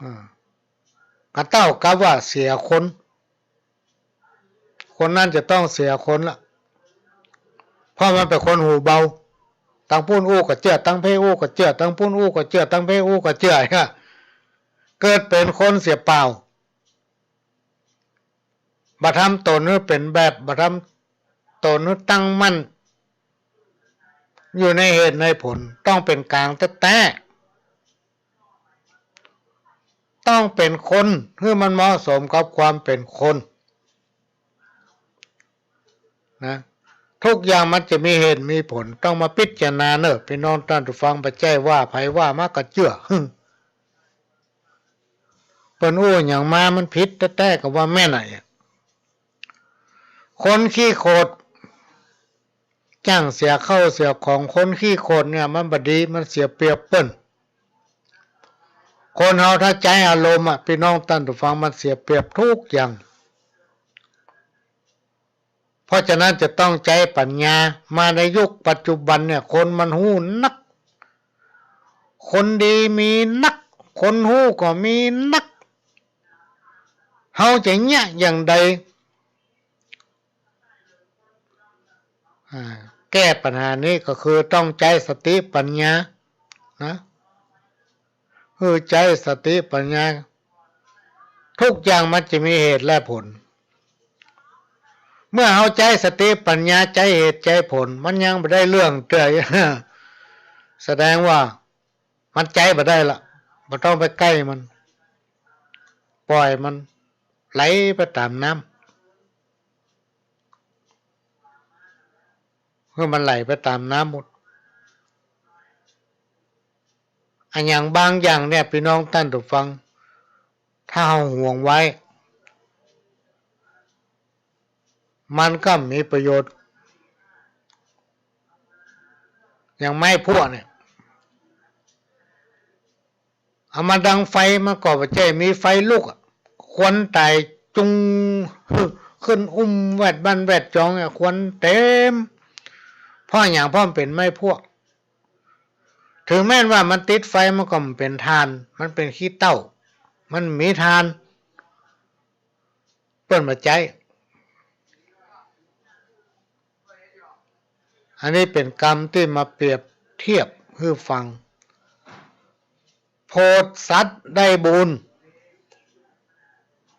อ่า ก็เต้ากับว่าเสียคน คนนั้นจะต้องเสียคนละ เพราะมันเป๋นคนหูเบา ตังปุ้นอู้ก็เจื้อ ตังเพ่อู้ก็เจื้อ ตังปุ้นอู้ก็เจื้อ ตังเพ่อู้ก็เจื้อ เกิดเป๋นคนเสียเปล่า บ่ทำต๋นหื้อเป๋นแบบ บ่ทำต๋นหื้อตั้งมั่น อยู่ในเหตุในผล ต้องเป๋นก๋างแต๊ๆ ต้องเป๋นคนหื้อมันเหมาะสมกับความเป๋นคน นะ ทุกอย่างมันจะมีเหตุมีผล ต้องมาพิจารณาเน่อ ปี้น้องต้านผู้ฟัง บ่ใจ้ว่าใผว่ามาก็เจื้อ เปิ้นอู้หยังมามันผิดแต๊ๆ ก็ว่าแม่นอะ คนขี้โขด จ้างเสียข้าวเสียของ คนขี้โขดเนี่ยมันบ่ดี มันเสียเปรียบเปิ้น คนเฮาถ้าใจ๊อารมณ์อะ ปี้น้องต้านผู้ฟัง มันเสียเปรียบทุกอย่าง เพราะฉะนั้นจะต้องใจ๊ปัญญา มาในยุคปัจจุบันเนี่ย คนมันฮู้นัก คนดีมีนัก คนฮู้ก็มีนัก เฮาจะเยียะอย่างใด อ่า แก้ปัญหานี้ก็คือต้องใจ๊สติปัญญา นะ คือใจ๊สติปัญญา ทุกอย่างมันจะมีเหตุและผล เมื่อเฮาใจ๊สติปัญญา ใจ๊เหตุใจ๊ผล มันยังบ่ได้เรื่องเตื้อ แสดงว่ามันใจ๊บ่ได้ละ บ่ต้องไปใก้มัน ปล่อยมันไหลไปต๋ามน้ำ หื้อมันไหลไปต๋ามน้ำหมด อะหยังบางอย่างเนี่ย ปี้น้องต้านผู้ฟัง ถ้าเฮาหวงไว้ มันก็มีประโยชน์ อย่างไม้พลั่วเนี่ย เอามาดังไฟมันก็บ่ใจ้มีไฟลุกอะ ควันไต่จุง ขึ้นอุ้มแวดบ้านแวดจองเนี่ย ควันเต็ม เพราะหยัง เพราะมันเป๋นไม้พลั่ว ถึงแม้นว่ามันติดไฟมันก็บ่เป๋นถ่าน มันเป๋นขี้เต้า มันบ่มีถ่าน เปิ้นบ่ใจ๊ อันนี้เป๋นกำตี้มาเปรียบเทียบหื้อฟัง โผดสัตว์ได้บุญ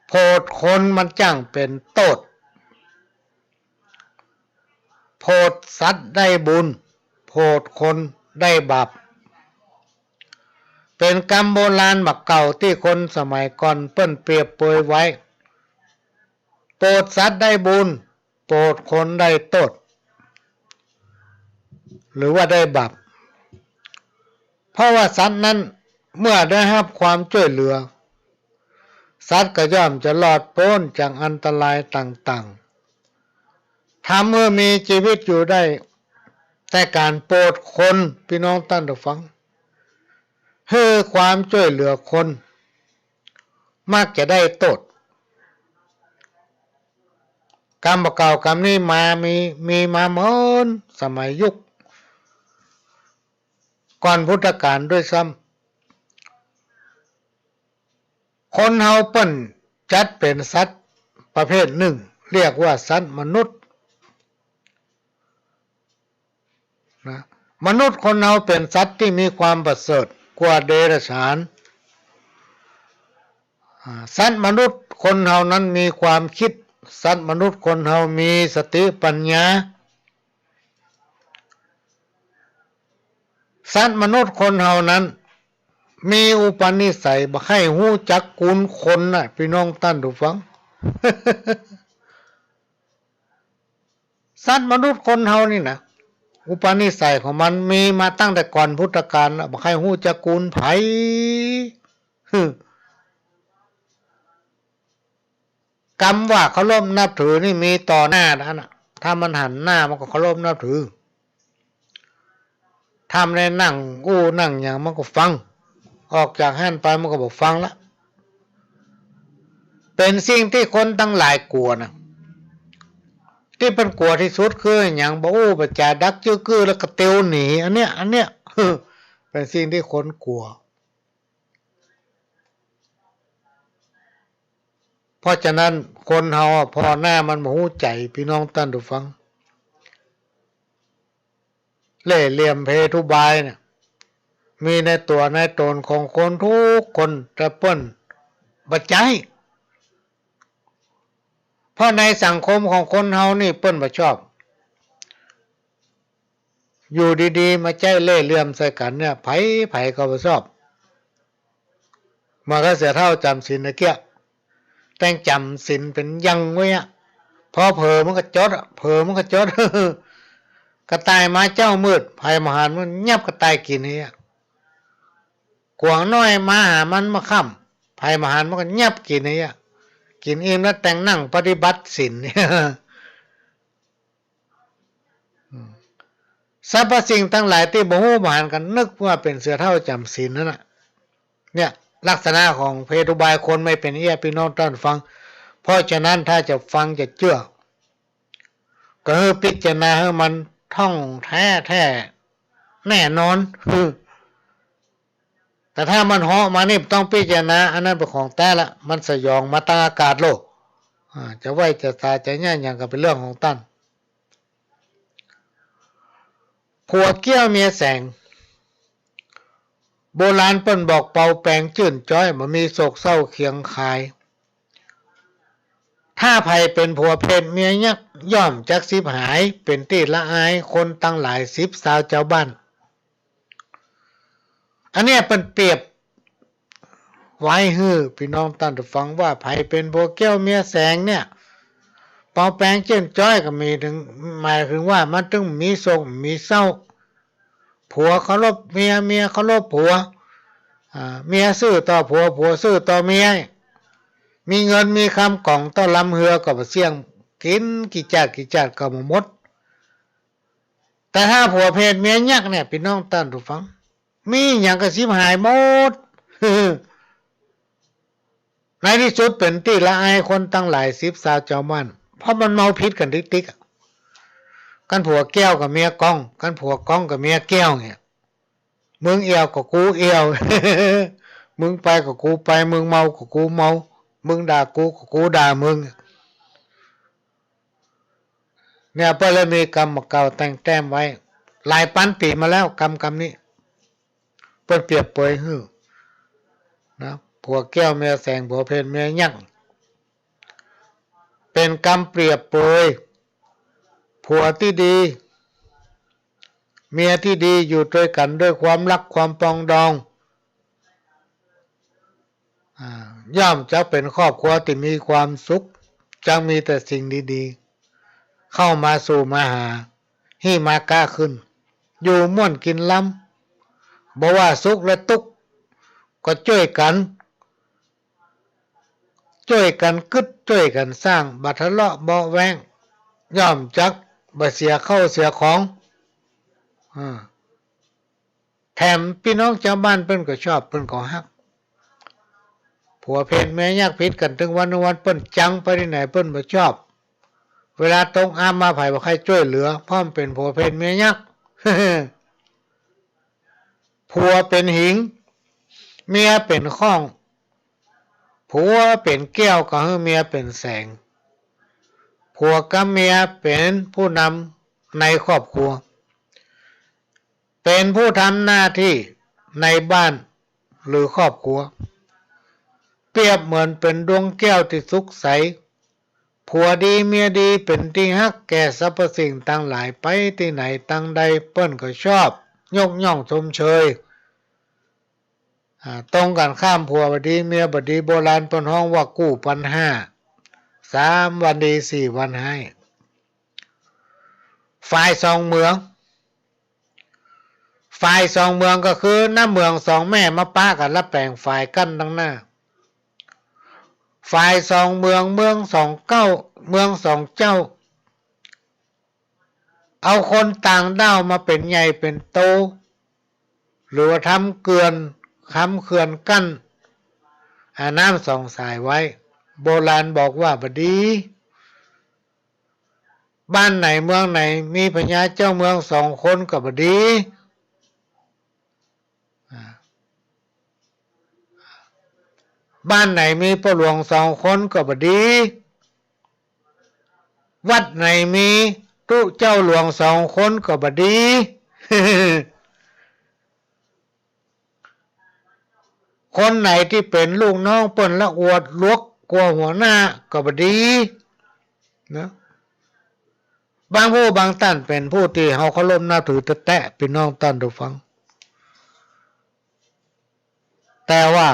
โผดคนมันจ้างเป๋นโต้ษ โผดสัตว์ได้บุญ โผดคนได้บาป เป๋นกำโบราณบ่าเก่าตี้คนสมัยก่อนเปิ้นเปรียบเปยไว้ โผดสัตว์ได้บุญ โผดคนได้โต้ษ หรือว่าได้บาป เพราะว่าสัตว์นั้นเมื่อได้ฮับความจ้วยเหลือ สัตว์ก็ย่อมจะรอดป๊นจากอันตรายต่างๆ ทำหื้อมีจีวิตอยู่ได้ แต่ก๋านโผดคน ปี้น้องต้านผู้ฟัง หื้อความจ้วยเหลือคน มักจะได้โต้ษ กำบ่าเก่ากำนี้มา มี มีมาเมินสมัยยุคก่อนพุทธกาลด้วยซ้ำ คนเฮาเปิ้นจัดเป๋นสัตว์ประเภทนึ่ง เรียกว่าสัตว์มนุษย์ นะ มนุษย์คนเฮาเป๋นสัตว์ตี้มีความประเสริฐกว่าเดรัจฉาน อ่า สัตว์มนุษย์คนเฮานั้นมีความกึ๊ด สัตว์มนุษย์คนเฮามีสติปัญญา สัตว์มนุษย์คนเฮานั้นมีอุปนิสัยบ่ใค่ฮู้จักกูณคนน่ะ ปี้น้องต้านผู้ฟัง สัตว์มนุษย์คนเฮานี่นะ อุปนิสัยของมันมีมาตั้งแต่ก่อนพุทธกาลแล้ว บ่ใค่ฮู้จักกูณใผ กำว่าเคารพนับถือนี่มีต่อหน้านั้นน่ะ ถ้ามันหันหน้ามันก็เคารพนับถือ ถ้ามันได้นั่งอู้นั่งหยังมันก็ฟัง ออกจากหั้นไปมันก็บ่ฟังละ เป๋นสิ่งตี้คนตังหลายกั๋วนะ ตี้เปิ้นกั๋วตี้สุดคือหยัง บ่อู้บ่จ๋า ดักจื้อกื้อแล้วก็เตียวหนี อันเนี้ย อันเนี้ย เป๋นสิ่งตี้คนกั๋ว เพราะฉะนั้นคนเฮาอะ ผ่อหน้ามันบ่ฮู้ใจ๋ ปี้น้องต้านผู้ฟัง เล่ห์เหลี่ยมเพทุบายเนี่ย มีในตั๋วในต๋นของคนกู้คน แต่เปิ้นบ่ใจ๊ เพราะในสังคมของคนเฮานี่เปิ้นบ่ชอบ อยู่ดีๆ มาใจ๊เล่ห์เหลี่ยมใส่กั๋นเนี่ย ใผๆ ก็บ่ชอบ เหมือนกับเสือเฒ่าจ๋ำศีลตะเกียะ แต่งจ๋ำศีลเป๋นยังไว้อะ พอเผลอมันก็จ๊ดอะ เผลอมันก็จ๊ด กระต่ายมาเจ๊ามืด ใผบ่หันมันยับกระต่ายกิ๋นเหีย กวางน้อยมาหามันเมื่อค่ำ ใผบ่หันมันก็ยับกิ๋นเหีย กิ๋นอิ่มแล้วแต่งนั่งปฏิบัติศีล อืม สรรพสิ่งตังหลายตี้บ่ฮู้บ่หันกั๋น นึกว่าเป๋นเสือเฒ่าจ๋ำศีลนั่นน่ะ เนี่ย ลักษณะของเพศอุบายคนไม่เป๋นเอี้ย ปี้น้องต้านฟัง เพราะฉะนั้นถ้าจะฟังจะเจื้อ ก็หื้อพิจารณาหื้อมันถ่องแต๊แต๊แน่นอน แต่ถ้ามันเหาะมานี่ต้องพิจารณา อันนั้นเป๋นของแต๊ละ มันสยองมาตังอากาศโลก อ่า จะไหว้จะสาจะเยียะหยังก็เป๋นเรื่องของต้าน ผัวเกี้ยวเมียแสง โบราณเปิ้นบอกเปาแป๋งจื้นจ๊อย บ่มีโศกเศร้าเคียงคาย ถ้าใผเป๋นผัวเพศเมียยักษ์ ย่อมจักฉิบหาย เป๋นตี้ละอายคนตังหลายสิบซาวจาวบ้าน อันเนี้ยเปิ้นเปรียบไว้หื้อปี้น้องต้านฟังว่า ใผเป๋นผัวเกี้ยวเมียแสงเนี่ย เปาแป๋งจื้นจ๊อยก็มีเถิง หมายเถิงว่ามันตึงมีโศกมีเศร้า ผัวเคารพเมีย เมียเคารพผัว อ่า เมียซื่อต่อผัว ผัวซื่อต่อเมีย มีเงินมีคำก๋องเต้าลำเฮือก็บ่เสี้ยง กิ๋นกี่จาติกี่จาติก็บ่หมด แต่ถ้าผัวเพศเมียยักษ์เนี่ย ปี้น้องต้านฟัง มีหยังก็ฉิบหายหมด ในตี้สุดเป๋นตี้ละอายคนตังหลายสิบซาวจาวบ้าน เพราะมันเมาผิดกั๋นติ๊กๆ อะ กั๋นผัวแก้วกับเมียก้อง กั๋นผัวก้องกับเมียแก้วเนี่ย มึงเอี่ยวก็กูเอี่ยว มึงไปก็กูไป มึงเมาก็กูเมา มึงด่ากูก็กูด่ามึง เนี่ย เปิ้นเลยมีกำบ่าเก่าแต่งแต้มไว้ หลายปันปี๋มาแล้ว กำ กำนี้ เปิ้นเปรียบเปยหื้อ นะ ผัวแก้วเมียแสง ผัวเพศเมียยักษ์ เป๋นกำเปรียบเปย ผัวตี้ดี เมียตี้ดี อยู่ตวยกั๋นด้วยความฮักความปรองดอง อ่า ย่อมจักเป๋นครอบครัวตี้มีความสุข จักมีแต่สิ่งดีๆ เข้ามาสู่มาหา ฮี่มาก๊าขึ้น อยู่ม่วนกิ๋นล้ำ บ่ว่าสุขและตุ๊กข์ ก็จ้วยกั๋น จ้วยกั๋นกึ๊ด จ้วยกั๋นสร้าง บ่ทะเลาะเบาะแว้ง ย่อมจักบ่เสียข้าวเสียของ อ่า แถมปี้น้องจาวบ้านเปิ้นก็ชอบ เปิ้นก็ฮัก ผัวเพศเมียยักษ์ผิดกั๋นตึงวัน วันเปิ้นจังไปตี้ไหนเปิ้นบ่ชอบ เวลาตกอับมาใผบ่ใค่จ้วยเหลือ เพราะมันเป๋นผัวเพศเมียยักษ์ ผัวเป๋นหิง เมียเป๋นข้อง ผัวเป๋นแก้วก็หื้อเมียเป๋นแสง ผัวกับเมียเป๋นผู้นำในครอบครัว เป๋นผู้ทำหน้าตี้ในบ้านหรือครอบครัว เปรียบเหมือนเป๋นดวงแก้วตี้สุกใส ผัวดีเมียดีเป๋นตี้ฮักแก่สรรพสิ่งตังหลาย ไปตี้ไหนตังใดเปิ้นก็ชอบ ยกย่องชมเชย อ่า ตรงกั๋นข้าม ผัวบ่ดีเมียบ่ดี โบราณเปิ้นฮ้องว่ากู้ปัญหา สามวันดีสี่วันฮ้าย ฝ่ายสองเมือง ฝ่ายสองเมืองก็คือน้ำเมืองสองแม่มาปะกั๋นแล้วแป๋งฝ่ายกั้นตังหน้า ฝ่ายสองเมือง เมืองสองเก้า เมืองสองเจ้า เอาคนต่างด้าวมาเป๋นใหญ่เป๋นโต หรือว่าทำเกื่อน ทำเขื่อนกั้น อ่า น้ำสองสายไว้ โบราณบอกว่าบ่ดี บ้านไหนเมืองไหนมีพญาเจ้าเมืองสองคนก็บ่ดี อ่า บ้านไหนมีป้อหลวงสองคนก็บ่ดี วัดไหนมีตุ๊เจ้าหลวงสองคนก็บ่ดี คนไหนตี้เป๋นลูกน้องเปิ้นละอวดหลวกกั๋วหัวหน้าก็บ่ดี นะ บางผู้บางต้านเป๋นผู้ตี้เฮาเคารพนับถือแต๊ๆ ปี้น้องต้านผู้ฟัง แต่ว่า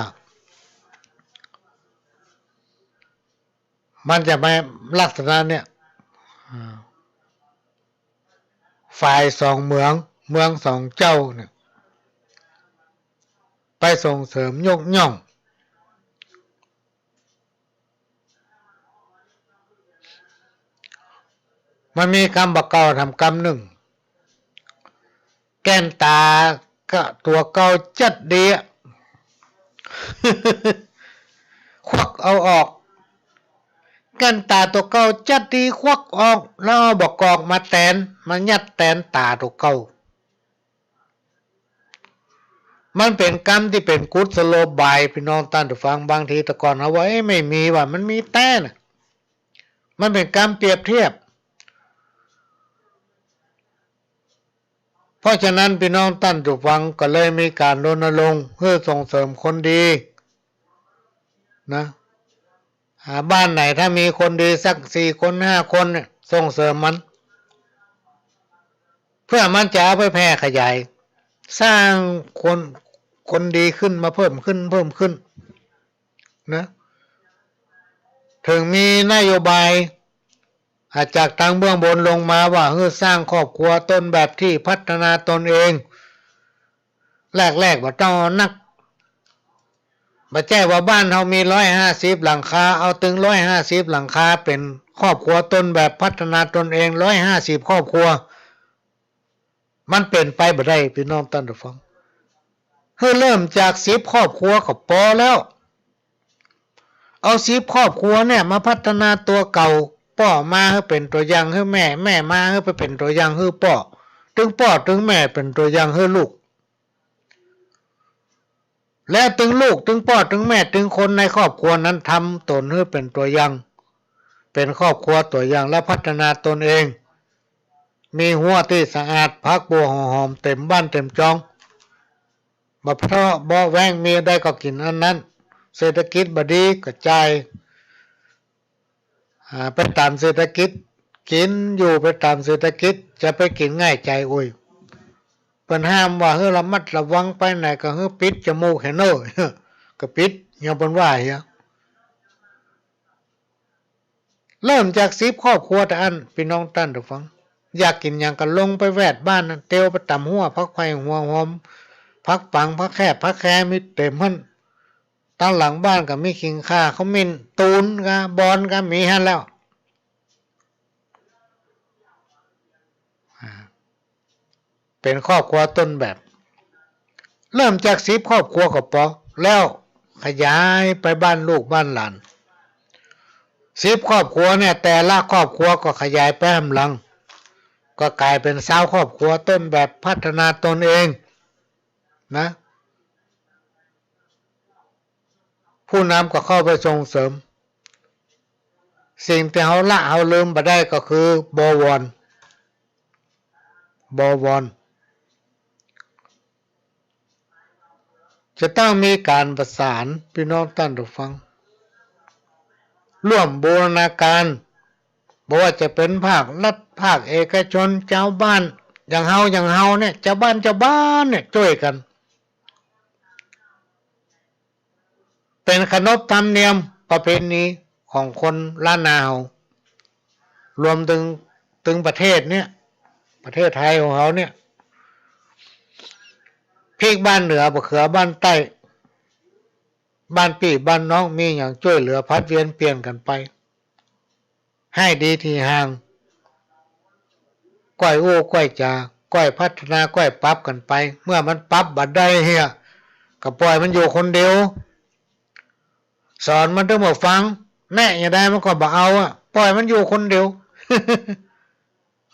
มันจะมาลักษณะเนี่ย อ่า ฝ่ายสองเมือง เมืองสองเจ้าเนี่ย ไปส่งเสริมยกย่อง มันมีกำบ่าเก่าถามกำนึ่ง แก่นต๋าก็ตั๋วเก่าจั๊ดดีอะ ควักเอาออก แก่นต๋าตั๋วเก่าจั๊ดดี ควักออก แล้วเอาบ่ากอกมาแตน มายัดแตนต๋าตั๋วเก่า มันเป๋นกำตี้เป๋นกุศโลบาย ปี้น้องต้านผู้ฟัง บางทีแต่ก่อนเฮาว่า เอ๊ะ ไม่มีว่ะ มันมีแต๊น่ะ มันเป๋นกำเปรียบเทียบ เพราะฉะนั้นปี้น้องต้านผู้ฟังก็เลยมีก๋านรณรงค์หื้อส่งเสริมคนดีนะ อ่า บ้านไหนถ้ามีคนดีสักสี่คนห้าคนเนี่ย ส่งเสริมมัน เพื่อมันจะเอาไปแผ่ขยาย สร้างคน คนดีขึ้นมาเพิ่มขึ้น เพิ่มขึ้นนะ เถิงมีนโยบาย อ่า จากตางเบื้องบนลงมาว่า หื้อสร้างครอบครัวต้นแบบตี้พัฒนาตนเอง แรกๆ บ่ต้องเอานัก บ่ใจ้ว่าบ้านเฮามีร้อยห้าสิบหลังคา เอาตึงร้อยห้าสิบหลังคาเป๋นครอบครัวต้นแบบพัฒนาตนเองร้อยห้าสิบครอบครัว มันเป๋นไปบ่ได้ ปี้น้องต้านผู้ฟัง หื้อเริ่มจากสิบครอบครัวก็ปอแล้ว เอาสิบครอบครัวเนี่ยมาพัฒนาตั๋วเก่า ป้อมาหื้อเป๋นตั๋วอย่างหื้อแม่ แม่มาหื้อไปเป๋นตั๋วอย่างหื้อป้อ ตึงป้อตึงแม่เป๋นตั๋วอย่างหื้อลูก แล้วตึงลูกตึงป้อตึงแม่ตึงคนในครอบครัวนั้นทำตนหื้อเป๋นตั๋วอย่าง เป๋นครอบครัวตั๋วอย่าง แล้วพัฒนาตนเอง มีฮั้วตี้สะอาด ผักบัวหัวหอมเต๋มบ้านเต๋มจอง บ่ทะเลาะเบาะแว้ง มีอันใดก็กิ๋นอันนั้น เศรษฐกิจบ่ดีก็จ่าย อ่า ไปต๋ามเศรษฐกิจ กิ๋นอยู่ไปต๋ามเศรษฐกิจ จะไปกิ๋นง่ายใจ๋อุย เปิ้นห้ามว่าหื้อระมัดระวัง ไปไหนก็หื้อปิดจมูกแหน่เน่อ ก็ปิด ยังเปิ้นว่าเหีย เริ่มจากสิบครอบครัวเต้าอั้น ปี้น้องต้านผู้ฟัง อยากกิ๋นหยังก็ลงไปแวดบ้านนั้น เตียวไปต๋ามฮั้ว ผักไผ่หัวหอม ผักปัง ผักแคบ ผักแค มีเต๋มหั้น ตางหลังบ้านก็มีขิงข่า ขมิ้น ตูนกา บอนกา มีหั้นแล้ว อ่า เป๋นครอบครัวต้นแบบ เริ่มจากสิบครอบครัวก็ปอ แล้วขยายไปบ้านลูกบ้านหลาน สิบครอบครัวเนี่ย แต่ละครอบครัวก็ขยายไปแหมหลัง ก็ก๋ายเป๋นซาวครอบครัวต้นแบบพัฒนาตนเองนะ ผู้นำก็เข้าไปส่งเสริม สิ่งตี้เฮาละเฮาลืมบ่ได้ก็คือ บวร บวร จะต้องมีก๋านประสาน ปี้น้องต้านผู้ฟัง ร่วมบูรณาการ บ่ว่าจะเป๋นภาครัฐ ภาคเอกชน จาวบ้าน อย่างเฮา อย่างเฮาเนี่ย จาวบ้าน จาวบ้านเนี่ย จ้วยกั๋น เป๋นขนบธรรมเนียมประเพณีของคนล้านนาเฮา รวมตึง ตึงประเทศเนี่ย ประเทศไทยของเฮาเนี่ย พริกบ้านเหนือ บ่าเขือบ้านใต้ บ้านปี้บ้านน้อง มีหยังจ้วยเหลือผลัดเวียนเปลี่ยนกั๋นไป หื้อดีตี้ห่าง ก้อยอู้ก้อยจ๋า ก้อยพัฒนา ก้อยปรับกั๋นไป เมื่อมันปรับบ่ได้เหีย ก็ป่อยมันอยู่คนเดียว สอนมันตึงบ่ฟัง แนะอย่างใดมันก็บ่เอาอะ ป่อยมันอยู่คนเดียว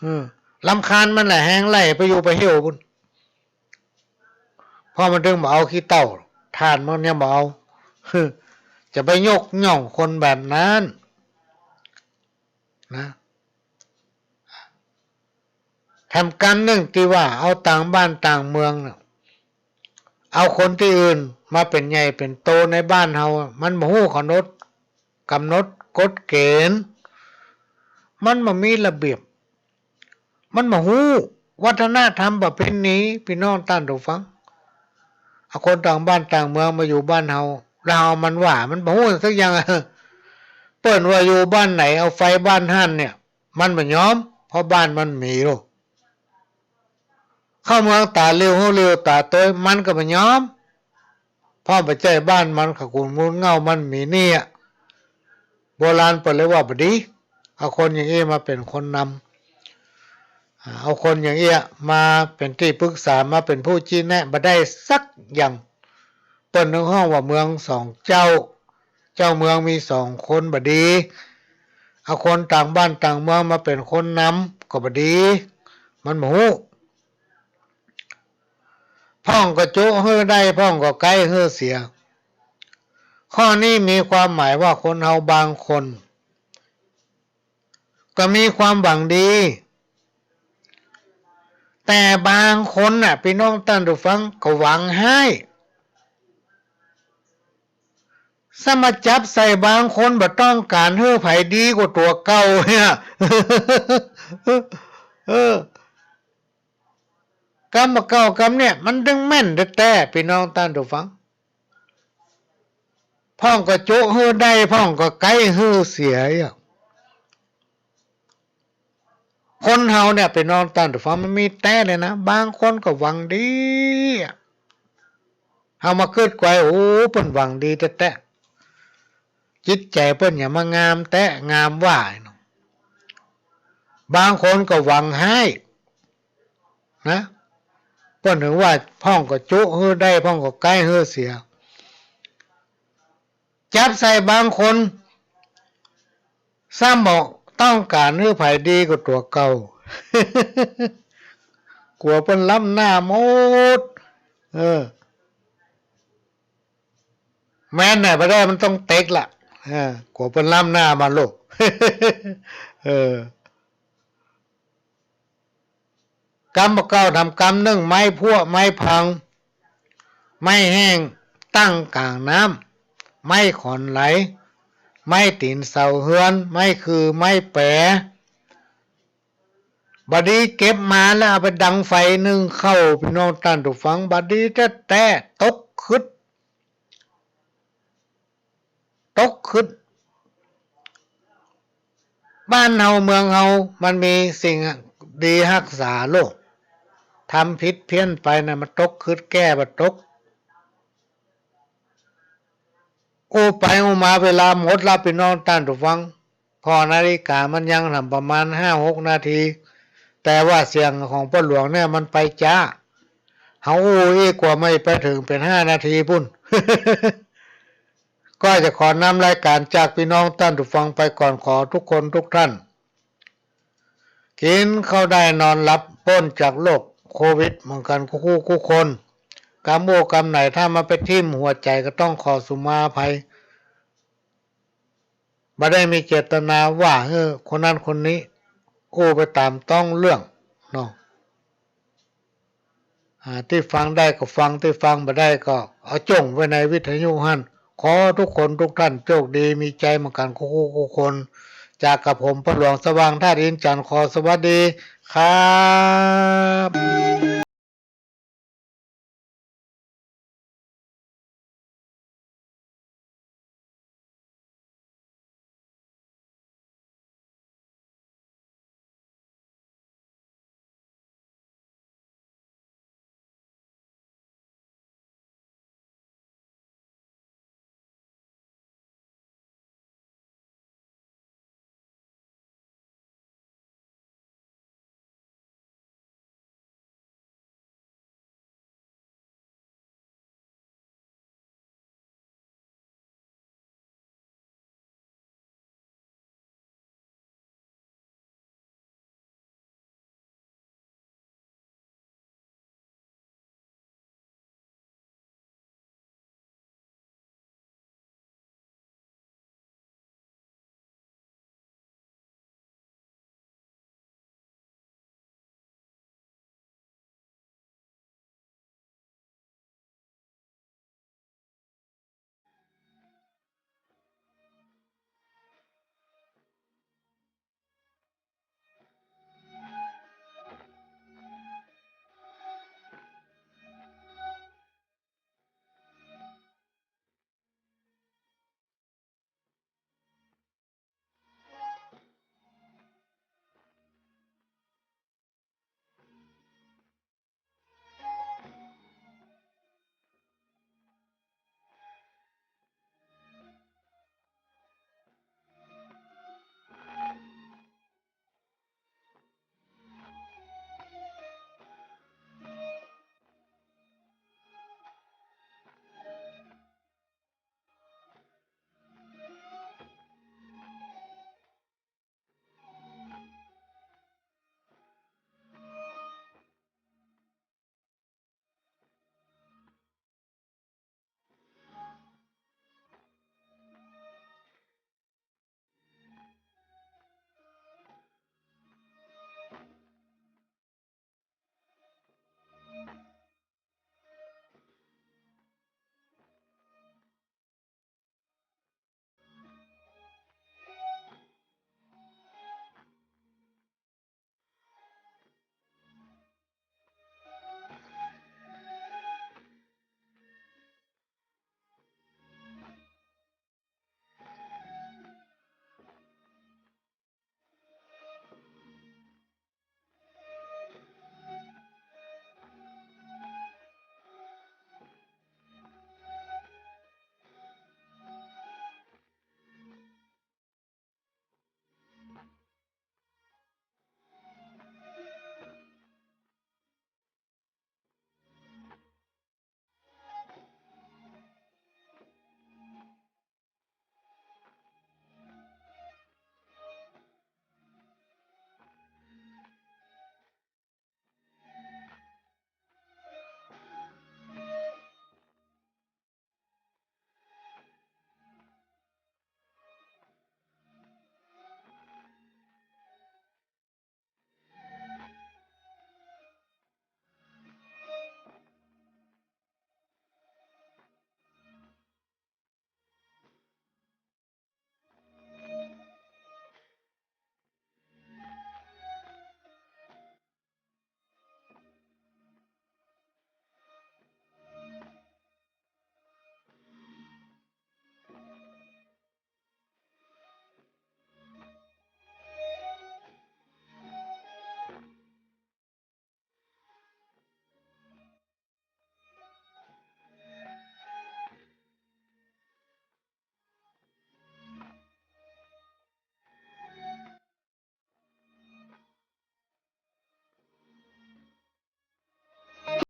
เออ รำคาญมันแหละ แฮงไล่ไปอยู่ไปเหี่ยวปู้น เพราะมันตึงบ่เอาขี้เถ้า ถ่านมันยังบ่เอา จะไปยกย่องคนแบบนั้นนะ แถมกำนึ่งตี้ว่าเอาต่างบ้านต่างเมืองน่ะ เอาคนตี้อื่นมาเป๋นใหญ่เป๋นโตในบ้านเฮาอะ มันบ่ฮู้กำหนด กำหนดกฎเกณฑ์ มันบ่มีระเบียบ มันบ่ฮู้วัฒนธรรมประเพณี ปี้น้องต้านผู้ฟัง เอาคนต่างบ้านต่างเมืองมาอยู่บ้านเฮา แล้วเฮามันว่า มันบ่ฮู้สักอย่าง เปิ้นว่าอยู่บ้านไหน เอาไฟบ้านหั้นเนี่ย มันบ่ยอม เพราะบ้านมันมีโล เข้าเมืองต๋าหลิว ฮู้หลิวต๋าตวย มันก็บ่ยอม เพราะบ่ใจ้บ้านมัน เขากุนมูลเหง้ามันมีเนี่ย โบราณเปิ้นเลยว่าบ่ดี เอาคนอย่างอี้มาเป๋นคนนำ อ่า เอาคนอย่างอี้มาเป๋นตี้ปรึกษา มาเป๋นผู้ชี้แนะ บ่ได้สักอย่าง เปิ้นถึงฮ้องว่าเมืองสองเจ้า เจ้าเมืองมีสองคนบ่ดี เอาคนต่างบ้านต่างเมืองมาเป๋นคนนำก็บ่ดี มันบ่ฮู้ พ่องก็จุหื้อได้ พ่องก็ไก๊หื้อเสีย ข้อนี้มีความหมายว่าคนเฮาบางคน ก็มีความหวังดี แต่บางคนน่ะ ปี้น้องต้านผู้ฟัง ก็หวังฮ้าย ซ้ำมาจับใส่บางคนบ่ต้องก๋านหื้อใผดีกว่าตั๋วเก่าเนี่ย เออ กำบ่าเก่ากำเนี่ย มันตึงแม่นแต๊ๆ ปี้น้องต้านผู้ฟัง พ่องก็จุหื้อได้ พ่องก็ไก๊หื้อเสียอะ คนเฮาเนี่ย ปี้น้องต้านผู้ฟัง มันมีแต๊เลยนะ บางคนก็หวังดีอะ เฮามาคิดไกว โอ้ เปิ้นหวังดีแต๊ๆ จิตใจ๋เปิ้นหยังมางามแต๊งามว่าเนาะ บางคนก็หวังฮ้ายนะ เปิ้นถึงว่าพ่องก็จุหื้อได้ พ่องก็ไก๊หื้อเสีย จับใส่บางคน ซ้ำบ่ต้องก๋านหื้อใผดีกว่าตั๋วเก่า กั๋วเปิ้นล้ำหน้าหมด เออ แม่นแหน่ บ่ได้มันต้องเต็กละ เออ กั๋วเปิ้นล้ำหน้ามาโลด เออ กำบ่าเก่าทำกำนึ่ง ไม้พั่ว ไม้พัง ไม้แห้งตั้งก๋างน้ำ ไม้ขอนไหล ไม้ตี๋นเสาเฮือน ไม้คือ ไม้แป๋ บ่ดีเก็บมาแล้วเอาไปดังไฟนึ่งข้าว ปี้น้องต้านผู้ฟัง บ่ดีแต๊ๆ ตกขึด ตกขึด บ้านเฮาเมืองเฮามันมีสิ่งดีฮักษาโลก ทำผิดเพี้ยนไปน่ะ มันตกขึดแก้บ่ตก อู้ไปอู้มาเวลาหมดละปี้น้องต้านผู้ฟัง ผ่อนาฬิกามันยังหนำประมาณห้าหกนาที แต่ว่าเสียงของป้อหลวงเนี่ยมันไปจ๊า เฮาอู้อี้กั๋วไม่ไปเถิงเป๋นห้านาทีปู้น ก็จะขอนำรายก๋านจากปี้น้องต้านผู้ฟังไปก่อน ขอทุกคนทุกท่าน กิ๋นข้าวได้นอนหลับ ป๊นจากโรคโควิดเหมือนกั๋นกู้ๆ กู้คน กำอู้กำไหนถ้ามันไปทิ่มหัวใจ๋ก็ต้องขอสุมาอภัย บ่ได้มีเจตนาว่าหื้อคนนั้นคนนี้ อู้ไปต๋ามต๊องเรื่องเนาะ อ่า ตี้ฟังได้ก็ฟัง ตี้ฟังบ่ได้ก็เอาจ้งไว้ในวิทยุหั้น ขอทุกคนทุกท่านโชคดีมีชัยเหมือนกั๋นกู้ๆ กู้คน จากกับผมป้อหลวงสว่างธาตุอินทร์จันทร์ ขอสวัสดีครับ